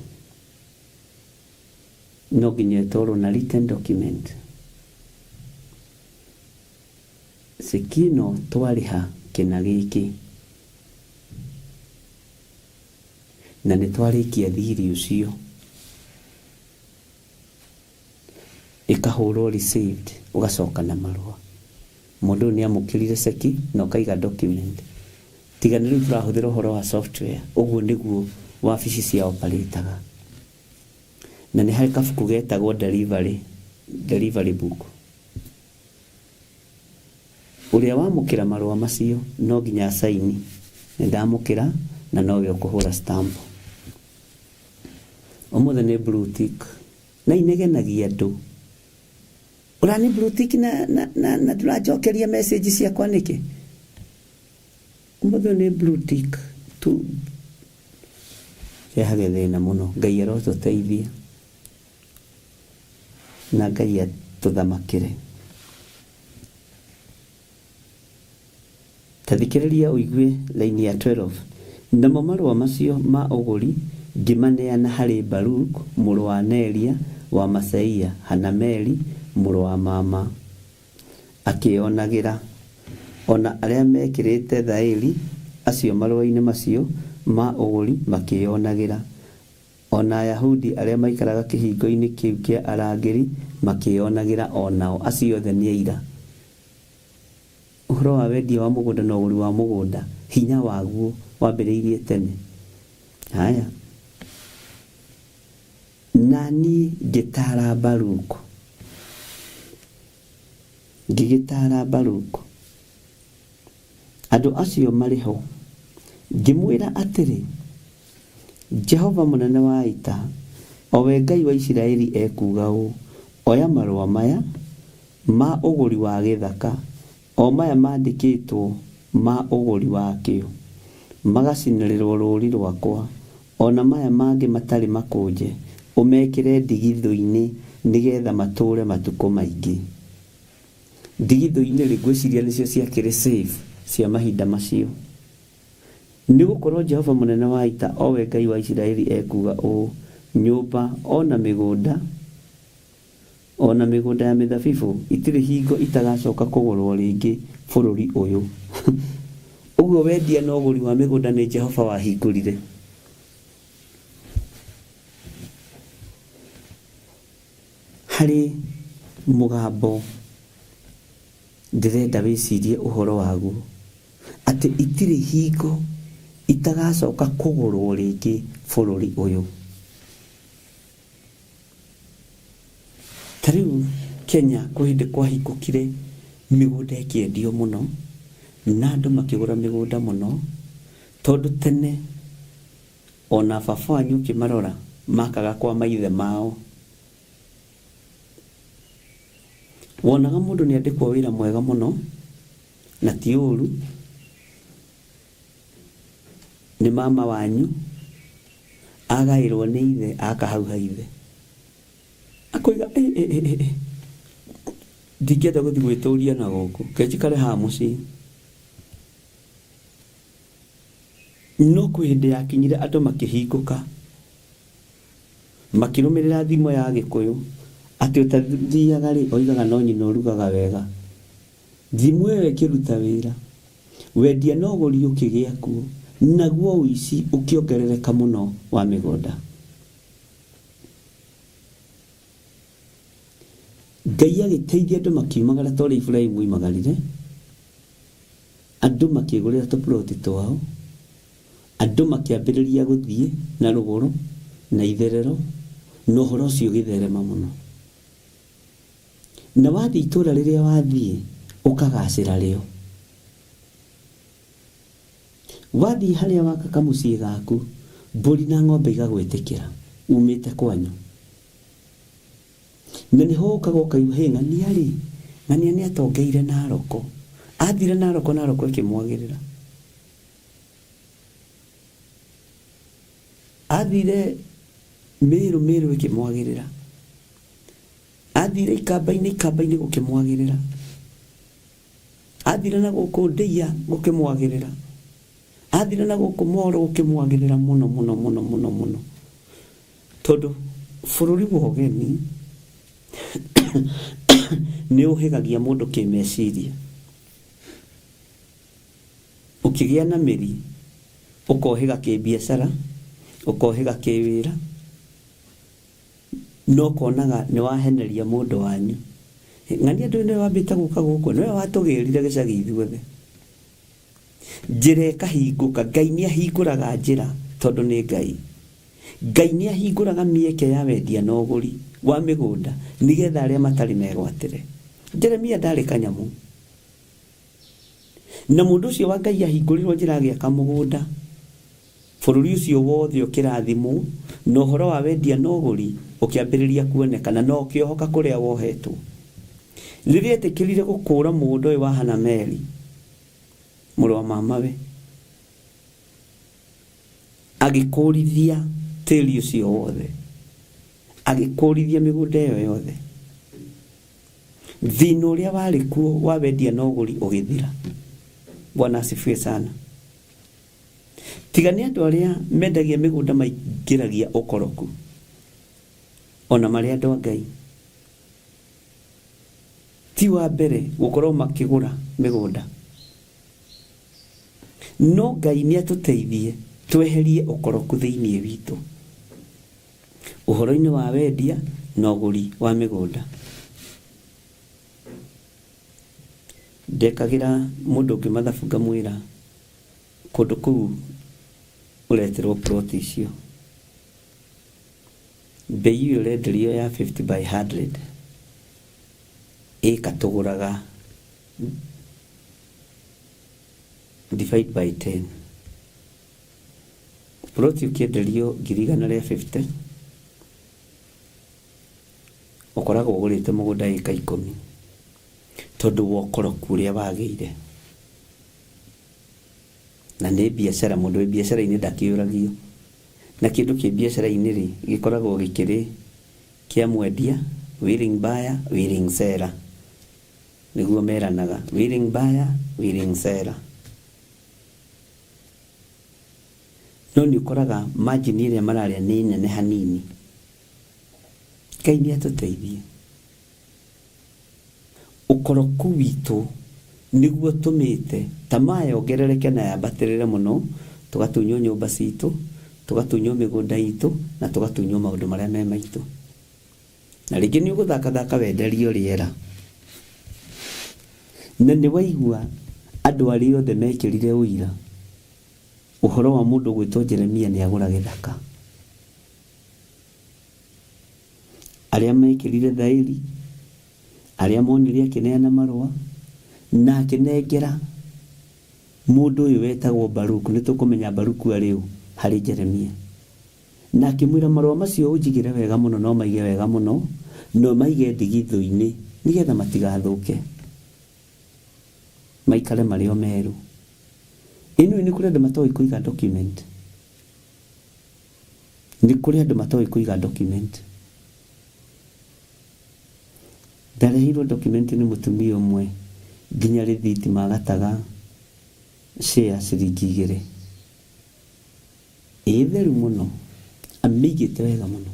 no nginya ĩtwarwo na written document. Ceki ĩno twarĩha kĩna gĩkĩ na nĩ twarĩkia thirĩ ũcio, ĩkahũrwo received, ũgacoka na marũa. Mũndũ ũyũ nĩ amũkĩrire ceki na ũkaiga document. Tiga nĩ rĩu tũrahũthĩra ũhoro wa software, ũguo nĩguo wabici cia operate-aga. Na nĩ harĩ kabuku getagwo delivery, delivery book. Ũrĩa wamũkĩra marũa macio no nginya acaini, nĩ ndamũkĩra na nowe ũkũhũra stamp. Ũmũthĩ nĩ blue tick na inegenagia andũ. Ũrani blue tick na, na, na, na ndũranjokeria message ciakwa nĩkĩ? Ũmũthĩ nĩ blue tick tu. Rehage thĩna mũno. Ngai arotũteithia na Ngai atũthamakĩre. Ta thikĩrĩria ũigue raini ya 12, Namo marũa macio ma ũgũri ngĩmaneana harĩ Baruku mũrũ wa Neria wa Maseia, Hanameli mũrũ wa mama akĩĩonagĩra, o na arĩa meekĩrĩte thaĩri acio marũa-inĩ macio ma ũgũri makĩĩonagĩra, o na Ayahudi arĩa maaikaraga kĩhingo-inĩ kĩu kĩa arangĩri makĩĩonagĩra o nao, acio othe nĩ aira. Ũhoro wa wendia wa mũgũnda na ũgũri wa mũgũnda, hinya waguo wambĩrĩirie tene. Haya. Na niĩ ngĩtaara Baruku, ngĩgĩtaara Baruku, andũ acio marĩ ho, ngĩmwĩra atĩrĩ, Jehova mũnene wa ita, o we Ngai wa Isiraeli ekuuga ũũ, Oya marũa maya ma ũgũri wa gĩthaka, o maya maandĩkĩtwo ma ũgũri wakĩo, magacinĩrĩrũo rũũri rũakwa, o na maya mangĩ matarĩ makũnje, ũmekĩre ndigithũ-inĩ nĩ getha matũũre matukũ maingĩ. Ndigithũ-inĩ-rĩ, ngwĩciria nĩcio ciakĩrĩ safe cia mahinda macio. Nĩ gũkorũo Jehova Mũnene wa Ita, o we Ngai wa Isiraeli ekuuga ũũ, Nyũmba o na mĩgũnda, o na mĩgũnda ya mĩthabibũ, itirĩ hingo itagacoka kũgũrũo rĩngĩ bũrũri ũyũ. Ũguo wendia na ũgũri wa mĩgũnda nĩ Jehova wahingũrire. Harĩ mũgambo ndĩrenda wĩcirie ũhoro waguo, atĩ itirĩ hingo itagacoka kũgũrũo rĩngĩ bũrũri ũyũ. Ta rĩu Kenya kwĩ hĩndĩ kwahingũkire mĩgũnda ĩkĩendio mũno, na andũ makĩgũra mĩgũnda mũno, tondũ tene ona baba wanyu ũkĩmarora makaga kwa maithe mao. Wonaga mũndũ nĩ andĩkwo wĩra mwega mũno, na ti ũru, nĩ mama wanyu, agaĩrwo nĩ ithe aka hau ha ithe. Akoiga ĩ ĩ ĩ ĩ ndingĩenda gũthiĩ gwĩtũria na gũkũ, reke njikare haha mũciĩ. No kwĩ hĩndĩ yakinyire andũ makĩhingũka, makĩrũmĩrĩra thimo ya Gĩkũyũ atĩ ũtathiaga-rĩ, oigaga no nyina ũrugaga wega. Thimo ĩyo ĩkĩruta wĩra, wendia na ũgũri ũkĩgĩa kuo, naguo ũici ũkĩongerereka mũno wa mĩgũnda. Ngai agĩteithia andũ makiumagara ta ũrĩa Iburahimu oimagarire, andũ makĩgũrĩra tũploti twao, andũ makĩambĩrĩria gũthiĩ na rũgũrũ na itherero, na ũhoro ũcio ũgĩtherema mũno. Na wathiĩ itũra rĩrĩa wathiĩ, ũkagacĩra rĩo. Wathiĩ harĩa waka kamũciĩ gaku, mbũri na ng'ombe igagwĩtĩkĩra. Umĩte kwanyu. Na nĩho ũkaga ũkaigua, hĩ ng'ania rĩ, ng'ania nĩ atongeire Naroko. Athire Naroko, Naroko ĩkĩmwagĩrĩra. Athire Mĩrũ, Mĩrũ ĩkĩmwagĩrĩra. Athire Ikamba-inĩ, Ikamba-inĩ gũkĩmwagĩrĩra. Athire na gũkũ Ndeiya gũkĩmwagĩrĩra. Athire na gũkũ Moro gũkĩmwagĩrĩra mũno mũno mũno mũno mũno. Tondũ bũrũri wa ũgeni nĩ ũhĩgagia mũndũ kĩmeciria. Ũkĩgĩa na mĩri, ũkohĩga kĩbiacara, ũkohĩga kĩwĩra, no ũkonaga nĩ waheneria mũndũ wanyu. Ng'ania ndũĩ nĩwe wambĩte gũka gũkũ, nĩwe watũgĩrire gĩcagi ithuothe. Njĩra ĩkahingũka, Ngai nĩ ahingũraga njĩra tondũ nĩ Ngai. Ngai nĩ ahingũraga mĩeke ya wendia na ũgũri wa mĩgũnda nĩgetha arĩa matarĩ megwatĩre. Jeremia ndarĩ kanyamũ. Na mũndũ ũcio wa Ngai ahingũrĩrwo njĩra agĩaka mũgũnda, bũrũri ũcio wothe ũkĩrathimwo, na ũhoro wa wendia na ũgũri ũkĩambĩrĩria kuonekana, na ũkĩohoka kũrĩa wohetwo. Rĩrĩa etĩkĩrire gũkũũra mũgũnda ũyũ wa Hanameli, mũrũ wa mamawe, agĩkũũrithia tĩri ũcio wothe, agĩkũũrithia mĩgũnda ĩyo yothe. Thĩna ũrĩa warĩ kuo wa wendia na ũgũri ũgĩthira. Bwana asifiwe sana. Tiga nĩ andũ arĩa mendagia mĩgũnda maingĩragia ũkoroku, ona marĩ andũ a Ngai. Ti wa mbere gũkorwo makĩgũra mĩgũnda. No Ngai nĩ atũteithie tweherie ũkoroku thĩinĩ witũ. Ũhoro-inĩ wa wendia na ũgũri wa mĩgũnda. Ndekagĩra mũndũ ũngĩ mathabu ngamwĩra kũndũ kũu ũretĩrwo plot icio, mbei ĩyo ũrenderio ya 50 by 100 ĩka tũgũraga divide by 10. Ploti ũkĩenderio 150,000 ũkoragwo ũgũrĩte mũgũnda ĩka ikũmi tondũ wa ũkoroku ũrĩa wagĩire. Na nĩ biacara, mũndũ wĩ biacara-inĩ ndakĩũragio. Na kĩndũ kĩ biacara-inĩ rĩ, gĩkoragwo gĩkĩrĩ kĩa mwendia, willing buyer, willing seller. Nĩguo meranaga, willing buyer, willing seller. No nĩ ũkoraga margin ĩrĩa mararĩa nĩ nene hanini. Ngai nĩ atũteithie. Ũkoroku witũ nĩguo ũtũmĩte tamaa yongerereke na yambatĩrĩre mũno, tũgatunywo nyũmba citũ, tũgatunywo mĩgũnda itũ, na tũgatunywo maũndũ marĩa me maitũ. Na rĩngĩ nĩ ũgũthakathaka wenderio rĩera. Na nĩ waigua andũ arĩa othe mekĩrire ũira ũhoro wa mũndũ ũgwĩtwo Jeremia nĩ agũra gĩthaka. Arĩa mekĩrire thaĩri, arĩa monire akĩneana marũa, na akĩnengera mũndũ ũyũ wetagwo Baruku, nĩ tũkũmenya Baruku arĩ ũ harĩ Jeremia. Na akĩmwĩra, Marũa macio ũnjigĩre wega mũno na ũmaige wega mũno, na ũmaige ndigithũ-inĩ, nĩ getha matigathũke, maikare marĩ o merũ. Ĩ nĩũĩ nĩ kũrĩ andũ matoĩ kũiga document? Nĩ kũrĩ andũ matoĩ kũiga document. Ndareheirwo document nĩ mũtumia ũmwe nginya rĩthiti magataga share ciringi igĩrĩ. Ĩ theru mũno, amĩigĩte wega mũno.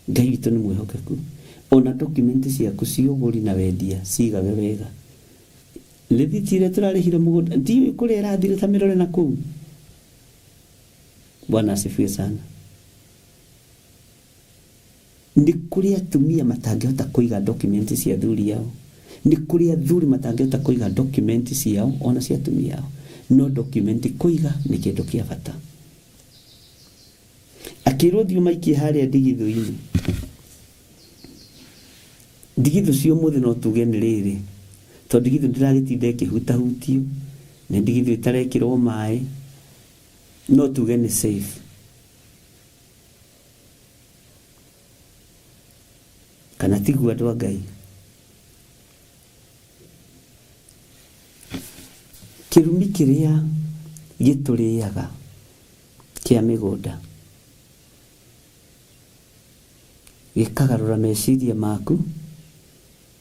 Ngai witũ nĩ mwĩhokeku. Ona document ciaku cia ũgũri na wendia cigage wega. Rĩthiti ĩrĩa tũrarĩhire mũgũnda ndiũĩ kũrĩa ĩrathire ta mĩrore na kũu. Bwana asifiwe sana. Nĩ kũrĩ atumia matangĩhota kũiga document cia athuri ao. Nĩ kũrĩ athuri matangĩhota kũiga document ciao ona cia atumia ao. No document kũiga nĩ kĩndũ kĩa bata. Akĩrwo thiĩ ũmaikie harĩa ndigithũ-inĩ. Ndigithũ cia ũmũthĩ no tuge nĩ rĩrĩ, tondũ ndigithũ ndĩragĩtinda ĩkĩhutahutio, nĩ ndigithũ ĩtarekĩrwo maĩ. No tuge nĩ safe. Kana tiguo andũ a Ngai? Kĩrumi kĩrĩa gĩtũrĩaga kĩa mĩgũnda gĩkagarũra meciria maku,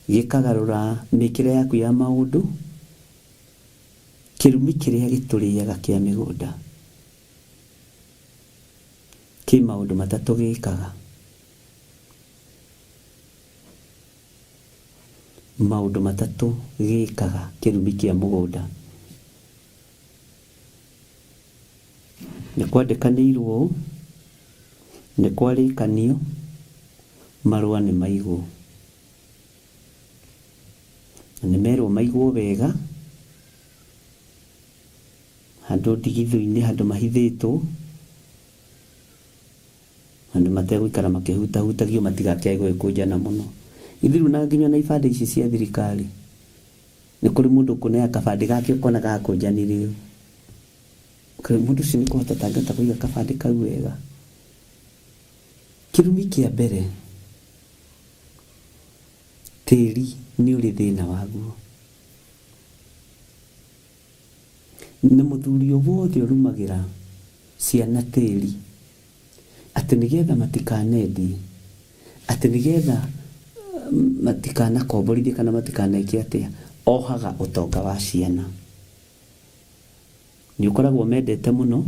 gĩkagarũra mĩkĩre yaku ya maũndũ, kĩrumi kĩrĩa gĩtũrĩaga kĩa mĩgũnda kĩ maũndũ matatũ gĩkaga. Maũndũ matatũ gĩkaga kĩrumi kĩa mũgũnda. Nĩ kwandĩkanĩirwo ũũ, nĩ kwarĩkanio, marũa nĩ maigwo. Na nĩ merwo maigwo wega, handũ ndigithũ-inĩ, handũ mahithĩtwo. Andũ mategũikara makĩhutahutagio matigakĩage gũgĩkũnjana mũno. Ithuĩ rĩu na nginya na ibandĩ ici cia thirikari, nĩ kũrĩ mũndũ ũkũnea kabandĩ gake ũkona gakũnjanirio. Ũkauga mũndũ ũcio nĩ kũhota atangĩhota kũiga kabandĩ kau wega. Kĩrumi kĩa mbere, tĩri nĩ ũrĩ thĩna waguo. Na mũthuri o wothe ũrumagĩra ciana tĩri, atĩ nĩgetha matikanendie, atĩ nĩgetha matikanakomborithie kana matikaneke atĩa, ohaga ũtonga wa ciana. Nĩ ũkoragwo ũmendete mũno,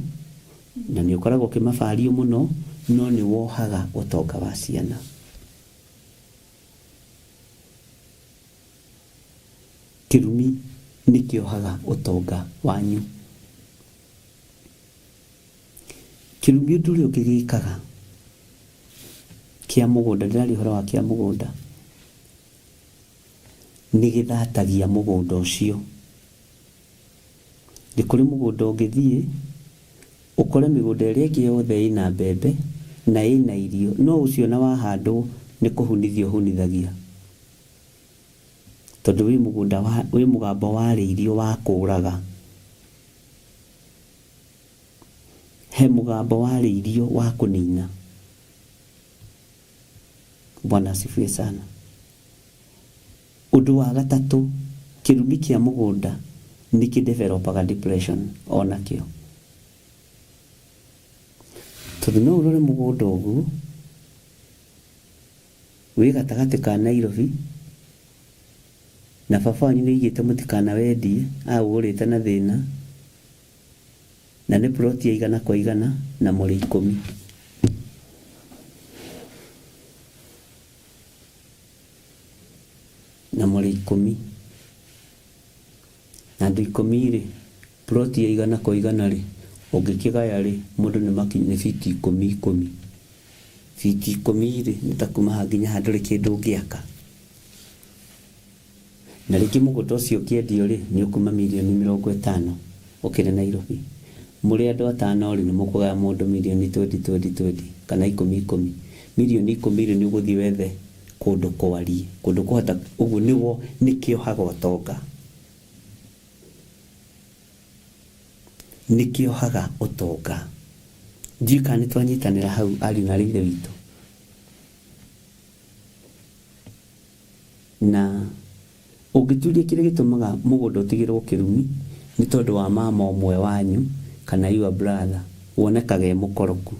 na nĩ ũkoragwo ũkĩmabario mũno, no nĩ wohaga ũtonga wa ciana. Kĩrumi nĩkĩohaga ũtonga wanyu. Kĩrumi ũndũ ũrĩa ũngĩ gĩkaga kĩa mũgũnda, ndĩraria ũhoro wa kĩa mũgũnda, nĩ gĩthatagia mũgũnda ũcio. Nĩ kũrĩ mũgũnda ũngĩthiĩ ũkore mĩgũnda ĩrĩa ĩngĩ yothe ĩna mbembe na ĩna irio, no ũcio ona wahandwo nĩ kũhunithia ũhunithagia. Tondũ wĩ mũgũnda wa, wĩ mũgambo warĩirio wa kũũraga. He mũgambo warĩirio wa kũnina. Bwana asifiwe sana. Ũndũ wa gatatũ, kĩrumi kĩa mũgũnda nĩ kĩ developaga depression onakĩo. Tondũ no ũrore mũgũnda ũguo, Wĩ gatagatĩ ka Nairobi, na baba wanyu nĩ oigĩte mũtikanawendie, aũgũrĩte na thĩna, na nĩ plot ya igana kwa igana, na mũrĩ ikũmi. Na mũrĩ ikũmi. Na andũ ikũmi-rĩ, plot ya igana kwa igana-rĩ, ũngĩkĩgaya-rĩ, mũndũ nĩ makinya nĩ biti ikũmi ikũmi. Biti ikũmi-rĩ, nĩ ta kuma haha nginya haha ndũrĩ kĩndũ ũngĩaka. Na rĩngĩ mũgũnda ũcio ũngĩendio-rĩ, nĩ ũkuma mirioni mĩrongo ĩtano ũkĩrĩ Nairobi. Mũrĩ andũ atano-rĩ, nĩ mũkũgaya mũndũ mirioni twendi twendi twendi, kana ikũmi ikũmi. Mirioni ikũmi-rĩ, nĩ ũgũthiĩ wethe kũndũ kwariĩ, kũndũ kũhota, ũguo nĩguo nĩkĩohaga ũtonga. Nĩkĩohaga ũtonga. Ndiũĩ kana nĩtwanyitanĩra hau ariũ na aarĩ a Ithe witũ. Na ũngĩturia kĩrĩa gĩtũmaga mũgũnda ũtigĩrwo kĩrumi, nĩ tondũ wa mama ũmwe wanyu kana your brother wonekaga e mũkoroku.